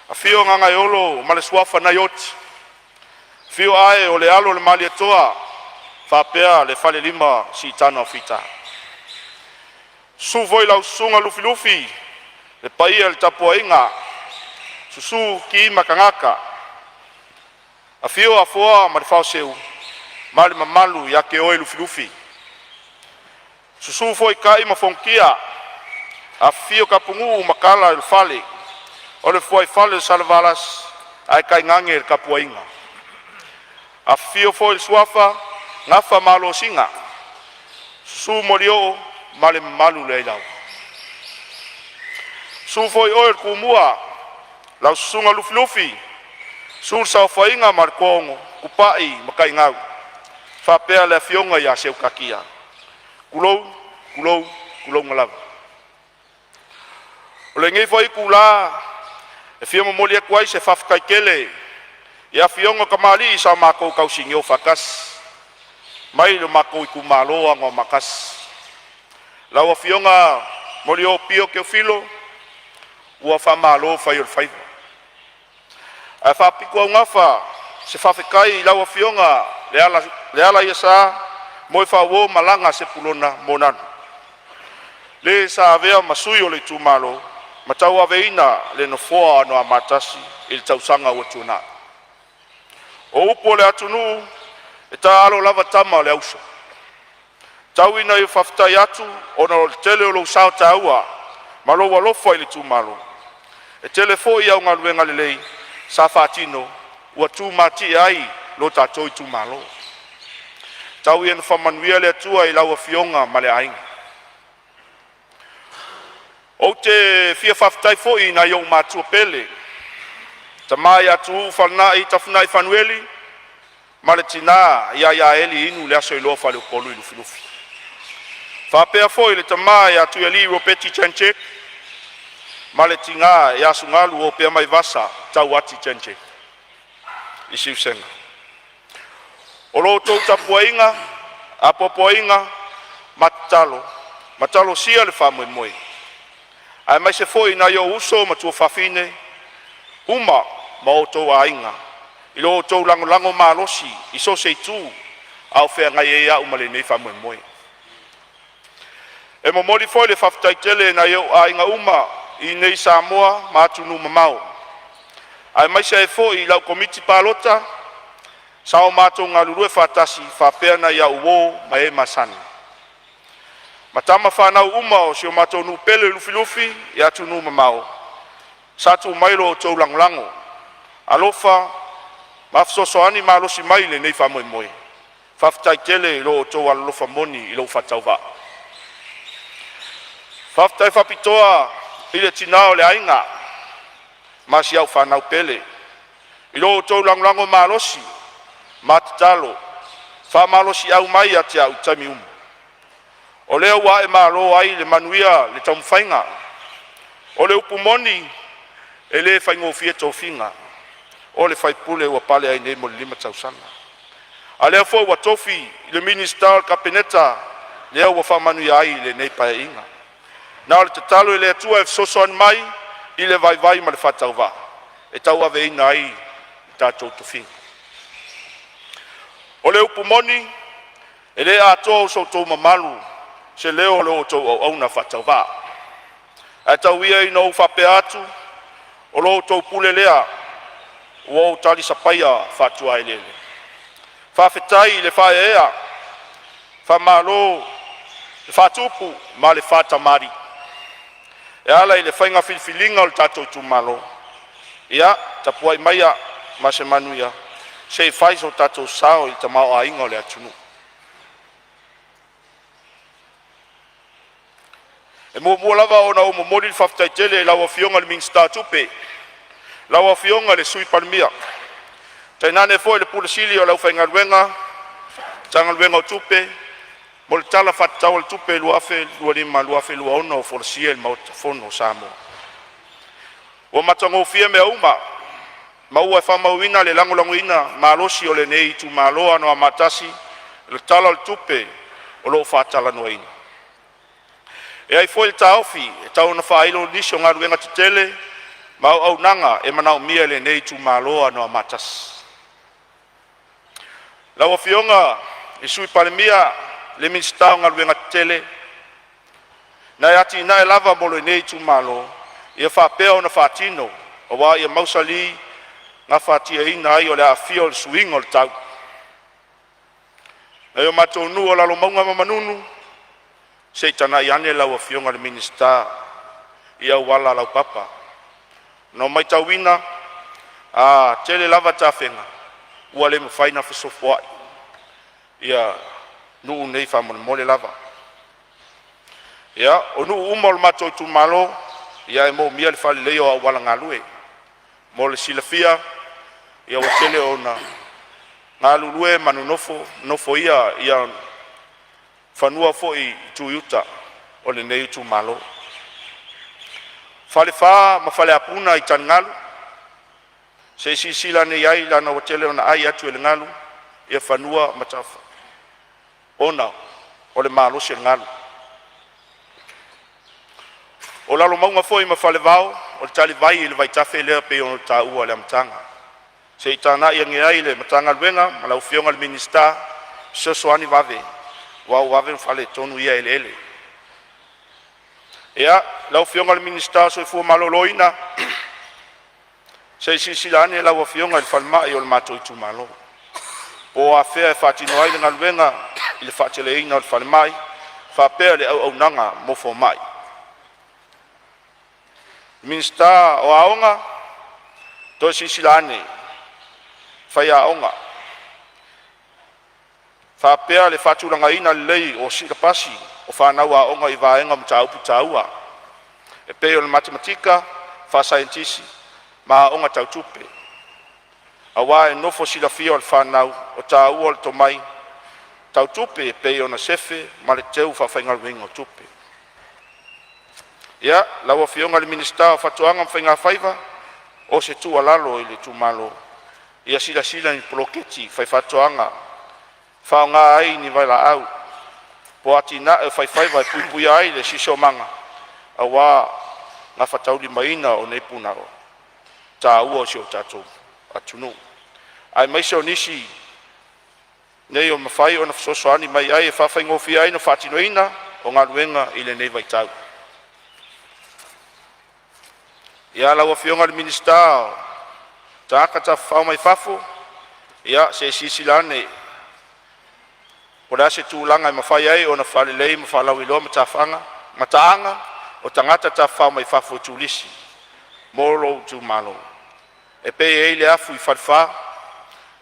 Afio Gagaeolo ma le suafa Naioti, afio Ae o le alo o le Malietoa faapea le falelima o Siitana o Fita. Susu foi lau susuga Lufilufi, le paia i le tapuaiga, susu Ki ma Kagaka, afio Afoa ma le Faoseu ma le mamalu ia te oe Lufilufi. Susu foi Tai ma Fonotia, afifio Tapunuu ma tala i le fale, o le fuaifale o Salevalasi ae tainane le tapuaiga. Afifio foi le suafa Gafa ma Alosina, susu Molioo ma le mamalu i le Ailaoa. Susu foi oe le Tumua, lau susuga Lufilufi, susu le saofaiga ma le toaono, Tupai ma Taigau faapea le afioga ia Seutatia. Tulou, tulou, tulouna lava. O lenei foi itula e fia momoli atu ai se faafetai tele i afioga i tamalii sa matou tausinio faatasi mai lo matou itumalo o Anoamaa 1. Lau Afioga Molioo Pio Teofilo, ua faamalo fai o le faiva. Ae faapitoaugafa se faafetai i lau Afioga Lealaiasa Moefaauo Malaga Sepulona Moananu, le sa avea ma sui o le itumalo ma tauaveina le Nofoa o Anoamaa 1 i le tausaga ua tuanai. O upu a le atunuu, e taalo lava tama o le auso. Tau ina ou faafetai atu ona o le tele o lou sao taua ma lou alofa i le itumalo. E tele foi au galuega lelei sa faatino ua tumatie ai lo tatou itumalo. Tau ia ina faamanuia le Atua i lau Afioga ma le aiga. Ou te fia faafetai foi i nai ou matua pele, tama ia Tuuu Fealinai Tafinai Fanueli ma le tina ia Eli Inu Leasoiloa Faleupolu i Lufilufi. Faapea foi le tama ia Tuialii Ropati Jan Check ma le tina ia Sugalu Opeamaivasa Tauati Jan Check i Siusega. O lo outou tapuaiga, apoapoaiga ma tatalo ma talosia le faamoemoe, aemaise foi nai ou uso ma tuafafine uma ma o outou aiga i lo outou lagolago malosi i so o se itu a o feagai ai au ma lenei faamoemoe. E momoli foi le faafetai tele i nai ou aiga uma i inei i Samoa ma atunuu e mamao, aemaise ai foi lau Komiti Palota sa o matou galulue faatasi faapea nai au uo ma e masani ma tama fanau uma o si o matou nuu pele i Lufilufi i atunuu e mamao sa tuu mai lo outou lagolago, alofa ma fesoasoani malosi mai i lenei faamoemoe. Faafetai tele i lo outou alolofa moni i lou faatauvaa. Faafetai faapitoa i le tina o le aiga ma si au fanau pele i lo outou lagolago malosi ma tatalo faamalosiau mai ia te au i taimi uma, o lea ua aemalo ai i manuia le taumafaiga. O le upu moni, e le faigofie tofiga o le sui usufono ua pale ai nei mo le 5 tausaga, a o lea foi ua tofi i le Minisita o le Kapeneta lea ua faamanuia ai i lenei Paeaiga. Na o le tatalo i le Atua e fesoasoani mai i le vaivai ma le faatauvaa e tauaveina ai lo tatou tofiga. O le upu moni, e le atoa so outou mamalu i se leo o la outou auauna faatauvaa. Ae tau ia ina ou faapea atu, o la outou pule lea ua ou talisapaia faatuaeleele. Faafetai le faaeaea, faamalo le faatupu ma le faatamalii e ala i le faiga filifiliga a lo tatou itumalo. Ia tapuai maia ma se manuia se i fai so tatou sao i le tamaoaiga o le atunuu. E muamua lava ona ou momoli le faafetai tele i lau Afioga i le Minisita o Tupe, lau Afioga i le Sui Palemia, tainane foi le Pule Sili o le Aufaigaluega a le Matagaluega o Tupe mo le Tala Faatatau o le Tupe 2025/2026 ua folasia i le Maota Fono o Samoa. Ua matagofie mea uma ma ua faamauina le lagolagoina malosi o lenei itumalo o Anoamaa 1 i le Tala o le Tupe o lo o faatalanoaina. E i ai foi le taofi e tau ina faailo nisi o galuega tetele ma auaunaga e manaomia e lenei itumalo o Anoamaa 1. Lau Afioga i le Sui Palemia, le Minisita o Galuega Tetele, nai atinae lava mo lenei itumalo ia faapea ona faatino aua ia mausali gafatiaina ai o le aafia o le suiga o le tau. Nai o matou nuu o Lalomauga ma Manunu, se i tagai ane lau Afioga i le Minisita i auala laupapa. Na matauina a tele lava tafega ua le mafai ona fesofoai ia nuu nei faamolemole lava. Ia, o nuu uma o le matou itumalo e moomia le faaleleia o auala galue. Mo le silafia ua tele ina galulue ma nonofo nofoia fanua foi i itu i uta o lenei itumalo. Falefa ma Faleapuna i taligalu, se i silasila ane i ai leaga ua tele ina ai atu e le galu ia fanua ma ona o le malosi o le galu. O Lalomauga foi ma Falevao o le talivai i le vaitafe lea pei ona taua i le amataga. Se i tagai ane ai le Matagaluega ma lau Afioga i le Minisita e fesoasoani vave aua ua vave ona faaletonu ia eleele. Ia, lau Afioga i le Minisita o le Soifua Maloloina, se i silasila ane lau Afioga i le falemai o le matou itumalo, po o afea e faatino ai le galuega i le faateleina o le falemai faapea le auaunaga mo fomai. Minisita o Aoga, toe silasila ane i faiaoga faapea le faatulagaina lelei o silapasi o fanau aoga i vaega o mataupu taua e pei o le matematika, faasaienitisi ma aoga tau tupe, aua e nofo silafia e fanau le taua o le tomai tau tupe e pei ona sefe ma le teu faafaigaluega o tupe. Lau Afioga i le Minisita o Faatoaga ma Faiga Faiva, o se tuualalo i le itumalo, ia silasila i ni poloketi faifaatoaga e faaaoga ai ni vailaau po o atinae o faifaiva e puipuia ai le siosiomaga aua le gafataulimaina o nei punaoa taua o si o tatou atunuu, aemaise o nisi nei o mafai ona fesoasoani mai ai e faafaigofie ai ona faatinoina o galuega i lenei vaitau. Lau Afioga i le Minisita o Tagata Tafafao mai Fafo, ia se i silasila ane po o le a se tulaga e mafai ai ona faalelei ma faalauiloa mataaga o tagata tafafao mai fafo e turisi mo lou itumalo. E pei e i ai le afu i Falefa,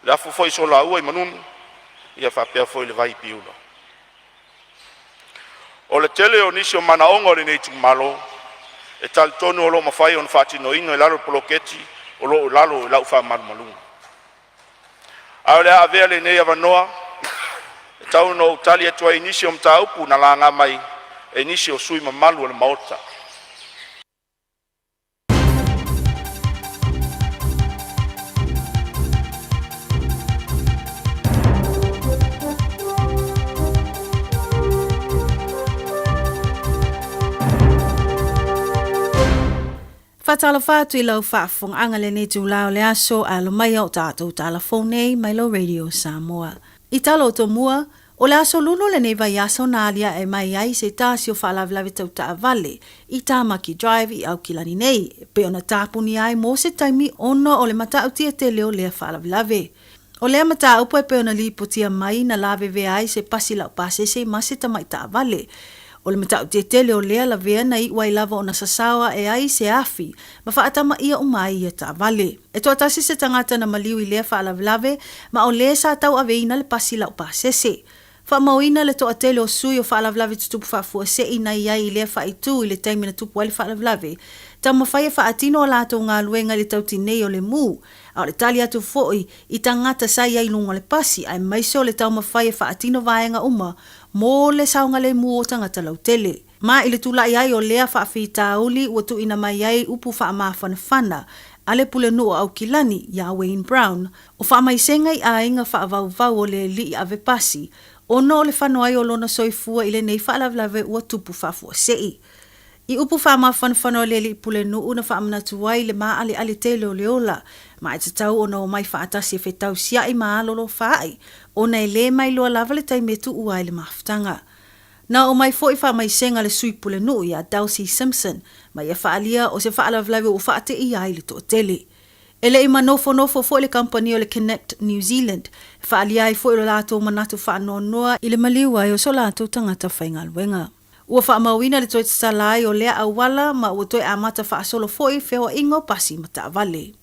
le afu foi i Solaua i Manunu, faapea foi le vai i Piula. O le tele o nisi o manaoga o lenei itumalo e talitonu o lo o mafai ona faatinoina i lalo o le poloketi o lo o i lalo o lau faamalumaluga. Ae o le a avea lenei avanoa e tau ina ou tali atu ai i nisi o mataupu na laga mai e nisi o sui usufono mamalu o le Maota. Faatalofa atu i lau faafofogaaga i lenei itula o le aso, a alo mai o tatou tala fou nei mai lau Radio Samoa. I tala o tomua, o le aso Lulu lenei vaiaso na aliae mai ai se tasi o faalavelave tau taavale i Tamaki Drive i Aukilani nei, e pei ona tapunia ai mo se taimi ona o le matautia tele o lea faalavelave. O lea mataupu e pei ona lipotia mai na lavevea ai se pasi laupasese ma se tamai taavale. O le matautia tele o lea lavea na iu ai lava ona sasao ae ai se afi ma faatamaia uma ai ia taavale. E toatasi se tagata na maliu i lea faalavelave ma o le sa tauaveina le pasi laupasese. Faamauina le toatele o sui o faalavelave tutupu faafuasei na i ai i lea faaitu i le taimi na tupu ai le faalavelave, taumafai e faatino a latou galuega i le tautinei o le mu, a o le tali atu foi i tagata sa i ai i luga o le pasi, aemaise o le taumafai e faatino vaega uma mo le saogalemu o tagata lautele. Ma i le tulai ai o lea faafitauli ua tuuina mai ai upu faamafanafana a le Pulenuu o Aukilani iā Wayne Brown, o faamaisega i aiga faavauvau o le alii ave pasi, ona o le fano ai o lona soifua i lenei faalavelave ua tupu faafuasei. I upu faamafanafana o le alii pulenuu na faamanatu ai le maaleale tele o le ola, ma e tatau ona omai faatasi e fetausiai ma alolofa ai, ona e le mailoa lava le taimi e tuua ai le mafutaga. Na oo mai foi faamaisega le sui pulenuu iā Dulcie Simpson, ma ia faaalia o se faalavelave ua faateia ai le toatele. E le i manofonofo foi le kamupani o le Connect New Zealand, e faaalia ai foi lo latou manatu faanoanoa i le maliu ai o so latou tagata faigaluega. Ua faamauina le toe tatala ai o lea auala ma ua toe amata faasolo foi feoaiga o pasi ma taavale.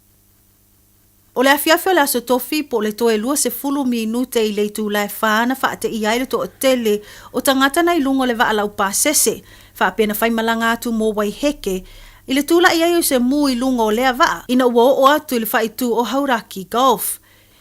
O le afiafi o le Aso Tofi po o le toe 20 minute i le itula e fa na faateia ai le toatele o tagata na i luga o le vaa laupasese faapea na faimalaga atu mo Waiheke i le tulai ai o se mu i luga o lea vaa ina ua oo atu i le faaitu o Hauraki Gulf.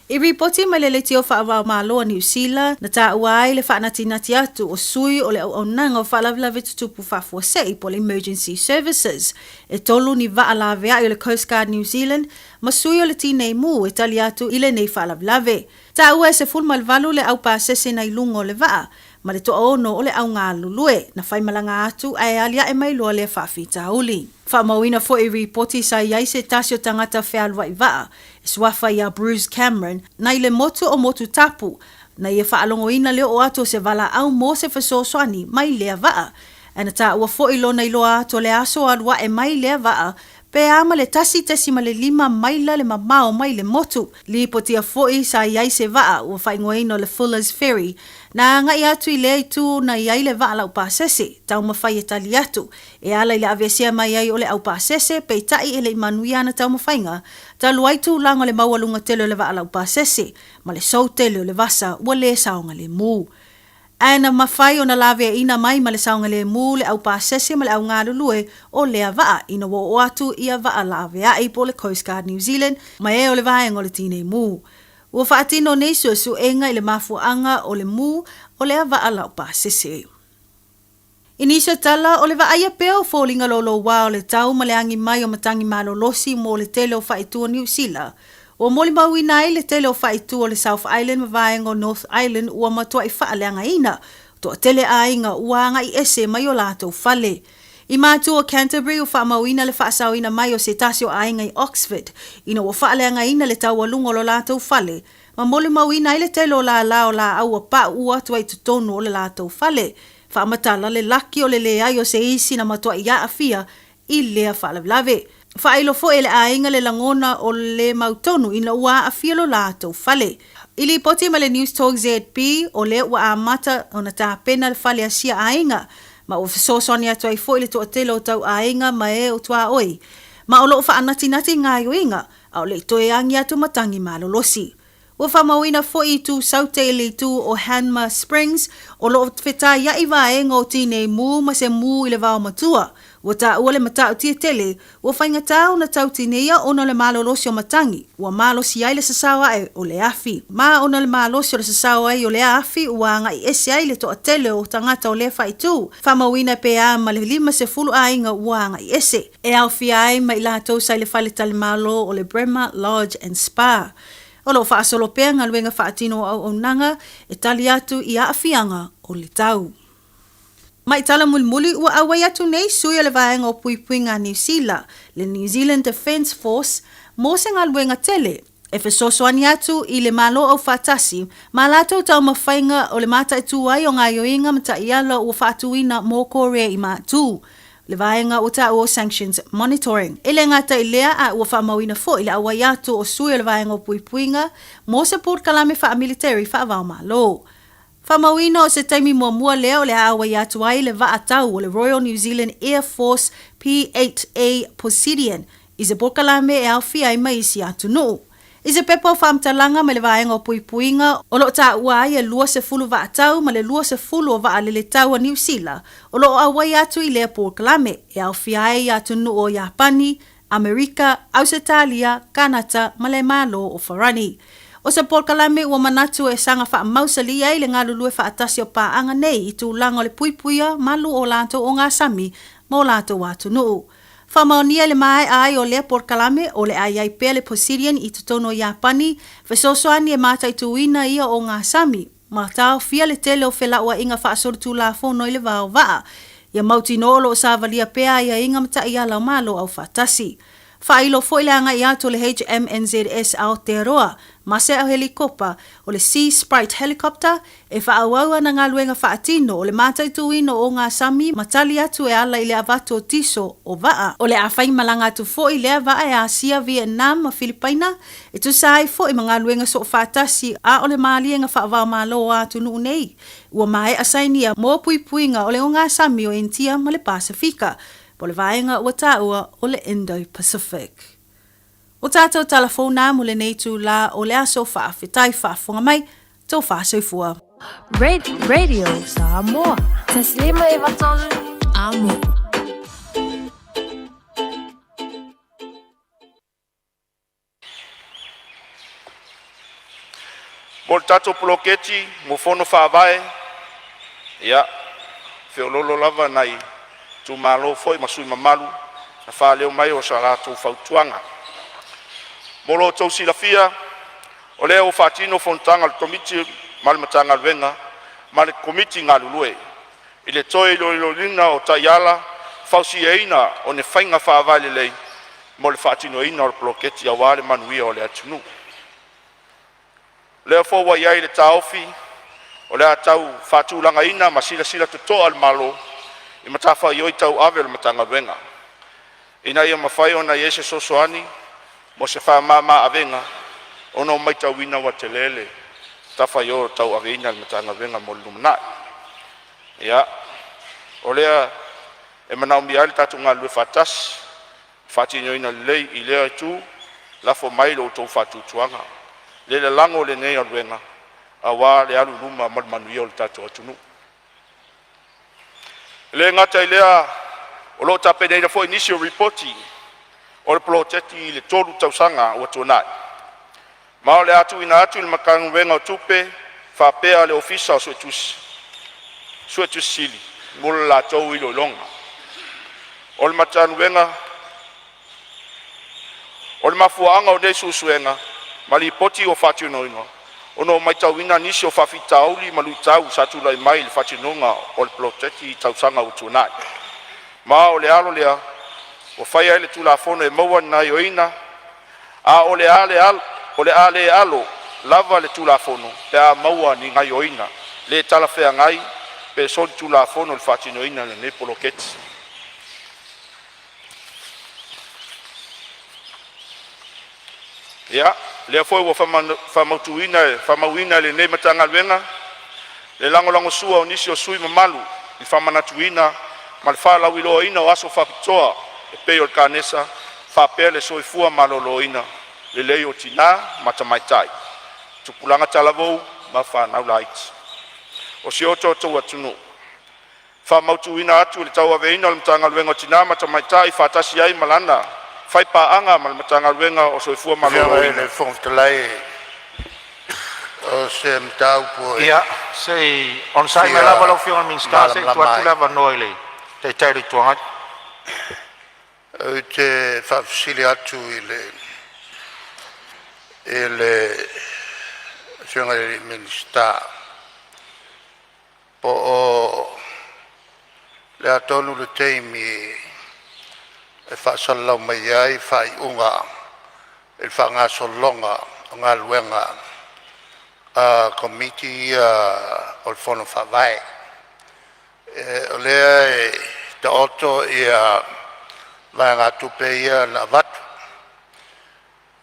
I ripoti mai le Leitio Faavaomalo a Niu Sila, na taua ai le faanatinati atu o sui o le Auaunaga o Faalavelave Tutupu Faafuasei po o le Emergency Services. E tolu ni vaa laveai o le Coast Guard New Zealand ma sui o le Tinei Mu e tali atu i lenei faalavelave. Taua e 18 le au pasese na i luga o le vaa. ma le toaono o le au galulue na faimalaga atu ae aliae mai loa lea faafitauli. Faamauina foi i ripoti sa i ai se tasi o tagata fealuai vaa e suafa ia Bruce Cameron nai le motu o Motutapu na ia faalogoina le oo atu o se valaau mo se fesoasoani mai lea vaa. Ae na taua foi lona iloa atu o le aso alu ae mai lea vaa pe a ma le 1.5 maila le mamao mai le motu. Lipotia foi sa i ai se vaa ua faaigoaina o le Fuller's Ferry na agai atu i lea itu na i ai le vaa laupasese taumafai e tali atu e ala i le aveesea mai ai o le aupasese, peitai e le i manuia ana taumafaiga talu ai tulaga o le maualuga tele o le vaa laupasese ma le sou tele o le vasa ua le saogalemu. Ae na mafai ona laveaiina mai ma le saogalemu le aupasese ma le au galulue o lea vaa ina ua oo atu ia vaa laveai po o le Coast Guard New Zealand ma e o le vaega o le Tinei Mu. Ua faatino nei suesuega i le mafuaaga o le mu o lea vaa laupasese. I nisi o tala, o le vaaia pea o foliga loulouā o le tau ma le agi mai o matagi malolosi mo le tele o faaitu o Niu Sila, ua molimauina ai le tele o faaitu o le South Island ma vaega o North Island ua matuai faaleagaina, toatele aiga ua agai ese mai o latou fale. I matu o Canterbury ua faamauina le faasaoina mai o se tasi o aiga i Oxford ina ua faaleagaina le taualuga o lo latou fale ma molimauina ai le tele o lālā o lāau ua paʻu atu ai i totonu o le latou fale. Faamatala le laki o le leai o se isi na matuai aafia i lea faalavelave. Faailo foi e le aiga le lagona o le mautonu ina ua aafia lo latou fale. I lipoti mai le Newstalk ZB, o lea ua amata ona tapena le fale asia aiga, ma ua fesoasoani atu ai foi le toatele o tau aiga ma e o tuaoi, ma o lo o faanatinati gaoioiga a o le i toe agi atu matagi malolosi. Ua faamauina foi i itu Saute i le itu o Hanmer Springs, o lo o fetaiaʻi vaega o Tinei Mu ma se mū i le vao matua. Ua taua le matautia tele, ua faigata ona tau tineia ona o le malolosi o matagi, ua malosi ai le sasao ae o le afi. Ma ona o le malosi o le sasao ai o lea afi ua agai ese ai le toatele o tagata o lea faaitu. Faamauina pe a ma le 50 aiga ua agai ese. E aofia ai ma i latou sa i le faletalimalo o le Bremer Lodge and Spa. O lo o faasolo pea galuega faatino o auaunaga e tali atu i aafiaga o le tau. Mai tala mulimuli ua auai atu nei sui o le vaega o puipuiga a Niu Sila, le New Zealand Defence Force, mo se galuega tele e fesoasoani atu i le Malo Aufaatasi ma latou taumafaiga o le mataitu ai o gaoioiga ma taiala ua faatuina mo Korea i Matu. Le vaega ua taua o Sanctions Monitoring. E le gata i lea, a ua faamauina foi le auai atu o sui o le vaega o puipuiga mo se polokalame faamiliteri faava-o-Malo. Faamauina o se taimi muamua lea o le a auai atu ai le vaa tau o le Royal New Zealand Air Force P-8A Poseidon i se polokalame e aofia ai ma isi atunuu. I se pepa o faamatalaga mai le vaega o puipuiga o lo o taua ai e 20 vaatau ma le 20 o vaalele tau a Niu Sila o lo o auai atu i lea polokalame e aofia ai atunuu o Iapani, Amerika, Ausetalia, Kanata ma le Malo o Farani. O se polokalame ua manatu e saga faamausali ai le galulue faatasi o paaga nei i tulaga o le puipuia malu o latou ogasami ma o latou atunuu. Faamaonia i le maea ai o lea polokalame o le a i ai pea le Poseidon i totonu o Iapani, fesoasoani e mataituina ia ogasami ma taofia le tele o felauaiga faasolitulafono i le va o vaa. Ia mautinoa o lo o savalia pea aiaiga ma taiala o Malo Aufaatasi. Faailo foi le agai atu o le HMNZS Aotearoa ma se helikopta o le Sea Sprite Helicopter e faaauau ana galuega faatino o le mataituina o ogasami ma tali atu e ala i le avatu o tiso o vaa. O le a faimalaga atu foi lea vaa e Asia, Vietnam ma Filipaina e tusa ai foi ma galuega soofaatasi a o le maliega faava-o-Malo a atunuu nei ua maea sainia mo puipuiga o le ogasami o Initia ma le Pasefika po o le vaega ua taua o le Indo-Pacific. O tātou tala fou nā mo lenei itulā o le aso faafetai faafofoga mai, tō soifua. Radio Samoa. 153 Amo. Mo le tatou poloketi mo fono faavae, ia, feoloolo lava nai itumalo foi ma sui usufono mamalu na faaleo mai o sa latou fautuaga. Mo lo outou silafia, o lea ua faatino fonotaga a le Komiti ma le Matagaluega ma le Komiti galulue i le toe iloiloina o taiala fausiaina o ni faiga faavae lelei mo le faatinoina o le poloketi aua le manuia o le atunuu. O lea foi ua i ai le taofi o le a tau faatulagaina ma silasila totoa le Malo i matafaioi tauave a le Matagaluega ina ia mafai ona i ai se fesoasoani mo se faamama avega ona ua matauina ua tele le matafaioi tauaveina e le Matagaluega mo le lumanai. Ia, o lea e manaomia ai lo tatou galulue faatasi e faatinoina lelei. I lea itu, lafo mai lo outou faatuatuaga e lalago lenei galuega aua le alu i luma ma le manuia o lo tatou atunuu. E le gata i lea, o lo o tapenaina foi nisi o Lipoti o le Poloketi i le 3 tausaga ua tuanai, ma o le a tuuina atu i le Matagaluega o Tupe faapea le Ofisa Suetusi Sili mo le latou iloiloga. O le mafuaaga o nei suesuega ma lipoti ua faatinoina, ona ua matauina nisi o faafitauli ma luitau sa tulai mai i le faatinoina o le poloketi i tausaga ua tuanai. Ma o le ala lea ua faia ai le Tulafono e maua ai gaoioiga, a o le a le alo lava le Tulafono pe a maua ni gaoioiga le talafeagai pe solitulafono i le faatinoina o lenei poloketi. Ia, lea foi ua faamauina e lenei Matagaluega le lagolagosua a nisi o sui usufono mamalu i le faamanatuina ma le faalauiloaina o aso faapitoa e pei o le Kanesa faapea le soifua maloloina lelei o tina ma tamaitai, tupulaga talavou ma fanau laiti o si o tatou atunuu. Faamautuina atu le tauaveina o le Matagaluega o Tina ma Tamaitai faatasi ai ma lana faipaaga ma le Matagaluega o le Soifua Afioga i Maloloina. le Fofoga Fetalai, o se mataupu e Ia, se i onosai mai fia lava lau Afioga i le Minisita se i tuu malamalama atu ai. le avanoa i le Taitai o le Itu Agai. Ou te faafesili atu i le i le Afioga i le Minisita, po o le a tonu le taimi e faasalalau mai ai faaiuga i le faagasologa o galuega a Komiti ia o le Fono Faavae. O lea e taoto ia vaegatupe ia na avatu,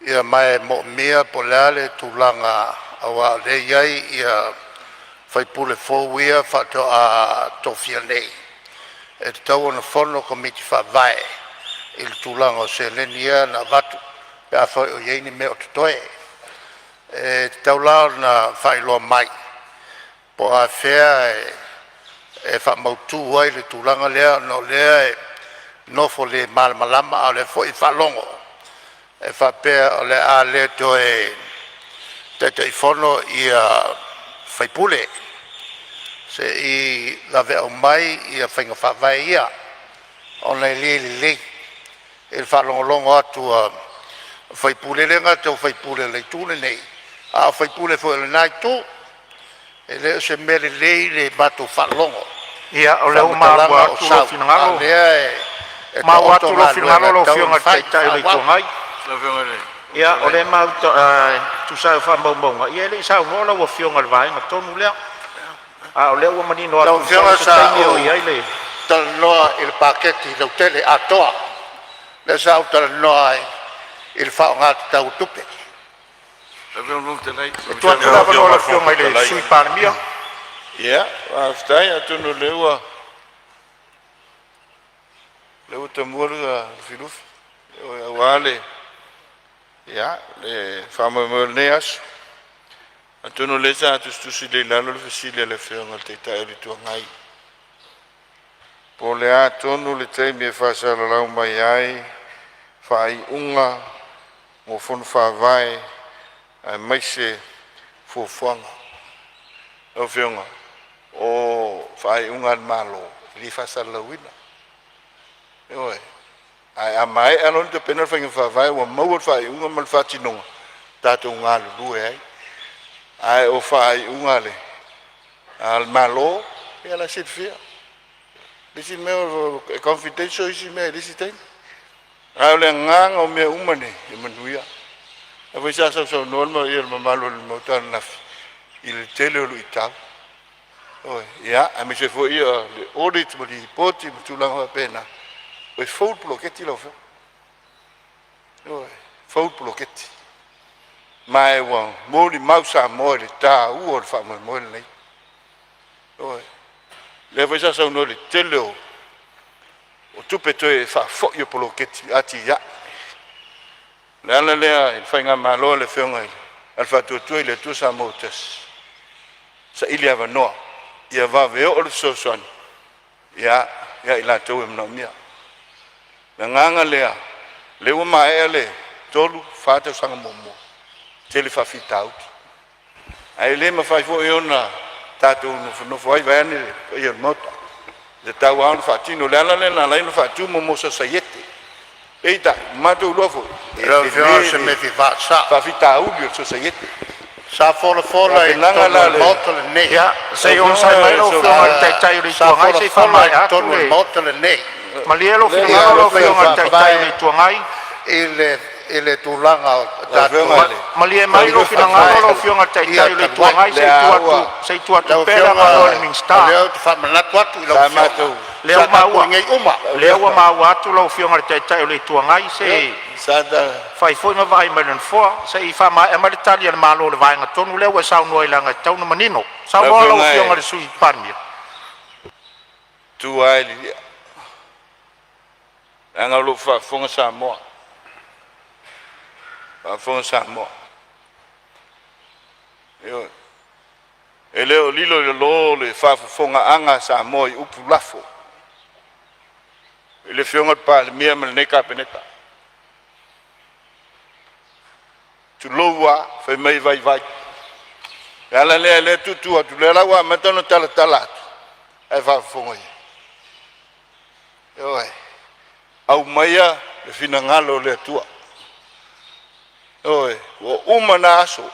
ia ma e moomia po o le a le tulaga aua o lea e i ai ia faipule fou ia faatoa tofia nei, e tatau ona fono Komiti Faavae i le tulaga o seleni ia na avatu pe afai o i ai ni mea o totoe. E tatau la ona faailoa mai po o afea e faamautu ai le tulaga lea ona o lea e nofo le malamalama, a o lea foi e faalogo e faapea o le a le toe Taitaifono sui usufono. Se i vave aumai ia faiga faavae ia ona e le lelei i le faalogologo atu a sui usufono, e le gata o sui usufono o le itu lenei, a o sui usufono foi o lena itu. E le o se mea lelei le matou faalogo Ia, i o lea ua maua faamatalaga o atu lou sau, a o finagalo, lea e maua taoto atu lou galuega finagalo e lau tatau Afioga ona i le fai Taitai o le Itu faaauau. Agai. Ia, o lea e maua e tusa ai o faamaumauga, ia e le i saunoa lau Afioga i le vaega tonu lea. A o lea ua manino Lau atu masalo Afioga o se sa taimi oo ou i ai le talanoa i le paketi lautele atoa, lea sa ou talanoa ai i le faaaoga tatau o tupe. E tuu atu le Lau avanoa i Afioga lau i le Fofoga Afioga i le Fetalai. Sui Palemia. Ia, faafetai atonu o lea ua tamua le Lufilufi aua le faamoemoe o lenei aso. Atonu o lea sa tusitusi lelei i lalo le fesili a le Afioga i le Taitai o le Itu Agai, po o le a tonu le taimi e faasalalau mai ai faaiuga mo Fono Faavae aemaise fuafuaga. Lau Afioga, o faaiuga a le Malo e le faasalalauina, ioe. Ae a maea loa ona tapena le faiga faavae ua maua le faaiuga ma le faatinoga, tatou galulue ai. Ae o faaiuga A le Malo, ia la silafia. Le isi mea e confidential isi mea i le isi taimi. A o le agaga o mea uma nei, e manuia. A foi sa sausaunoa le mamalu o le Maota ananafi i le tele o luitau. Oi, ia, aemaise foi le audit ma lipoti ma tulaga faapena. E fou le poloketi lau Afioga. Oi, fou le poloketi. Ma e ua molimau Samoa i le taua o le faamoemoe lenei. Oi, lea foi sa saunoa i le tele o tupe toe faafoi o poloketi atiae. O le ala lea i le faigamalo a le Afioga i le Faatuatua i le Atua Samoa ua Tasi, saili avanoa ia vave oo le fesoasoani ia i latou e manaomia. O le agaga lea, lea ua maea le 3-4 tausaga muamua, tele faafitauli. Ae le mafai foi ona tatou nofonofo ai vaeane le paia o le Maota. E tatau lava ona faatino. O le ala lea na ala ai ona faatu mo sosaiete. Peitai, matou iloa foi, e Lau Afioga o tele se le mea fia faasao. faafitauli o le sosaiete. Sa folafola i Tapenaga totonu la o le le Maota lenei. Ia, se i onosai mai lau Afioga i le Taitai o le Sa Itu Agai se i folafola i faamaea atu totonu o le le Maota lenei Malie lou ia finagalo le lau faiga Afioga i le Taitai o le faavae Itu Agai. I le tulaga o Lau tatou Afioga i le Malie mai faiga lou finagalo faavae lau Afioga i le ia Taitai o le talu Itu ai. Agai, se i lea ua tuu atu Lau pea le Afioga avanoa i le o Minisita. lea ou te faamanatu atu i lau sa Afioga, matou Lea sa ua tatou maua, i inei uma. lau lea ua Afioga maua atu lau Afioga i le Taitai o le Itu Agai, se i sa ta fai foi ma vaai mai le Nofoa. Se i faamaea mai le tali a le Malo i le vaega tonu lea ua e saunoa ai leaga e tatau ona manino. Lau Saunoa lau Afioga Afioga i e le Sui Palemia. tu lava i lilia, leaga o lou faafofoga Samoa, faafofoga Samoa. Ioe. E le o lilo i lalo le faafofogaaga a Samoa i upu lafo i le Afioga i le Palemia ma lenei Kapeneta. Tulou lava, fai mai e vaivai. O le ala lea o lea e tuutu atu, o lea la ua amata ona talatala atu, ae faafofoga i ai. Ioe. Aumaia le finagalo o le Atua. Ioe. Ua uma na aso,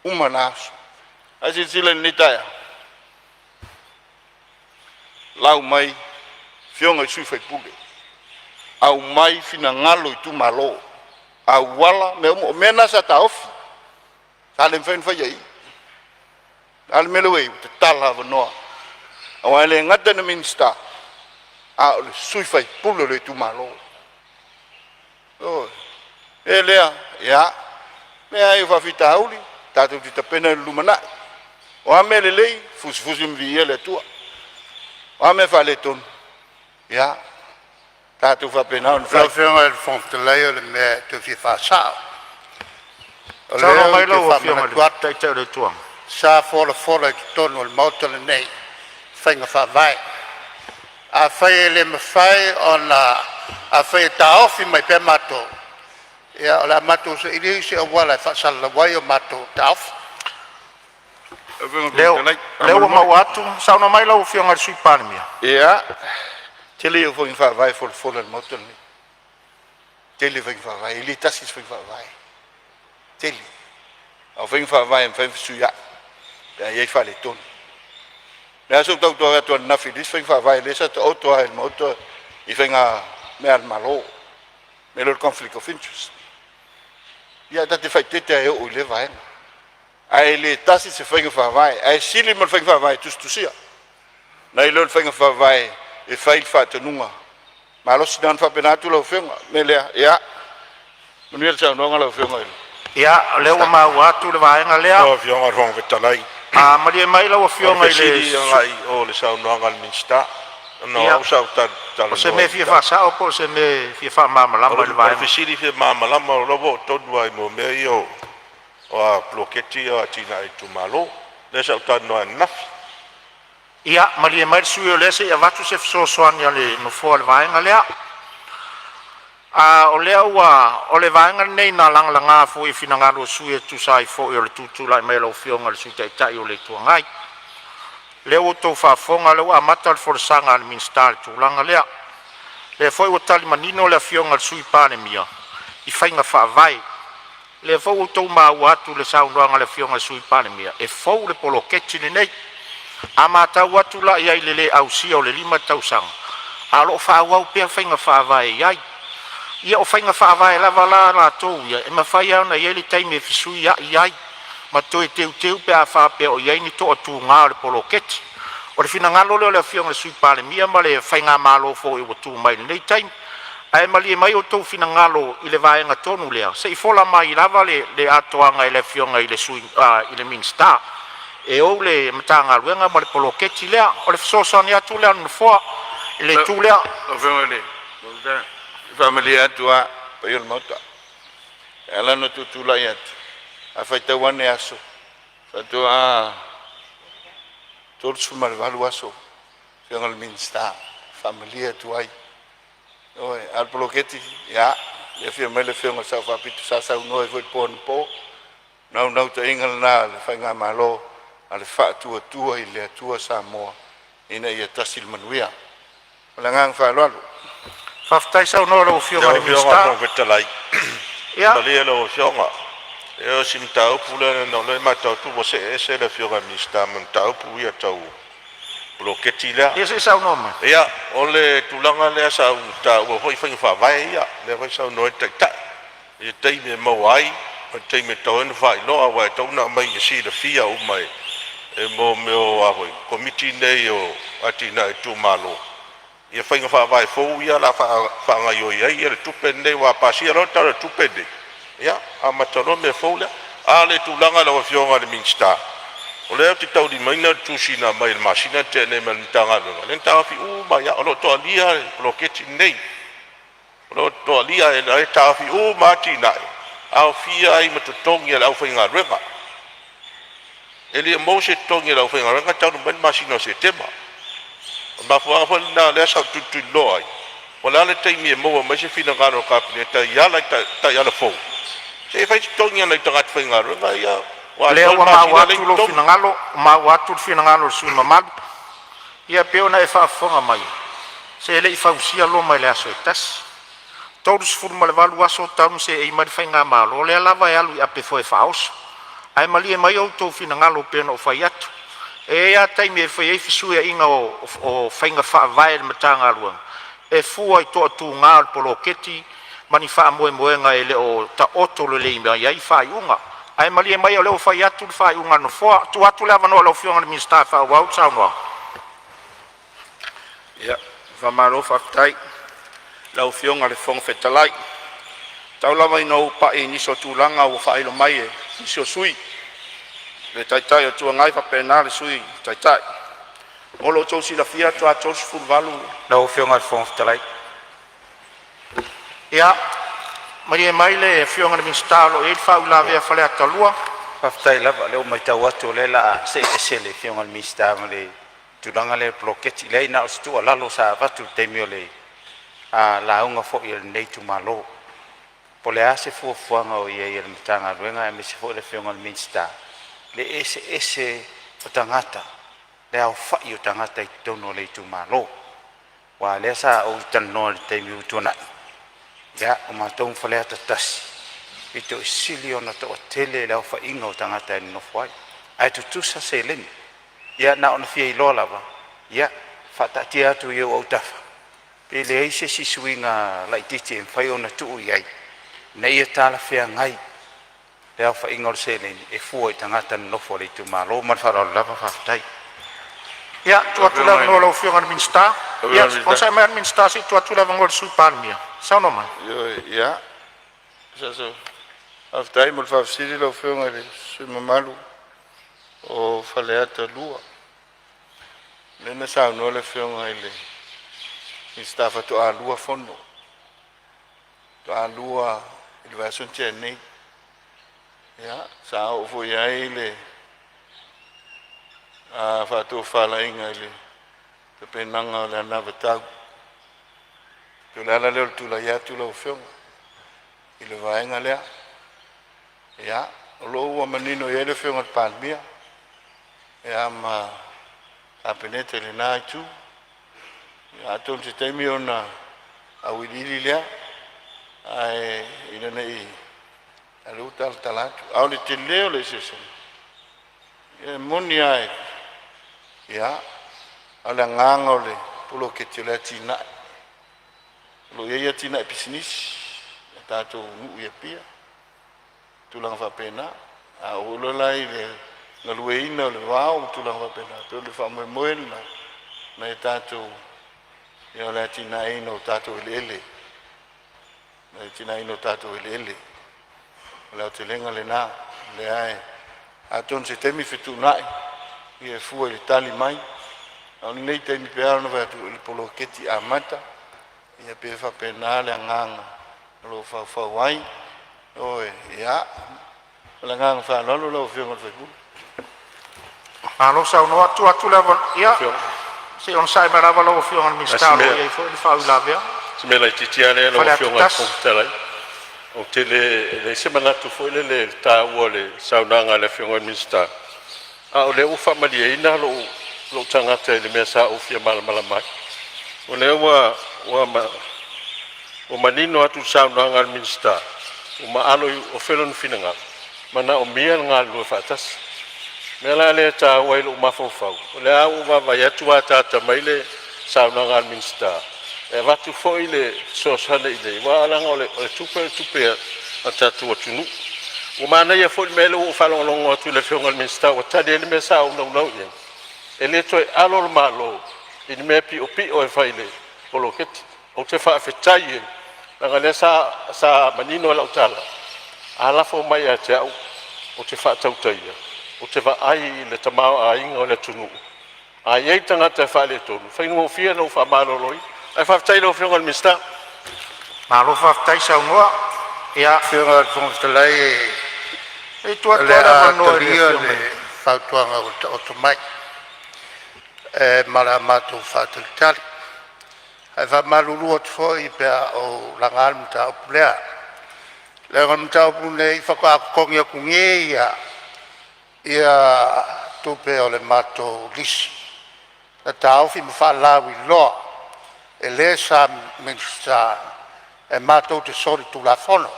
uma na aso. Ae silasila i lenei taeao, lau mai afioga i sui usufono, aumai finagalo o itumalo, auala, mea uma. O mea na sa taofi, sa le mafai ona faia i i. A le mea lea ua i ai, ua tatala avanoa. Aua e le gata ina Minisita, a o le sui usufono o le itumalo. Ioe. E lea, ia, leai o faafitauli, tatou te tapena i le lumanai. O a mea lelei, fusifusi ma viia le Atua. O a mea faaletonu, ia, tatou faapena ona Lau fai. Afioga i le Fofoga Fetalai o le mea e toe fia faasao. O Saunoa lea ou mai te lau Afioga i le faamanatu atu, Taitai o le Itu Agai. sa folafola i totonu o le Maota lenei faiga faavae. Afai e le mafai ona, afai e taofi mai pea matou, ia o le a matou saili isi auala e faasalalau ai o matou taofi. Lau Afioga i le Fofoga Lea Fetalai, lea ua faamolemole. maua atu, saunoa mai lau Afioga i le Sui Palemia. Ia, tele ia o faiga faavae e folafola i le Maota lenei. Tele faiga faavae, e le tasi se faiga faavae. Tele. A o faiga faavae e mafai ona fesuiai pe a i ai faaletonu. O le a sa ou tau atu ananafi i le isi faiga faavae lea sa taoto lava i le Maota i faiga mea a le Malo, mea lea o le conflict of interest. Ia ta te faaeteete lava e oo i lea vaega. Ae le tasi se faiga faavae, ae sili ma le faiga faavae tusitusia nai lo le faiga faavae e fai i le faatonuga malosi. Na ona faapena atu lau Afioga. O le mea lea, ia manuia le saunoaga lau Afioga i le Ia, o lea ua Minisita. maua atu le vaega lea. Lau Afioga i le Fofoga Fetalai, A malie mai lau o le Afioga i le fesili agai i o le saunoaga a le Minisita, ona o Ia, au sa ou o se talanoa mea i e le fia mataupu. faasao po o se mea e fia O faamalamalama le, i le o le vaega. fesili fia malamalama o ua oo tonu lava i mea ia o poloketi ia o atinae a itumalo. Lea sa ou talanoa ai ananafi. Ia, malie mai le sui usufono o lea se i avatu se fesoasoani a le Nofoa i le vaega lea. A o lea ua o le vaega lenei na lagalaga foi i finagalo o sui usufono e tusa ai foi o le tutulai mai o lau Afioga i le Sui Taitai o le Itu Agai. Lea ua outou faafofoga, o lea ua amata le folasaga a le Minisita i le tulaga lea. O lea foi ua tali manino le Afioga i le Sui Palemia i faiga faavae Lea foi ua outou maua atu le saunoaga a le Afioga i le Sui Palemia, e fou le poloketi lenei. A matau atu la i ai i le le ausia o le 5 tausaga, a o lo o faaauau pea faiga faavae e i ai. Ia o faiga faavae lava la latou ia, e mafai lava ona i ai le taimi e fesuiai ai ma toe teuteu pe a faapea o i ai ni toatuga o le poloketi. O le finagalo lea o le Afioga i le Sui Palemia ma le faigamalo foi ua tu mai i lenei taimi. Ae malie mai outou finagalo i le vaega tonu lea, se i fola mai lava le atoaga i le Afioga i le Minisita e ou le Matagaluega ma le poloketi lea. O le fesoasoani atu lea a le Nofoa i le itu lea. Faamalie atu lava i le paia o le Maota, e ala ona tutulai atu, a faitau ane aso, faatoa 38 aso o le Afioga i le Minisita. E faamalie atu ai, ioe, a o le poloketi, ia, lea e afio mai le Afioga i le Sao Faapito sa saunoa ai foi i le po anapo. O le naunautaiga lena o le faigamalo a le Faatuatua i le Atua Samoa ina ia tasi le manuia. Ma le agaga faaaloalo. Faafetai saunoa i lau Afioga i Lau le Afioga i le Minisita. Fofoga Fetalai, Ia, malie lau Afioga, e o si mataupu lea leaga o lea e matau atu ua see ese le Afioga i le Minisita ma le mataupu ia tau poloketi lea. Ia se i saunoa mai. Ia, o le tulaga lea sa ou taua foi faiga faavae ia, lea foi e saunoa ai le Taitai i le taimi e maua ai ma le taimi e tatau ai ona faailoa, aua e tatau ona aumai e silafia uma e mo mea o a foi Komiti nei o Atinae o Itumalo ia faiga faavae fou ia o le a faagaoioi ai le tupe lenei. Aua a pasia loa le Tala o le Tupe lenei, ia amata loa mea fou lea. A o le tulaga i lau Afioga i le Minisita, o lea ou te taulimaina le tusi na aumai i le masina na tea nei mai le Matagaluega, lea na taofi uma ai lava, o lo o toalia le poloketi lenei. O lo o toalia, o la e taofi uma lava atinae, aofia ai ma totogi o le aufaigaluega. E le o maua se totogi o le aufaigaluega talu mai le masina o Setema. O le mafuaaga foi lena o lea sa ou tulituliloa ai, po o le a le taimi e maua mai ai se finagalo o le Kapeneta i ala i taiala fou, se i fai totogi o nai tagata faigaluega ia ua Lea atoa le ua maua masina e le i atu lou totogi. finagalo, maua atu le finagalo o le sui usufono mamalu. Ia e pei ona e faafofoga mai, se e le i fausia Roma i le aso e tasi. 38 aso talu ona seei mai le faigamalo, o lea lava e alu i ape foe faaoso. Ae malie mai outou finagalo e pei ona ou fai atu, e i ai lava taimi e fai ai fesuiaiga o faiga faavae i le Matagaluega e fua i toatuga o le poloketi ma ni faamoemoega e le o taoto lelei mai ai faaiuga. Ae malie maia o lea ua fai atu le faaiuga a le Nofoa. Tuu atu le avanoa i lau Afioga i le Minisita e faaauau le saunoaga. Ia, faamalo faafetai i lau Afioga i le Fofoga Fetalai. Tau lava ina ou pai i nisi o tulaga ua faailo mai e nisi o sui usufono, le Taitai o le Itu Agai faapena le Sui Taitai. Mo lo outou silafia faatoa 38 Lau Afioga i le Fofoga Fetalai. Ia, malie mai le Afioga i le Minisita o lo o i ai le faauilavea a Faleata 2. Faafetai lava o lea ua matau atu o lea o le a see ese le Afioga i le Minisita ma le tulaga lea o le poloketi. Leai na o se tuualalo sa avatu i le taimi o le lauga foi a lenei itumalo. Po o le a se fuafuaga o i ai a le Matagaluega aemaise foi o le Afioga i le Minisita i le eseese o tagata, le aofai o tagata i totonu o le itumalo. Aua o lea sa ou talanoa i le taimi ua tuanai, ia o matou ma Faleata 1, pito i sili ona toatele le aofaiga o tagata e nonofo ai, ae tutusa seleni. Ia na ona fia iloa lava, ia faataatia atu i ou autafa, pe leai se isi suiga laitiiti e mafai ona tuu i ai ina ia talafeagai le aofaiga o le seleni e fua i tagata nonofo i le itumalo. Ma le faaaloalo lava, faafetai. Ia, Lau tuu atu le Afioga i avanoa i le lau Afioga i le Minisita. Ia, onosai mai le Minisita se i tuu atu le avanoa i le Sui Palemia. Saunoa mai. Ioe, ia, faafetai mo le faafesili lau Afioga i le sui usufono mamalu o Faleata 2. Lea na saunoa le Afioga i le Minisita faatoa lua fono, faatoa lua i le vaiaso na tea nei. Ia, sa oo foi i ai le faatofalaiga i le tapenaga o le anavatau. Pei o le ala lea o le tulai atu lau Afioga i le vaega lea. Ia, o lo o ua manino i ai le Afioga i le Palemia ia ma le Kapeneta i lena itu. Ia atonu o se taimi ona auiliili lea, ae ina ne i A o lea ua talatala atu. A o le tele o le eseesega, e moni lava, ia, a o le agaga o le poloketi o le atinae. O lo o i ai atinae pisinisi a tatou nuu i Apia, tulaga faapena. A oo loa la i le galueaiina o le vao ma tulaga faapena, pei o le faamoemoe lena nai a tatou, ia, o le atinaeina o tatou eleele, le atinaeina o tatou eleele. O le aotelega lena, lea e atonu se taimi fetuunai ia e fua i le tali mai. A o lenei taimi, pei lava ona fai atu i le poloketi amata, ia pei e faapena le agaga o lo o faufau ai. Ioe, ia, ma le agaga faaaloalo lau Afioga i le sui usufono. Malo saunoa. Tuu atu le avanoa, ia, se i onosai mai lava lau Afioga i le Minisita o lo o i ai foi le faauilavea. Si mea laitiiti lava lea lau Faleata Afioga i le 1. Fofoga Fetalai. Ou te le, e leai se manatu foi lele i le taua o le saunoaga a le Afioga i le Minisita, a o lea ua faamalieina lou tagata i le mea sa ou fia malamalama ai. O lea ua manino atu i le saunoaga a le Minisita, ua maalo i ofe lona finagalo, manaomia le galulue faatasi. O le mea la lea e taua ai i lou mafaufau, o lea ua ou vaavaai atu ua ataata mai le saunoaga a le Minisita e avatu foi le fesoasoani i inei, aua leaga o le tupe o le tupe a le tatou atunuu. Ua manaia foi le mea lea ua ou faalogologo atu i le Afioga i le Minisita ua tali ai le mea sa ou naunau i ai, e le toe alo le Malo i ni mea piopio e fai i le poloketi. Ou te faafetai ai, leaga o lea sa manino i lau tala, a lafo mai ia te au ou te faatautaia, ou te vaai i le tamaoaiga o le atunuu. A i ai tagata e faaletonu, e faigofie ona ou faamaloloina. Ae faafetai i lau Afioga i le Minisita. Malo faafetai saunoa. Ia, Afioga i le Fofoga Fetalai, se i tuu o atu le lava le a avanoa i le talia Afioga le i le fautuaga ua taoto mai e ma le matou faatalitali. Ae faamalulu atu foi pe a ou laga le mataupu lea, leaga o le mataupu lenei faatoa totogi atu nei ia tupe o le matou lisi na taofi ma faalauiloa e le sa Minisita e matou te solitulafono.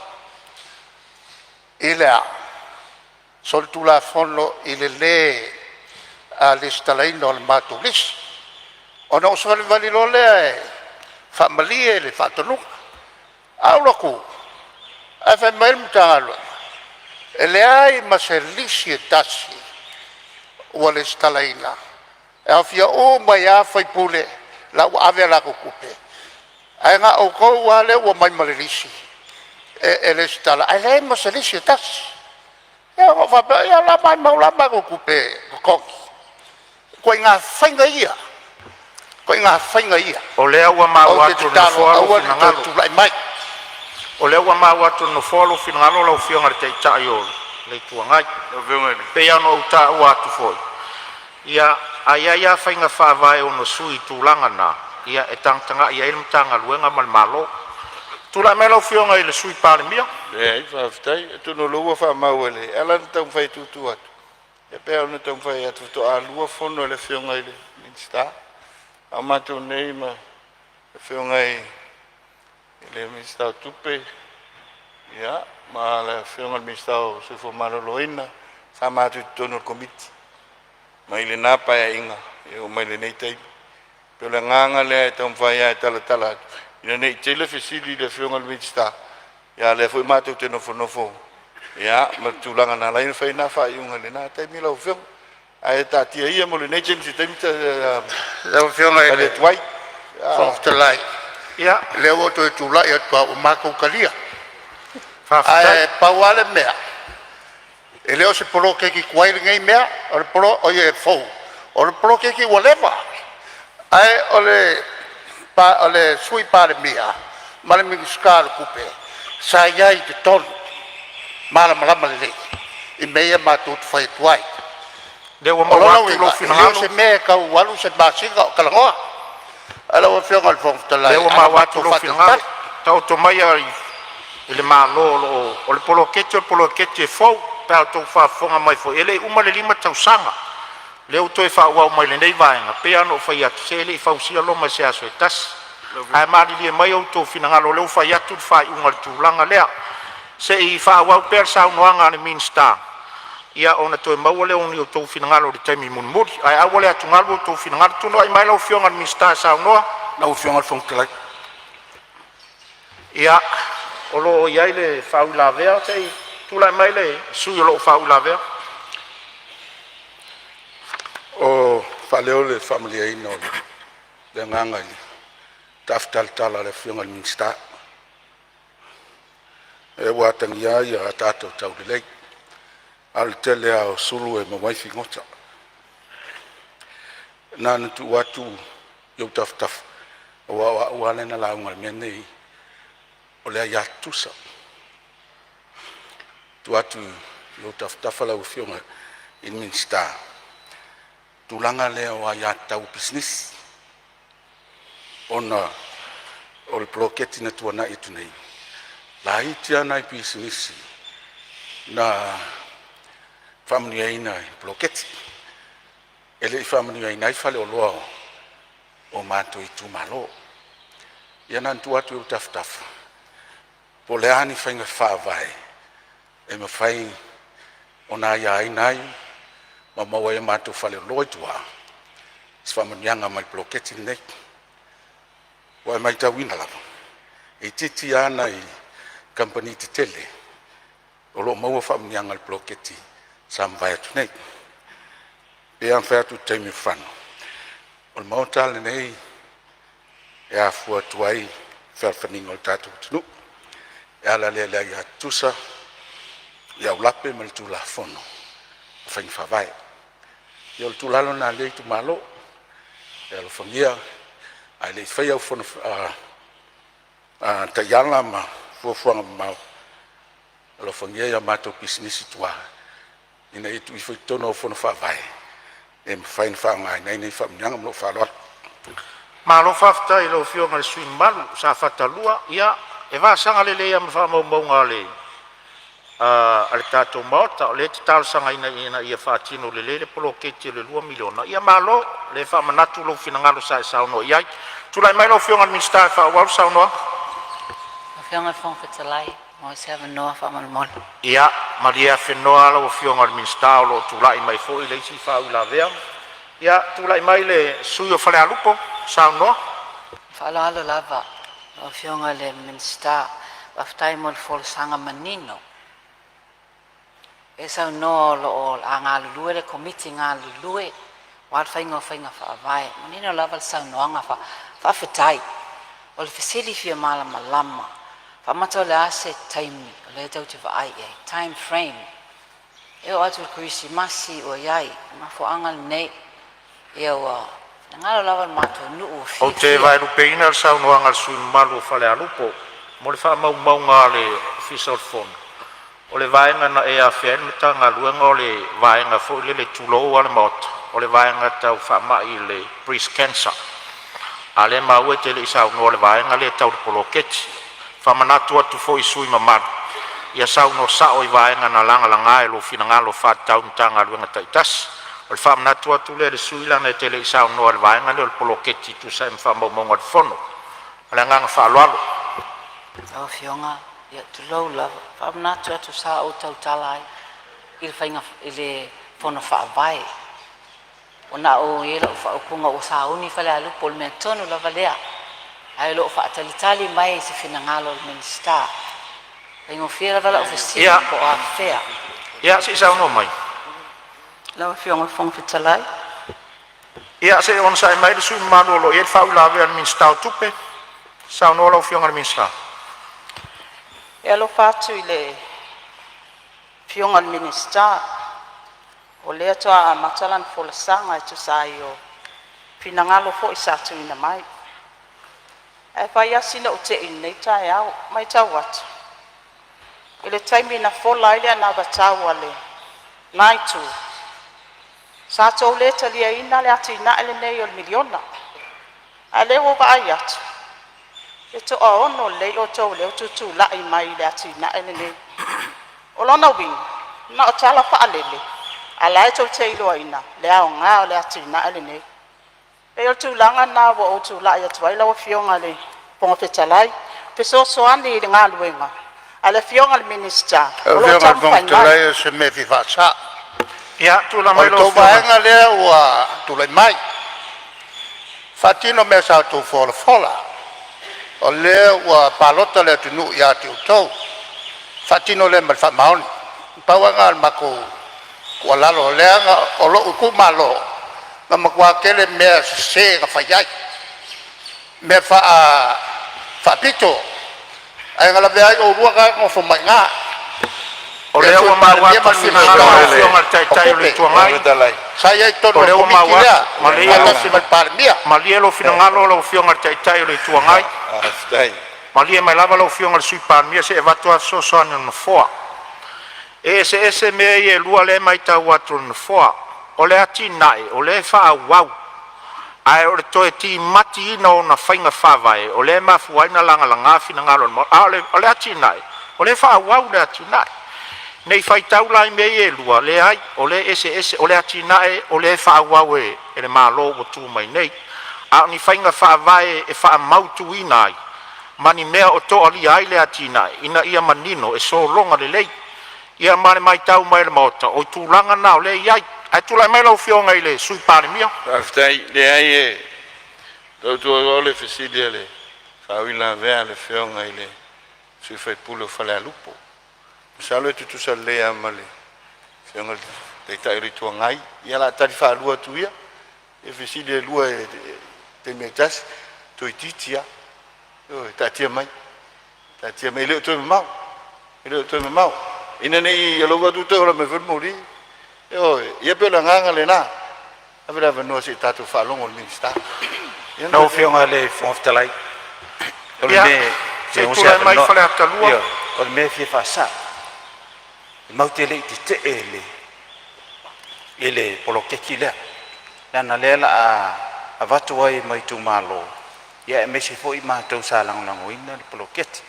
I le a? Solitulafono i le lē lesitalaina o le matou lisi. Ona ou savalivali loa lea e faamalie le faatonuga. Ae ou alu atu ae fai mai le Matagaluega, e leai ma se lisi e tasi ua resitalaina, e aofia uma ai lava sui usufono la ua ave a latou tupe, ae na o outou lava lea ua omai ma le lisi e resitala ae leai ma se lisi e tasi. Ia ona ou faapea, ia o le a maumau la matou tupe totogi. O ituaiga faiga ia, o ituaiga faiga ia, O lea ua ou maua te atu e le tatalo Nofoa lou aua ne i toe finagalo. tulai mai. O lea ua maua atu e le Nofoa lou finagalo lau Afioga i le Taitai o le Itu Agai. E pei lava ona ou taua atu foi, ia, a i ai lava faiga faavae e ono sui i tulaga na, ia e tagatagai i ai le Matagaluega ma le Malo. Tulai mai lau Afioga i le Sui Palemia. Leai, faafetai. Atonu o lea ua faamau e le… E ala ona taumafai e tuutuu atu, e pei lava ona taumafai atu faatoa lua fono a le Afioga i le Minisita, a o matou nei ma le Afioga i le Minisita o Tupe, ia, ma le Afioga i le Minisita o le Soifua Maloloina, sa matou i totonu o le Komiti mai lena Paeaiga e oo mai lenei taimi. E pei o le agaga lea e taumafai lava e talatala atu ina ne i tele fesili i le Afioga i le Minisita, a o lea foi matou te nofonofo, ia, ma le tulaga na ala ai ona fai na faaiuga i lena taimi lau Afioga. Ae taatia ia mo lenei taimi i se taimi Lau Afioga i tali le atu ai. Fofoga Fetalai, lea ua ou toe tulai atu lava ua matou talia. Faafetai. Ae pau lava le mea, e le o se poloketi tuai lenei mea, o le oi e fou, o le poloketi ua leva. Ae o le, o le Sui Palemia ma le Minisita o le Tupe sa i ai i totonu, malamalama lelei i mea ia matou te fai atu ai. Lea ua O maua lona atu lou uiga, e le o finagalo. se mea e tau alu se masina o talanoa. Ae lau Afioga i le Fofoga Fetalai, Lea ua a na maua atu matou lou finagalo. faatalitali. Taoto maia i le Malo o lo o o le poloketi o le poloketi e fou pe a outou faafofoga mai foi, e le i uma le 5 tausaga. Lea ua toe faaauau mai e lenei vaega, e pei lava ona ou fai atu, se e le i fausia Roma i se aso se tasi. Ae malilie mai outou finagalo o lea ua fai atu le faaiuga i le tulaga lea. Se i faaauau pea le saunoaga a le Minisita, ia ona toe maua lea o ni outou finagalo i le taimi mulimuli. Ae aua le atugalu outou finagalo. Tulai mai lau Afioga i le Minisita e saunoa. Lau Afioga i le Fofoga Fetalai. Ia, o lo o i ai le faauilavea. Se i tulai mai le sui usufono o lo o faauilavea. O faaleo le faamalieina o le agaga i le taafitalatala a le Afioga i le Minisita, e ua atagia ai a tatou taulelei, a o le tele lava o sulu e maua ai figota. Na ona tuu atu i ou tafatafa aua o au lava lea na lauga i le mea lenei o le aia tutusa. Tuu atu i ou tafatafa lau Afioga i le Minisita, tulaga lea o aiatatau a pisinisi, ona o le poloketi na tuanai atu nei, laiti lava nai pisinisi na faamanuiaina i le poloketi, e le i faamanuiaina ai faleoloa o matou itumalo. Ia na ona tuu atu i ou tafatafa po o le a ni faiga faavae e mafai ona aiaina ai ma maua ai e matou faleoloa i tua se faamanuiaga mai le poloketi lenei. Ua e matauina lava, e itiiti lava nai kamupani tetele o lo o maua faamanuiaga i le poloketi sa mavae atu nei. E pei lava ona fai atu i le taimi ua fano, o le maota lava lenei e afua atu ai fealofaniga o le tatou atunuu, e ala lea i le aia tutusa i aulape ma le Tulafono o Faiga Faavae. Ia o le tuualalo lena a lenei itumalo, e alofagia ae le i faia au taiala ma fuafuaga mamao, alofagia a matou pisinisi i tua ina ia tuu ifo i totonu o au fono faavae e mafai ona faaaogaina ai nei faamanuiaga. Ma lou faaaloalo. Malo faafetai i lau Afioga i le sui usufono mamalu o Safata 2. Ia, e vasaga lelei lava ma faamaumauga a le tatou Maota, o lea e te talosagaina ina ia faatino lelei le poloketi o le $2 miliona. Ia malo, o lea e faamanatu lou finagalo sa e saunoa i ai. Tulai mai lau Afioga i le Minisita e faaauau le saunoaga. Lau Afioga i le Fofoga Fetalai, maua se avanoa faamolemole. Ia malie afenoa lau Afioga i le Minisita o lo o tulai mai foi le isi faauilavea. Ia, tulai mai le sui usufono mo Falealupo e saunoa. Faaaloalo lava lau Afioga i le Minisita, faafetai mo le folasaga manino. E saunoa o lo o a galulue le Komiti galulue aua le faiga o faiga faavae. Manino lava le saunoaga, faafetai. O le fesili fia malamalama, faamata o le a se taimi o lea tou te vaai i ai, time frame. E oo atu i le Kerisimasi ua i ai, o le mafuaaga lenei, ia ua finagalo lava le matou nuu ua Ou te fiafia. vaelupeina le saunoaga a le sui usufono mamalu o Falealupo mo le faamaumauga a le Ofisa o le Fono. O le vaega na e afea ai le Matagaluega o le vaega foi lele tulou lava le Maota, o le vaega tau faamai i le breast cancer. A o lea e maua e te le i saunoa i le vaega lea tau le poloketi. Faamanatu atu foi i sui usufono mamalu, ia saunoa sao i vaega na lagalaga i lou finagalo faatatau i Matagaluega taitasi. O le faamanatu atu lea i le sui usufono leaga e te le i saunoa i le vaega lea o le poloketi e tusa ai ma faamaumauga o le Fono. Ma le agaga faaaloalo. Lau Afioga, ia tulou lava, faamanatu atu sa ou tautala ai i le faiga i le fono faavae. Ona o i ai lau faaupuga ua sauni Falealupo o le mea tonu lava lea. Ae o lo o faatalitali mai se finagalo o le Minisita. E faigofie lava lau fesili po o afea. Ia, se i saunoa mai. Lau Afioga i le Fofoga Fetalai. Ia se i onosai mai le sui usufono mamalu o lo o i ai le faauilavea a le Minisita o Tupe. Saunoa lau Afioga i le Minisita. E alofa atu i le Afioga i le Minisita, o lea faatoa amata lana folasaga e tusa ai o finagalo foi sa tuuina mai. Ae fai lava sina ou tei i lenei taeao, e matau atu i le taimi na fola ai le anavatau a lena itu, sa outou le taliaina le atinae lenei o le miliona. A o lea ua ou vaai atu, e toaono lelei outou o lea ua tutulai mai i le atinae lenei. O lona uiga, na o tala faalele, a o la e tou te iloaina le aoga o le atinae lenei. E pei o le tulaga lena ua ou tulai atu ai lau Afioga i le Fofoga Fetalai, e fesoasoani i le galuega A le Afioga i le Minisita o Lau lo o Afioga i le Fofoga taumafai mai. Fetalai o se mea e fia faasa'o. Ia, tulai O mai le lau tou Afioga. vaega lea ua tulai mai, faatino mea sa outou folafola, o lea ua palota le atunuu ia te outou, faatino lea ma le faamaoni. Na pau lava lena o le matou tuualalo, leaga o lou itumalo na matua tele mea sese na fai ai, mea faapito, ae na lavea ai oulua na e nonofo mai i ina, O le lea Sui ua maua Palemia atu ma le le Sui finagalo o Minisita lau Afioga i le o Taitai o le Tupe. Itu Agai. Sa i ai i totonu O o le lea ua komiti maua lea atu, malie lou faatasi ma le Palemia. malie lou finagalo lau Afioga i le Taitai o le Itu Agai. Malie mai lava lau Afioga i le Sui Palemia se i avatu le fesoasoani a le Nofoa. E eseese mea ia e lua lea e matau atu e le Nofoa. O le atinae o lea e faaauau, ae o le toe timatiina o ona faiga faavae o lea e mafua ai ona lagalaga finagalo o le Maota. A o le atinae, o lea e faaauau le atinae. Ne i faitau la i mea ia e lua, leai o lea e eseese. O le atinae o lea e faaauau e le Malo ua tu mai nei, a o ni faiga faavae e faamautuina ai ma ni mea o toalia ai le atinae ina ia manino e sologa lelei. Ia ma le matau mai a le Maota, o tulaga na o lea e i ai. Ae tulai mai lau Afioga i le Sui Palemia. Faafetai. Leai e tautua o le fesili a le faauilavea a le Afioga i le sui usufono o Falealupo. Masalo e tutusa lelei lava ma le Afioga i le Taitai o le Itu Agai. Ia o le a tali faalua atu ia i fesili e lua i le taimi e tasi, toeitiiti lava. Ioe, taatia mai, taatia mai, e le o toe mamao, e le o toe mamao. Ina ne i alofa atu toe ola mai foi le moli. Ioe, ia pei o le agaga lena, ave le avanoa se i tatou faalogo i le Minisita. Ia Lau Afioga i le Fofoga Fetalai, o le Ia, mea e se fia i maua se tulai mai avanoa. Faleata 2. Ioe, o le mea e fia faasa'o, e matou te le i tete'e i le poloketi lea, leaga o lea o le a avatu ai ma itumalo aemaise foi matou sa lagolagoina le poloketi.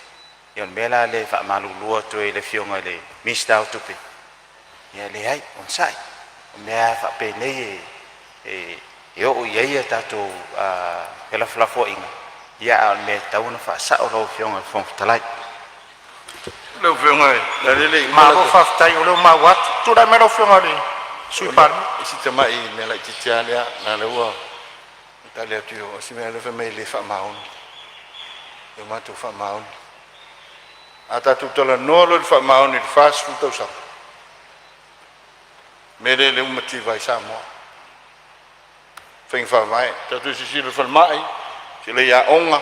Ia o le mea la lea e faamalulu atu ai i le Afioga i le Minisita o Tupe, ia leai, onosai. O mea lava faapenei e oo i ai a tatou felafolafoaiga, a o le mea e tatau ona faasao lau Afioga i le Fofoga Fetalai. Lau Afioga leaga o lea e le i uma Malo lau faafetai o lea ua maua atu. Tulai mai lau Afioga i le Sui Palemia. Si tamai mea laitiiti lava lea, leaga o lea ua tali atu i o si mea lea fai mai e le faamaoni, e matou faamaoni. A tatou talanoa loa i le faamaoni i le 40 tausaga, o le mea lea ua mativa ai Samoa, faiga faavae. Tatou silasila i le falemai, silasila i aoga,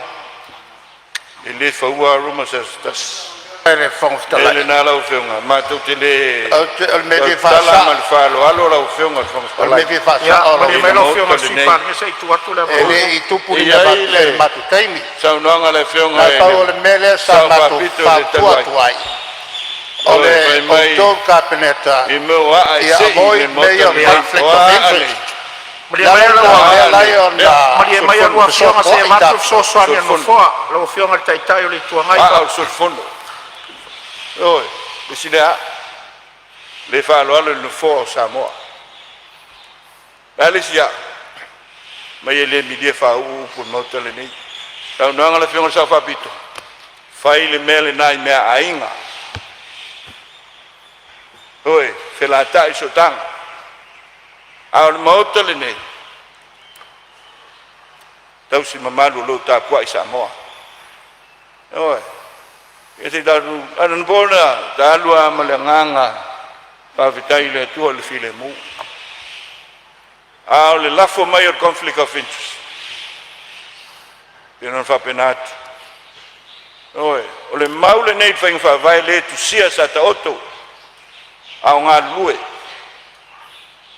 e le fauina lava Roma i se aso se tasi. Le Fofoga O le mea Fetalai, lena lau Afioga, matou te le ou te, o le mea e fia tautala ma faasa'o, le faaaloalo lau Afioga i le Fofoga o le mea Fetalai e fia Ia, faasa'o lau malie i mai le lau Afioga, Afioga Maota i le Sui lenei. Palemia se i tuu atu le e E avanoa. le i tupu e ni i mea ai faapea i le le matou taimi. saunoaga a le Na Afioga i pau le o le mea lea sa Sao matou Faapito i le fautua talu ai, atu ai, o ioe, le fai mai outou Kapeneta i mea o aa e ia sei i le avoid mea Maota ia o lenei, Ia, o conflict of a aa interest. nei, malie Le mai ala o lena o a lea e aa ala nei, ai ia, ona malie mai a solifono, lua Afioga se i fesoasoa'i avatu le tatou. fesoasoani a le solifono, Nofoa. Lau Afioga i le Taitai o le Itu Agai. aa o le solifono. Ioe, le isi lea aa, le faaaloalo i le Nofoa o Samoa. O le a le isi aa? Fai mai e le milia faauu upu i le Maota lenei. Saunoaga a le Afioga i le Sao Faapito, fai le mea lena i meaaiga, ioe, felatai i sootaga. A o le Maota lenei, tausi mamalu o lo o tapuai Samoa. Ioe, anapo na ta alu lava ma le agaga faafetai i le Atua i le filemu, a o le lafo mai o le conflict of interest, e pei ona faapena atu. Ioe, o le mau lenei i le faiga faavae lea e tusia sa taoto a o galulue,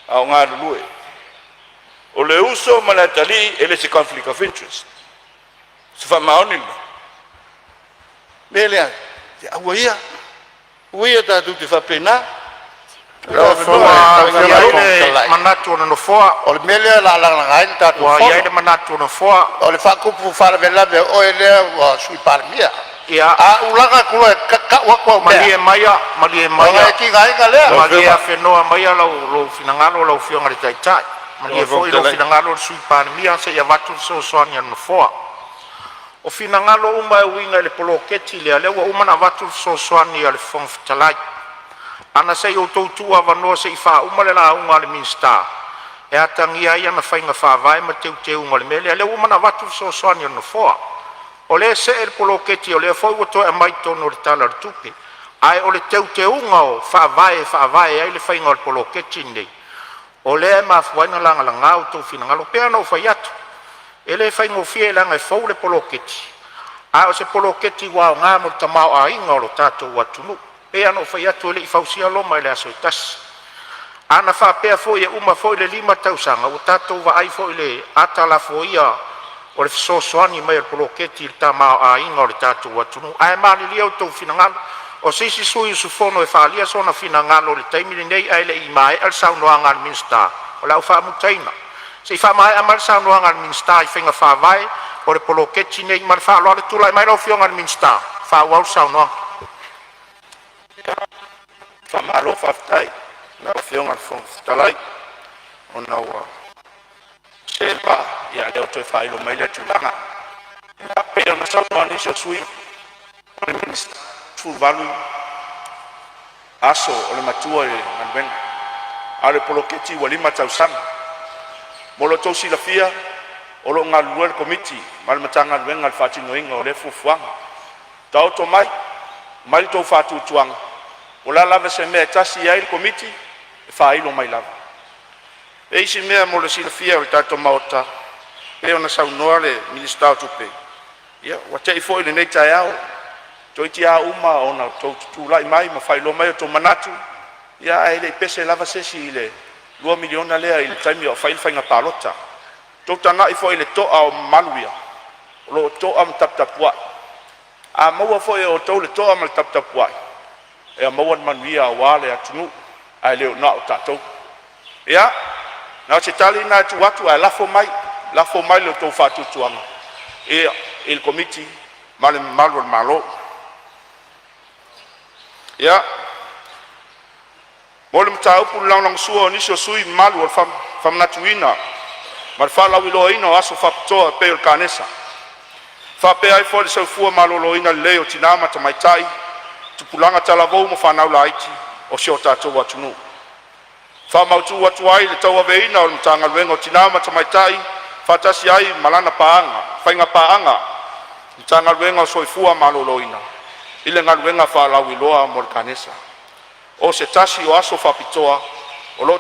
a o galulue. O le uso ma le atalii e le se conflict of interest. O se faamaoni lena. O le mea lea, se aua ia, aua ia tatou te faapena. Lau Ua Afioga i i le ai Fofoga le Fetalai, manatu o le Nofoa, o le mea lea o le a lagalaga ai le tatou ua i ai fono, le manatu o le Nofoa, o le faatupu faalavelave o oe lea ua Sui Palemia. ia A ou laga atu loa e tau atu au mea, malie maia, malie ona maia, e tigaina lea. Lau malie Afioga, afenoa maia lou finagalo lau Afioga i le Taitai. lau Malie Afioga foi lou Fetalai, finagalo le Sui Palemia se i avatu le fesoasoani a le Nofoa. O finagalo uma e uiga i le poloketi lea, lea ua uma ona avatu le fesoasoani a le Fofoga Fetalai. Ana se i outou tuuavanoa se i faauma le lauga a le Minisita e atagia ai ana faiga faavae ma teuteuga o le mea lea. Lea ua uma ona avatu le fesoasoani a le Nofoa. O lea e see le poloketi o lea foi ua toe aumai totonu o le Tala o le Tupe, ae o le teuteuga o faavae e faavae ai le faiga o le poloketi lenei, o lea e mafua ai ona lagalaga outou finagalo. E pei ona ou fai atu, e le faigofie leaga e fou le poloketi, a o se poloketi ua aoga mo le tamaoaiga o le tatou atunuu. E pei lava ona ou fai atu, e le i fausia Roma i le aso e tasi. Ana faapea foi e uma foi le 5 tausaga, ua tatou vaai foi i le ata lafoia o le fesoasoani mai o le poloketi i le tamaoaiga o le tatou atunuu. Ae malilie outou finagalo, o se isi sui usufono e faaalia sona finagalo i le taimi lenei ae le i maea le saunoaga a le Minisita, o le a ou faamutaina. Se i faamaea mai le saunoaga a le Minisita i faiga faavae o le poloketi lenei. Ma le faaaloalo, tulai mai lau Afioga i le Minisita e faaauau le saunoaga. Faamalo faafetai i lau Afioga i le Fofoga Fetalai ona ua se'e le vaa, a o lea ua toe faailo mai lea tulaga. Ia, pei ona saunoa nisi o sui usufono, o le Minisita, 18 aso o le matua i le galuega, a o le poloketi ua 5 tausaga. Mo lo outou silafia, o lo o galulue le Komiti ma le Matagaluega i le faatinoina o lea fuafuaga. Taoto mai, aumai lo outou faatuatuaga, o le a lava se mea e tasi ai le Komiti, e faailo mai lava. E isi mea mo le silafia e le tatou Maota, pei ona saunoa le Minisita o Tupe, ia ua tea foi lenei taeao, toeitiiti lava uma ona outou tutulai mai ma faailoa mai outou manatu, ia ae le i pese lava se isi i le $2 miliona lea i le taimi a o fai le faiga palota. Ua outou tagai foi i le to'a o mamalu ia, o lo o to'a ma taputapuai. A maua foi e outou le toa ma le taputapuai, ia maua le manuia aua le atunuu ae le na o tatou. Ia, na o se tali lena e tuu atu ae lafo mai, lafo mai lo outou faatuatuaga i le Komiti ma le mamalu o le Malo. Ia, mo le mataupu i le lagolagosua o nisi o sui usufono mamalu i le faamanatuina ma le faalauiloaina o aso faapitoa e pei o le Kanesa, faapea ai foi le soifua maloloina lelei o tina ma tamaitai, tupulaga talavou ma fanau laiti o si o tatou atunuu. Faamautu atu ai le tauaveina o le Matagaluega o Tina ma Tamaitai faatasi ai ma lana faiga paaga Matagaluega o le Soifua Maloloina i le galuega faalauiloa mo le Kanesa. O se tasi o aso faapitoa o lo o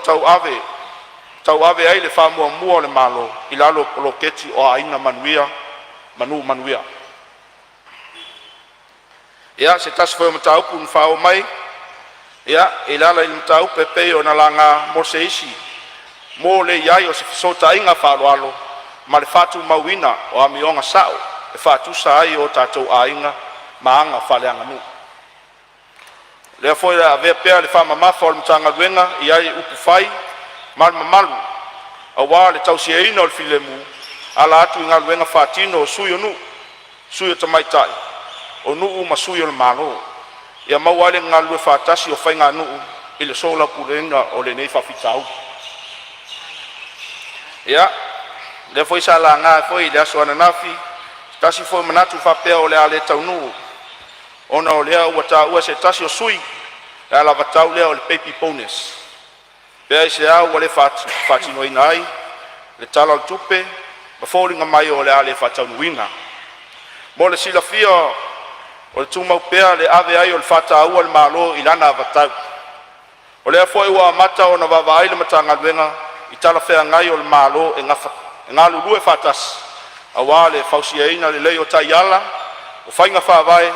tauave ai le faamuamua a le Malo i lalo o le Poloketi o Aiga Manuia, Nuu Manuia. Ia, se tasi foi o mataupu na faaoo mai e ala i mataupu e pei ona laga mo se isi mo le i ai o se fesootaiga faaaloalo ma le faatumauina o amioga sa'o e faatusa ai o tatou aiga ma aga faaleaganuu. O lea foi o le a avea pea le faamamafa o le Matagaluega i ai upufai ma le mamalu aua le tausiaina o le filemu e ala atu i galuega faatino a sui o nuu, sui tamaitai o nuu ma sui o le malo, ia maua ai le galulue faatasi o faiganuu i le soalaupuleina o lenei faafitauli. Ia, lea foi sa laga foi i le aso ananafi se tasi foi o manatu e faapea o le a le taunuu ona o lea ua taua e se tasi o sui usufono le alavatau lea o le Baby Bonus. Pe aisea ua le faatinoina ai i le Tala o le Tupe ma foliga mai o le a le faataunuuina. Mo le silafia, o lo o tumau pea le ave ai o le faataua a le Malo i lana avatau. O lea foi ua amata ona vaavaai le Matagaluega i talafeagai o le Malo e galulue faatasi aua le fausiaina lelei o taiala, o faiga faavae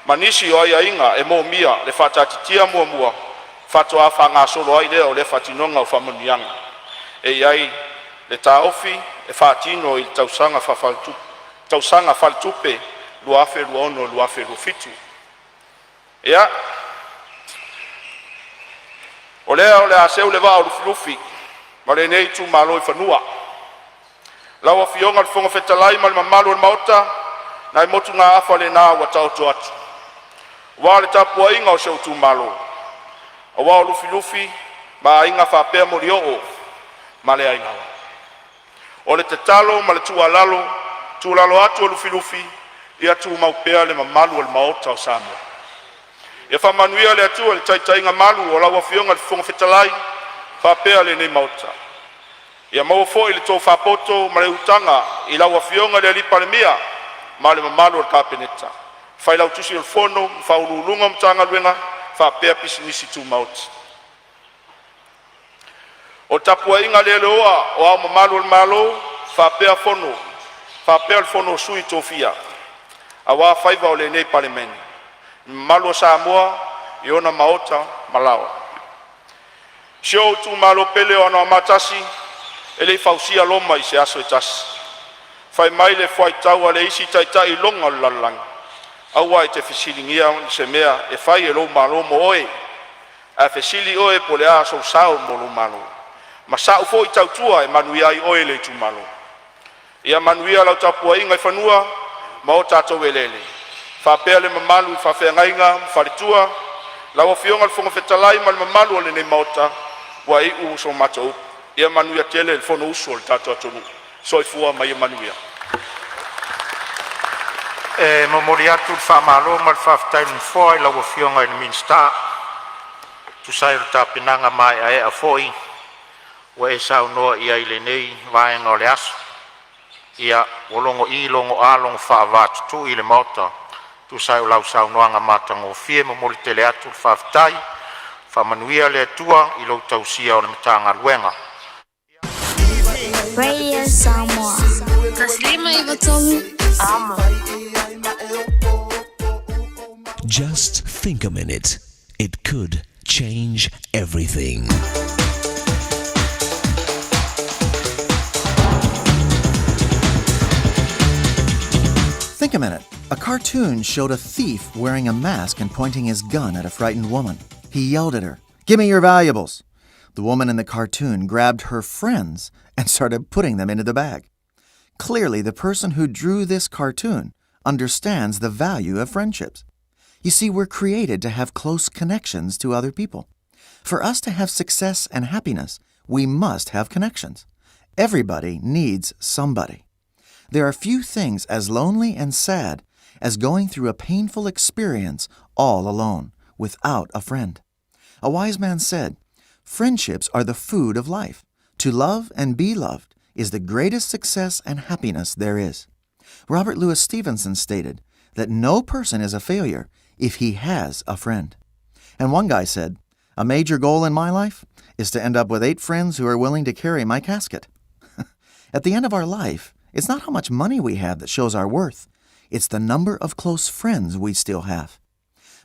ma nisi o aiaiga e moomia le faataatitia muamua faatoa faagasolo ai lea o le faatinoga o faamanuiaga. E i ai le taofi e faatino i le tausaga faaletupe 2026/2027. Ia, o lea o le a seu le vaa o Lufilufi ma lenei itumalo i fanua. Lau Afioga i le Fofoga Fetalai ma le mamalu o le Maota, nai motugaafa lena ua taoto atu aua le tapuaiga a si ou itumalo, aua o Lufilufi ma Aiga faapea Molioo ma le Ailaoa. O le tatalo ma le tuualalo tuulalo atu o Lufilufi, ia tumau pea le mamalu o le Maota o Samoa. Ia faamanuia le Atua i le taitaiga malu a lau Afioga i le Fofoga Fetalai faapea lenei Maota. Ia maua foi le tofa poto ma le utaga i lau Afioga i le Palemia ma le mamalu o le Kapeneta, Failautusi o le Fono ma Faauluuluga o Matagaluega faapea Pisinisi Tumaoti. O le tapuaiga le leoa a O Ao Mamalu o le Malo faapea le Fono a Sui Tofia aua faiva o lenei Palemene, le mamalu o Samoa i ona maota ma laoa. Si ou itumalo pele o Anoamaa 1, e le i fausia Roma i se aso se tasi. Fai mai le fuaitau a le isi taitai iloga o le lalolagi, aua e te fesiligia se mea e fai e lou malo mo oe, ae fesili oe po o le a sou sao mo lou malo. Ma sau foi tautua e manuia ai oe e le itumalo. Ia manuia lau tapuaiga i fanua ma o tatou eleele, faapea le mamalu i faafeagaiga ma faletua, lau Afioga i le Fofoga Fetalai ma le mamalu o lenei Maota, ua iu so matou upu. Ia manuia tele le Fonousu a lo tatou atunuu. Soifua ma ia manuia. E momoli atu le faamalo ma le faafetai a le Nofoa i lau Afioga i le Minisita e tusa ai o le tapenaga maeaea foi ua e saunoa i ai i lenei vaega o le aso. Ia, ua logo'i, logo'a, logo faavaatutui le Maota e tusa ai o lau saunoaga matagofie. E momoli tele atu le faafetai, faamanuia le Atua i lou tausia o le Matagaluega. Radio Samoa. 153 Amo. Just think a minute. It could change everything. Think a minute. A cartoon showed a thief wearing a mask and pointing his gun at a frightened woman. He yelled at her, Give me your valuables! The woman in the cartoon grabbed her friends and started putting them into the bag. Clearly, the person who drew this cartoon understands the value of friendships. You see, we're created to have close connections to other people. For us to have success and happiness, we must have connections. Everybody needs somebody. There are few things as lonely and sad as going through a painful experience all alone, without a friend. A wise man said, Friendships are the food of life. To love and be loved is the greatest success and happiness there is. Robert Louis Stevenson stated that no person is a failure if he has a friend. And one guy said, A major goal in my life is to end up with eight friends who are willing to carry my casket. At the end of our life, it's not how much money we have that shows our worth, it's the number of close friends we still have.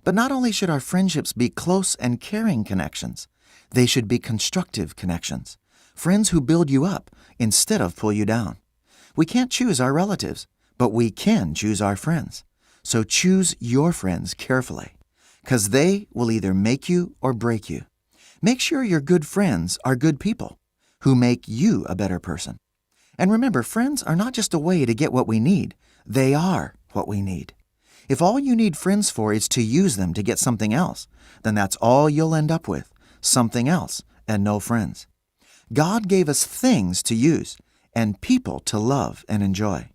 But not only should our friendships be close and caring connections, they should be constructive connections. Friends who build you up instead of pull you down. We can't choose our relatives, but we can choose our friends. So choose your friends carefully, because they will either make you or break you. Make sure your good friends are good people who make you a better person. And remember, friends are not just a way to get what we need, they are what we need. If all you need friends for is to use them to get something else, then that's all you'll end up with something else and no friends. God gave us things to use and people to love and enjoy.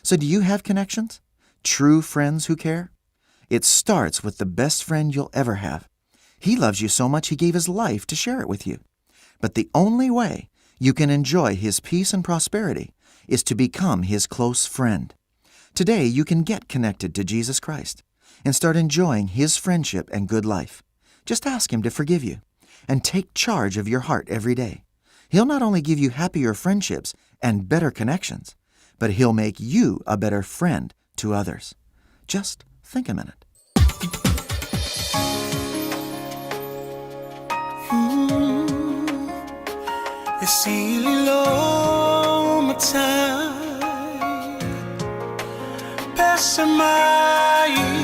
So, do you have connections? True friends who care? It starts with the best friend you'll ever have. He loves you so much he gave his life to share it with you. But the only way you can enjoy his peace and prosperity is to become his close friend. Today, you can get connected to Jesus Christ and start enjoying his friendship and good life. Just ask him to forgive you and take charge of your heart every day. He'll not only give you happier friendships and better connections, but he'll make you a better friend to others. Just think a minute. E sili lo matai Pese mai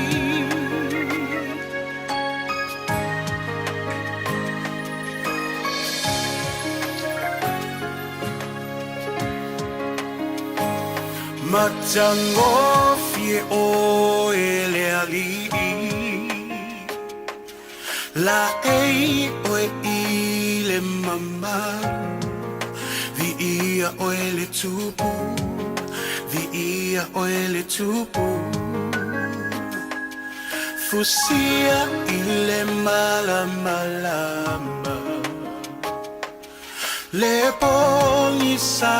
Matagofie oe le Alii, Laei oe i le mamalu, Viia oe le Tupu, Viia oe le Tupu Fusia i le malamalama Le pogisa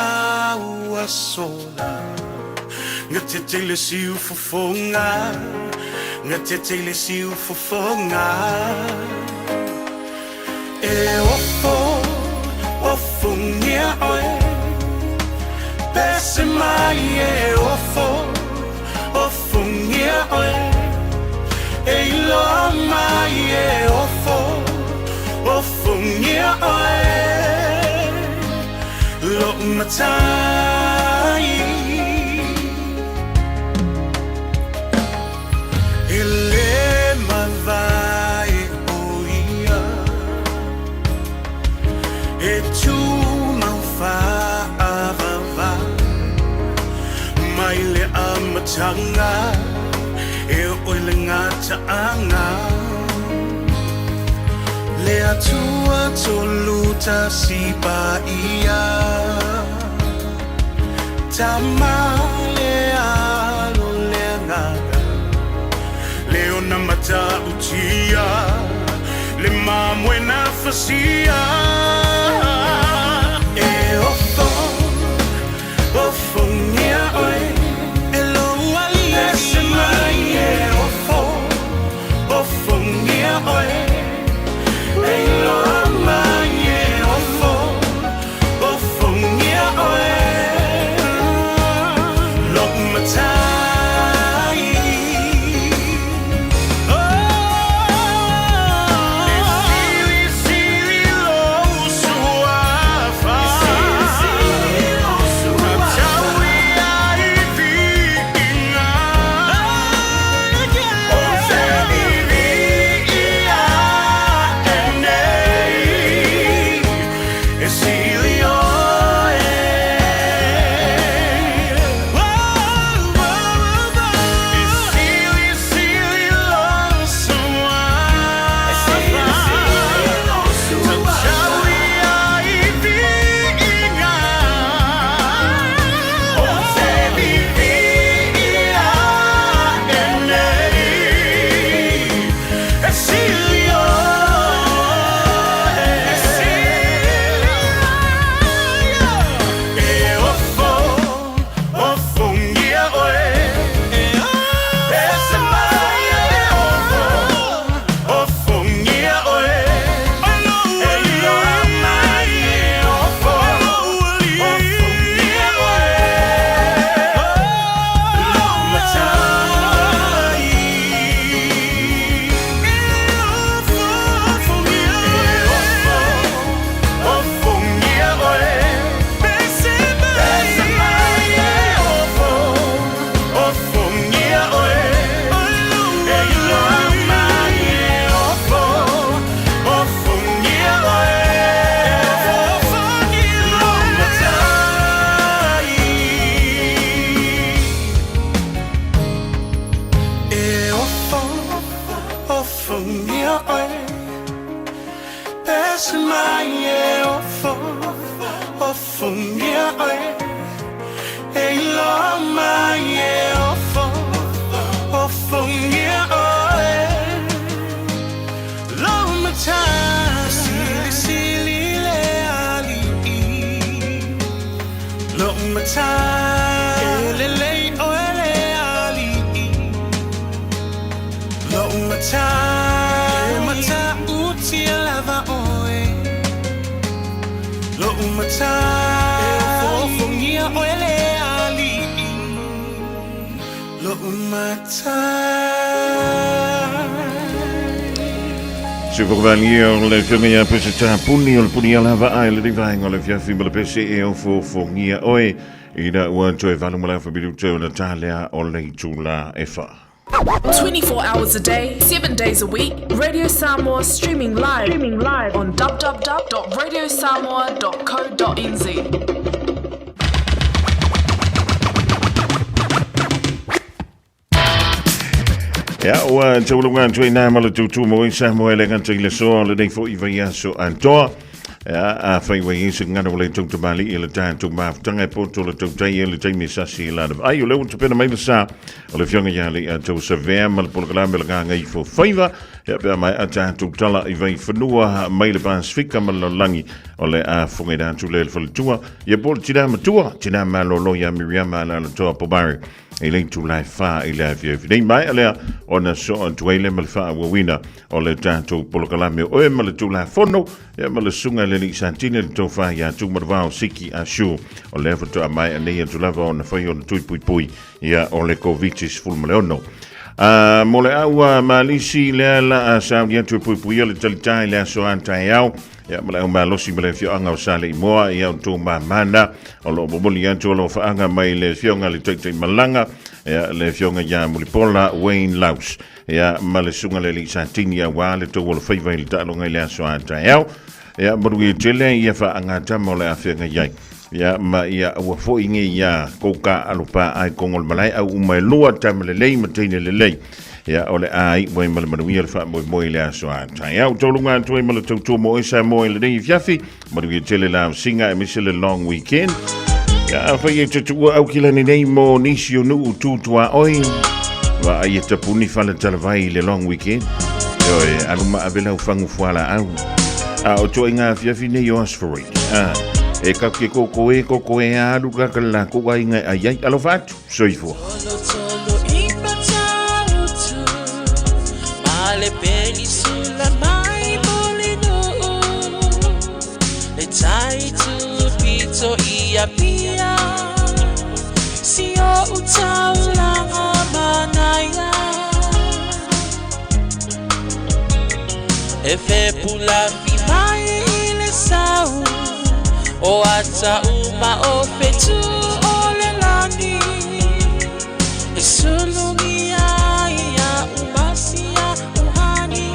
ua sola Gatete i le siufofoga Gatete i le siufofoga E ofo, ofongia oe Pese mai e ofo, ofongia oe E iloa mai e ofo, ofongia oe Lo'u matai E le mavae o ia E tumau faavavau Mai le amataga E oo i le gataaga Le Atua Tolutasi Paia Tama le Alo le Agaga Le ona matautia Le mamoe na fasia E ofo, ofongia oe E lou alii Pese mai e ofo, ofongia oe E iloa mai e ofo, ofongia oe Lo'u matai E silisili lou suafa Tataui ai viiga O se viviia e nei E sili oe E silisili lou suafa Tataui ai viiga O se viviia e nei E sili oe E ofo, ofongia oe Pese mai e ofo, ofongia oe E iloa mai e ofo, ofongia oe Lou matai E ofo, ofongia oe Pese mai e ofo, ofongia oe E iloa mai e ofo, ofongia oe Lou matai E ofo, ofongia oe Pese mai e ofo, ofongia oe E iloa mai e ofo, ofongia oe Lou matai Silisili le alii Lou matai E lelei oe le alii Lou matai E matautia lava oe Lou matai E ofofongia oe le alii Lou matai Se fokovalia o le afioga ia Peseta Puni o le puni alava a le vaenga o le afiafi ma le pese e ofofogia oe ina ua toe valu ma le afa minuta ona talea o le itula e fa. 24 hours a day, 7 days a week, Radio Samoa streaming live, streaming live on www.radiosamoa.co.nz. Ia, ua taulunga atu ai nā ma le tūtū mo i Samoa le gata i le soa o lenei foi vaiaso atoa. Ia, afai ua i ai se gagana ua le tautamalii i le tatou mafutaga e poto le tautai e le taimi e sasi i lana vaai. O lea ua tapena mai le sa o le Afioga ia Leiataua Savea ma le polokalame o le Gagaifo Faiva. Ia, pe a maea tatou tala i Vaifanua mai le Pasefika ma le lalolagi o le a fofogaina atu lea i le faletua. Ia po o le tina matua, tina malolo ia Miriama Alaalatoa Pomare i le itula e 4 i le afiafi nei. Maea lea ona soo atu ai lea ma le faaauauina o le tatou polokalame o oe ma le Tulafono, ia ma le susuga i le Alii Satini le tofa ia Tumanuvao Siki Ashu. O lea faatoa maea nei atu lava ona fai ona tui puipui ia o le Koviti-16. Mo le aua malisi lea la a sauni atu e puipuia le talitā i le aso a taeao, ia ma le au malosi ma le afioaga o Saleimoa, ia o tou mamana o lo o momoli atu alofaaga mai le afioga le Taitaimalaga, ia le afioga ia Mulipola Wayne Laus, ia ma le susuga le Alii Satini aua le tou alofaiva i le taaloga i le aso a taeao. Ia manuia tele ia faagatama o le a feagai ai. Ia ma ia aua foi nei ia kou taaalo pā ai kongo le malae au uma e lua tama lelei ma teine lelei. Ia o le a iu ai ma le manuia le faamoemoe i le aso a taeao. Taualuga atu ai ma le tautua mo oe Samoa i lenei afiafi. Manuia tele la ausiga aemaise le long weekend. Ia afai e te tuua Aukilani nei mo nisi o nuu tu tuaoi. Vaai e tapuni fale talavai i le long weekend. Ioe, alu ma ave lau fagu fualaau. A o toaiga afiafi nei o Asforid. A, e ka ke koko e koko e alu ka ka la ko ai ngai ai ai. Alofa atu, soifua. Tolo tolo i Matautu, ma le penisula mai Mulinuu, le tai tupito i Apia, si o taulanga manaia. E fepulafi mai i le sau, o ata uma o fetu o le lani. E sulungi ai ia umasia uhani,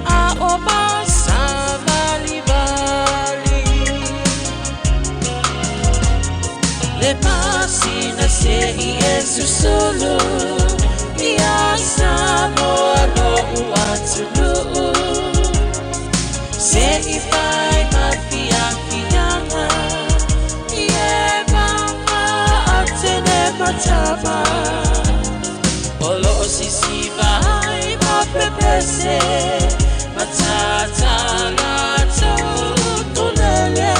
a o masavalivali. Le masina se i e susulu, ia Samoa lo'u atunuu. Se i fai ma fiafiaga, i e maga atene matama. O loo sisiva ai ma pepese, matata latou utulele.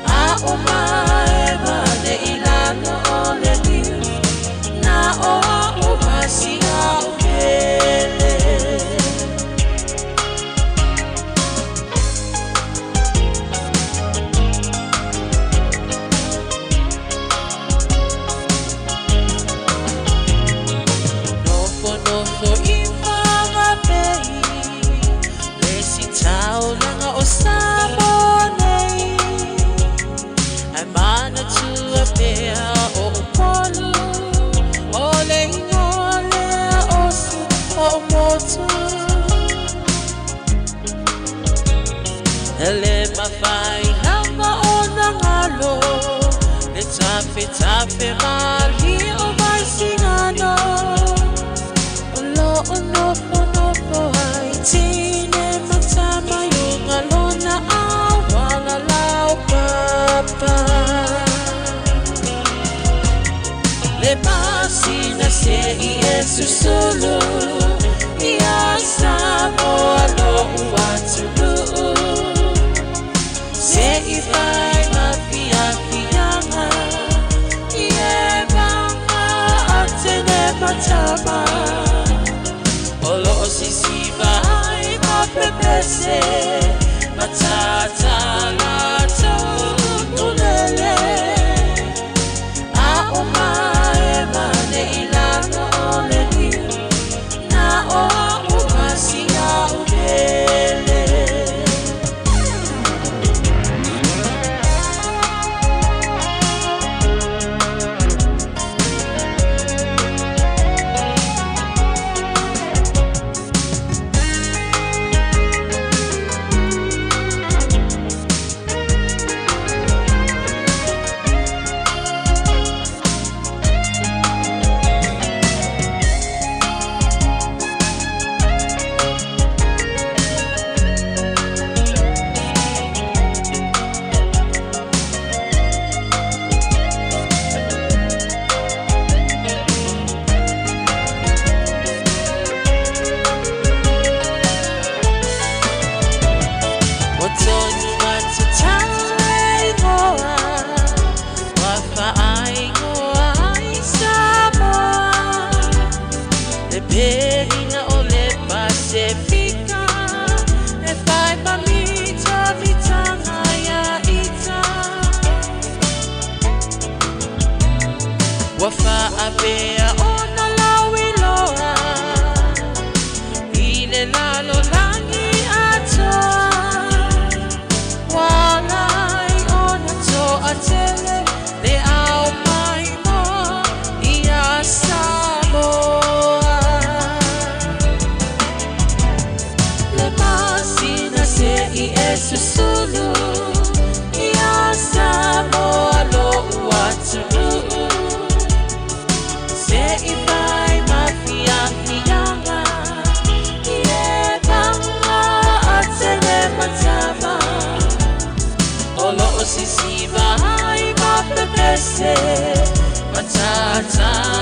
A o mae mane i lalo o le niu, na o a o masia o pele. Nofo nofo i Whanganui, le si taulaga o Samoa nei. Ai manatua pea o Upolu, o le ingoa lea o si o motu. E le mafai lava ona galo, le tafetafe malie o Vaisigano. O loo nofonofo ai teine ma tama i uga lona auala laupapa. Le masina se i e susulu, ia Samoa lo'u atunuu. Se i fai ma fiafiaga, i e maga atene matama. O loo sisiva ai ma pepese, matata latou utulele. A o mae mane i lalo o le niu, na faapea ona lauiloa i le lalolagi atoa. Ua ala ai ona toatele le au maimoa iā Samoa. Le masina se i e susulu iā Samoa lo'u atunuu. Se i fai ma fiafiaga i e paga atele ma tama o loo sisiva ai ma pepese matatā.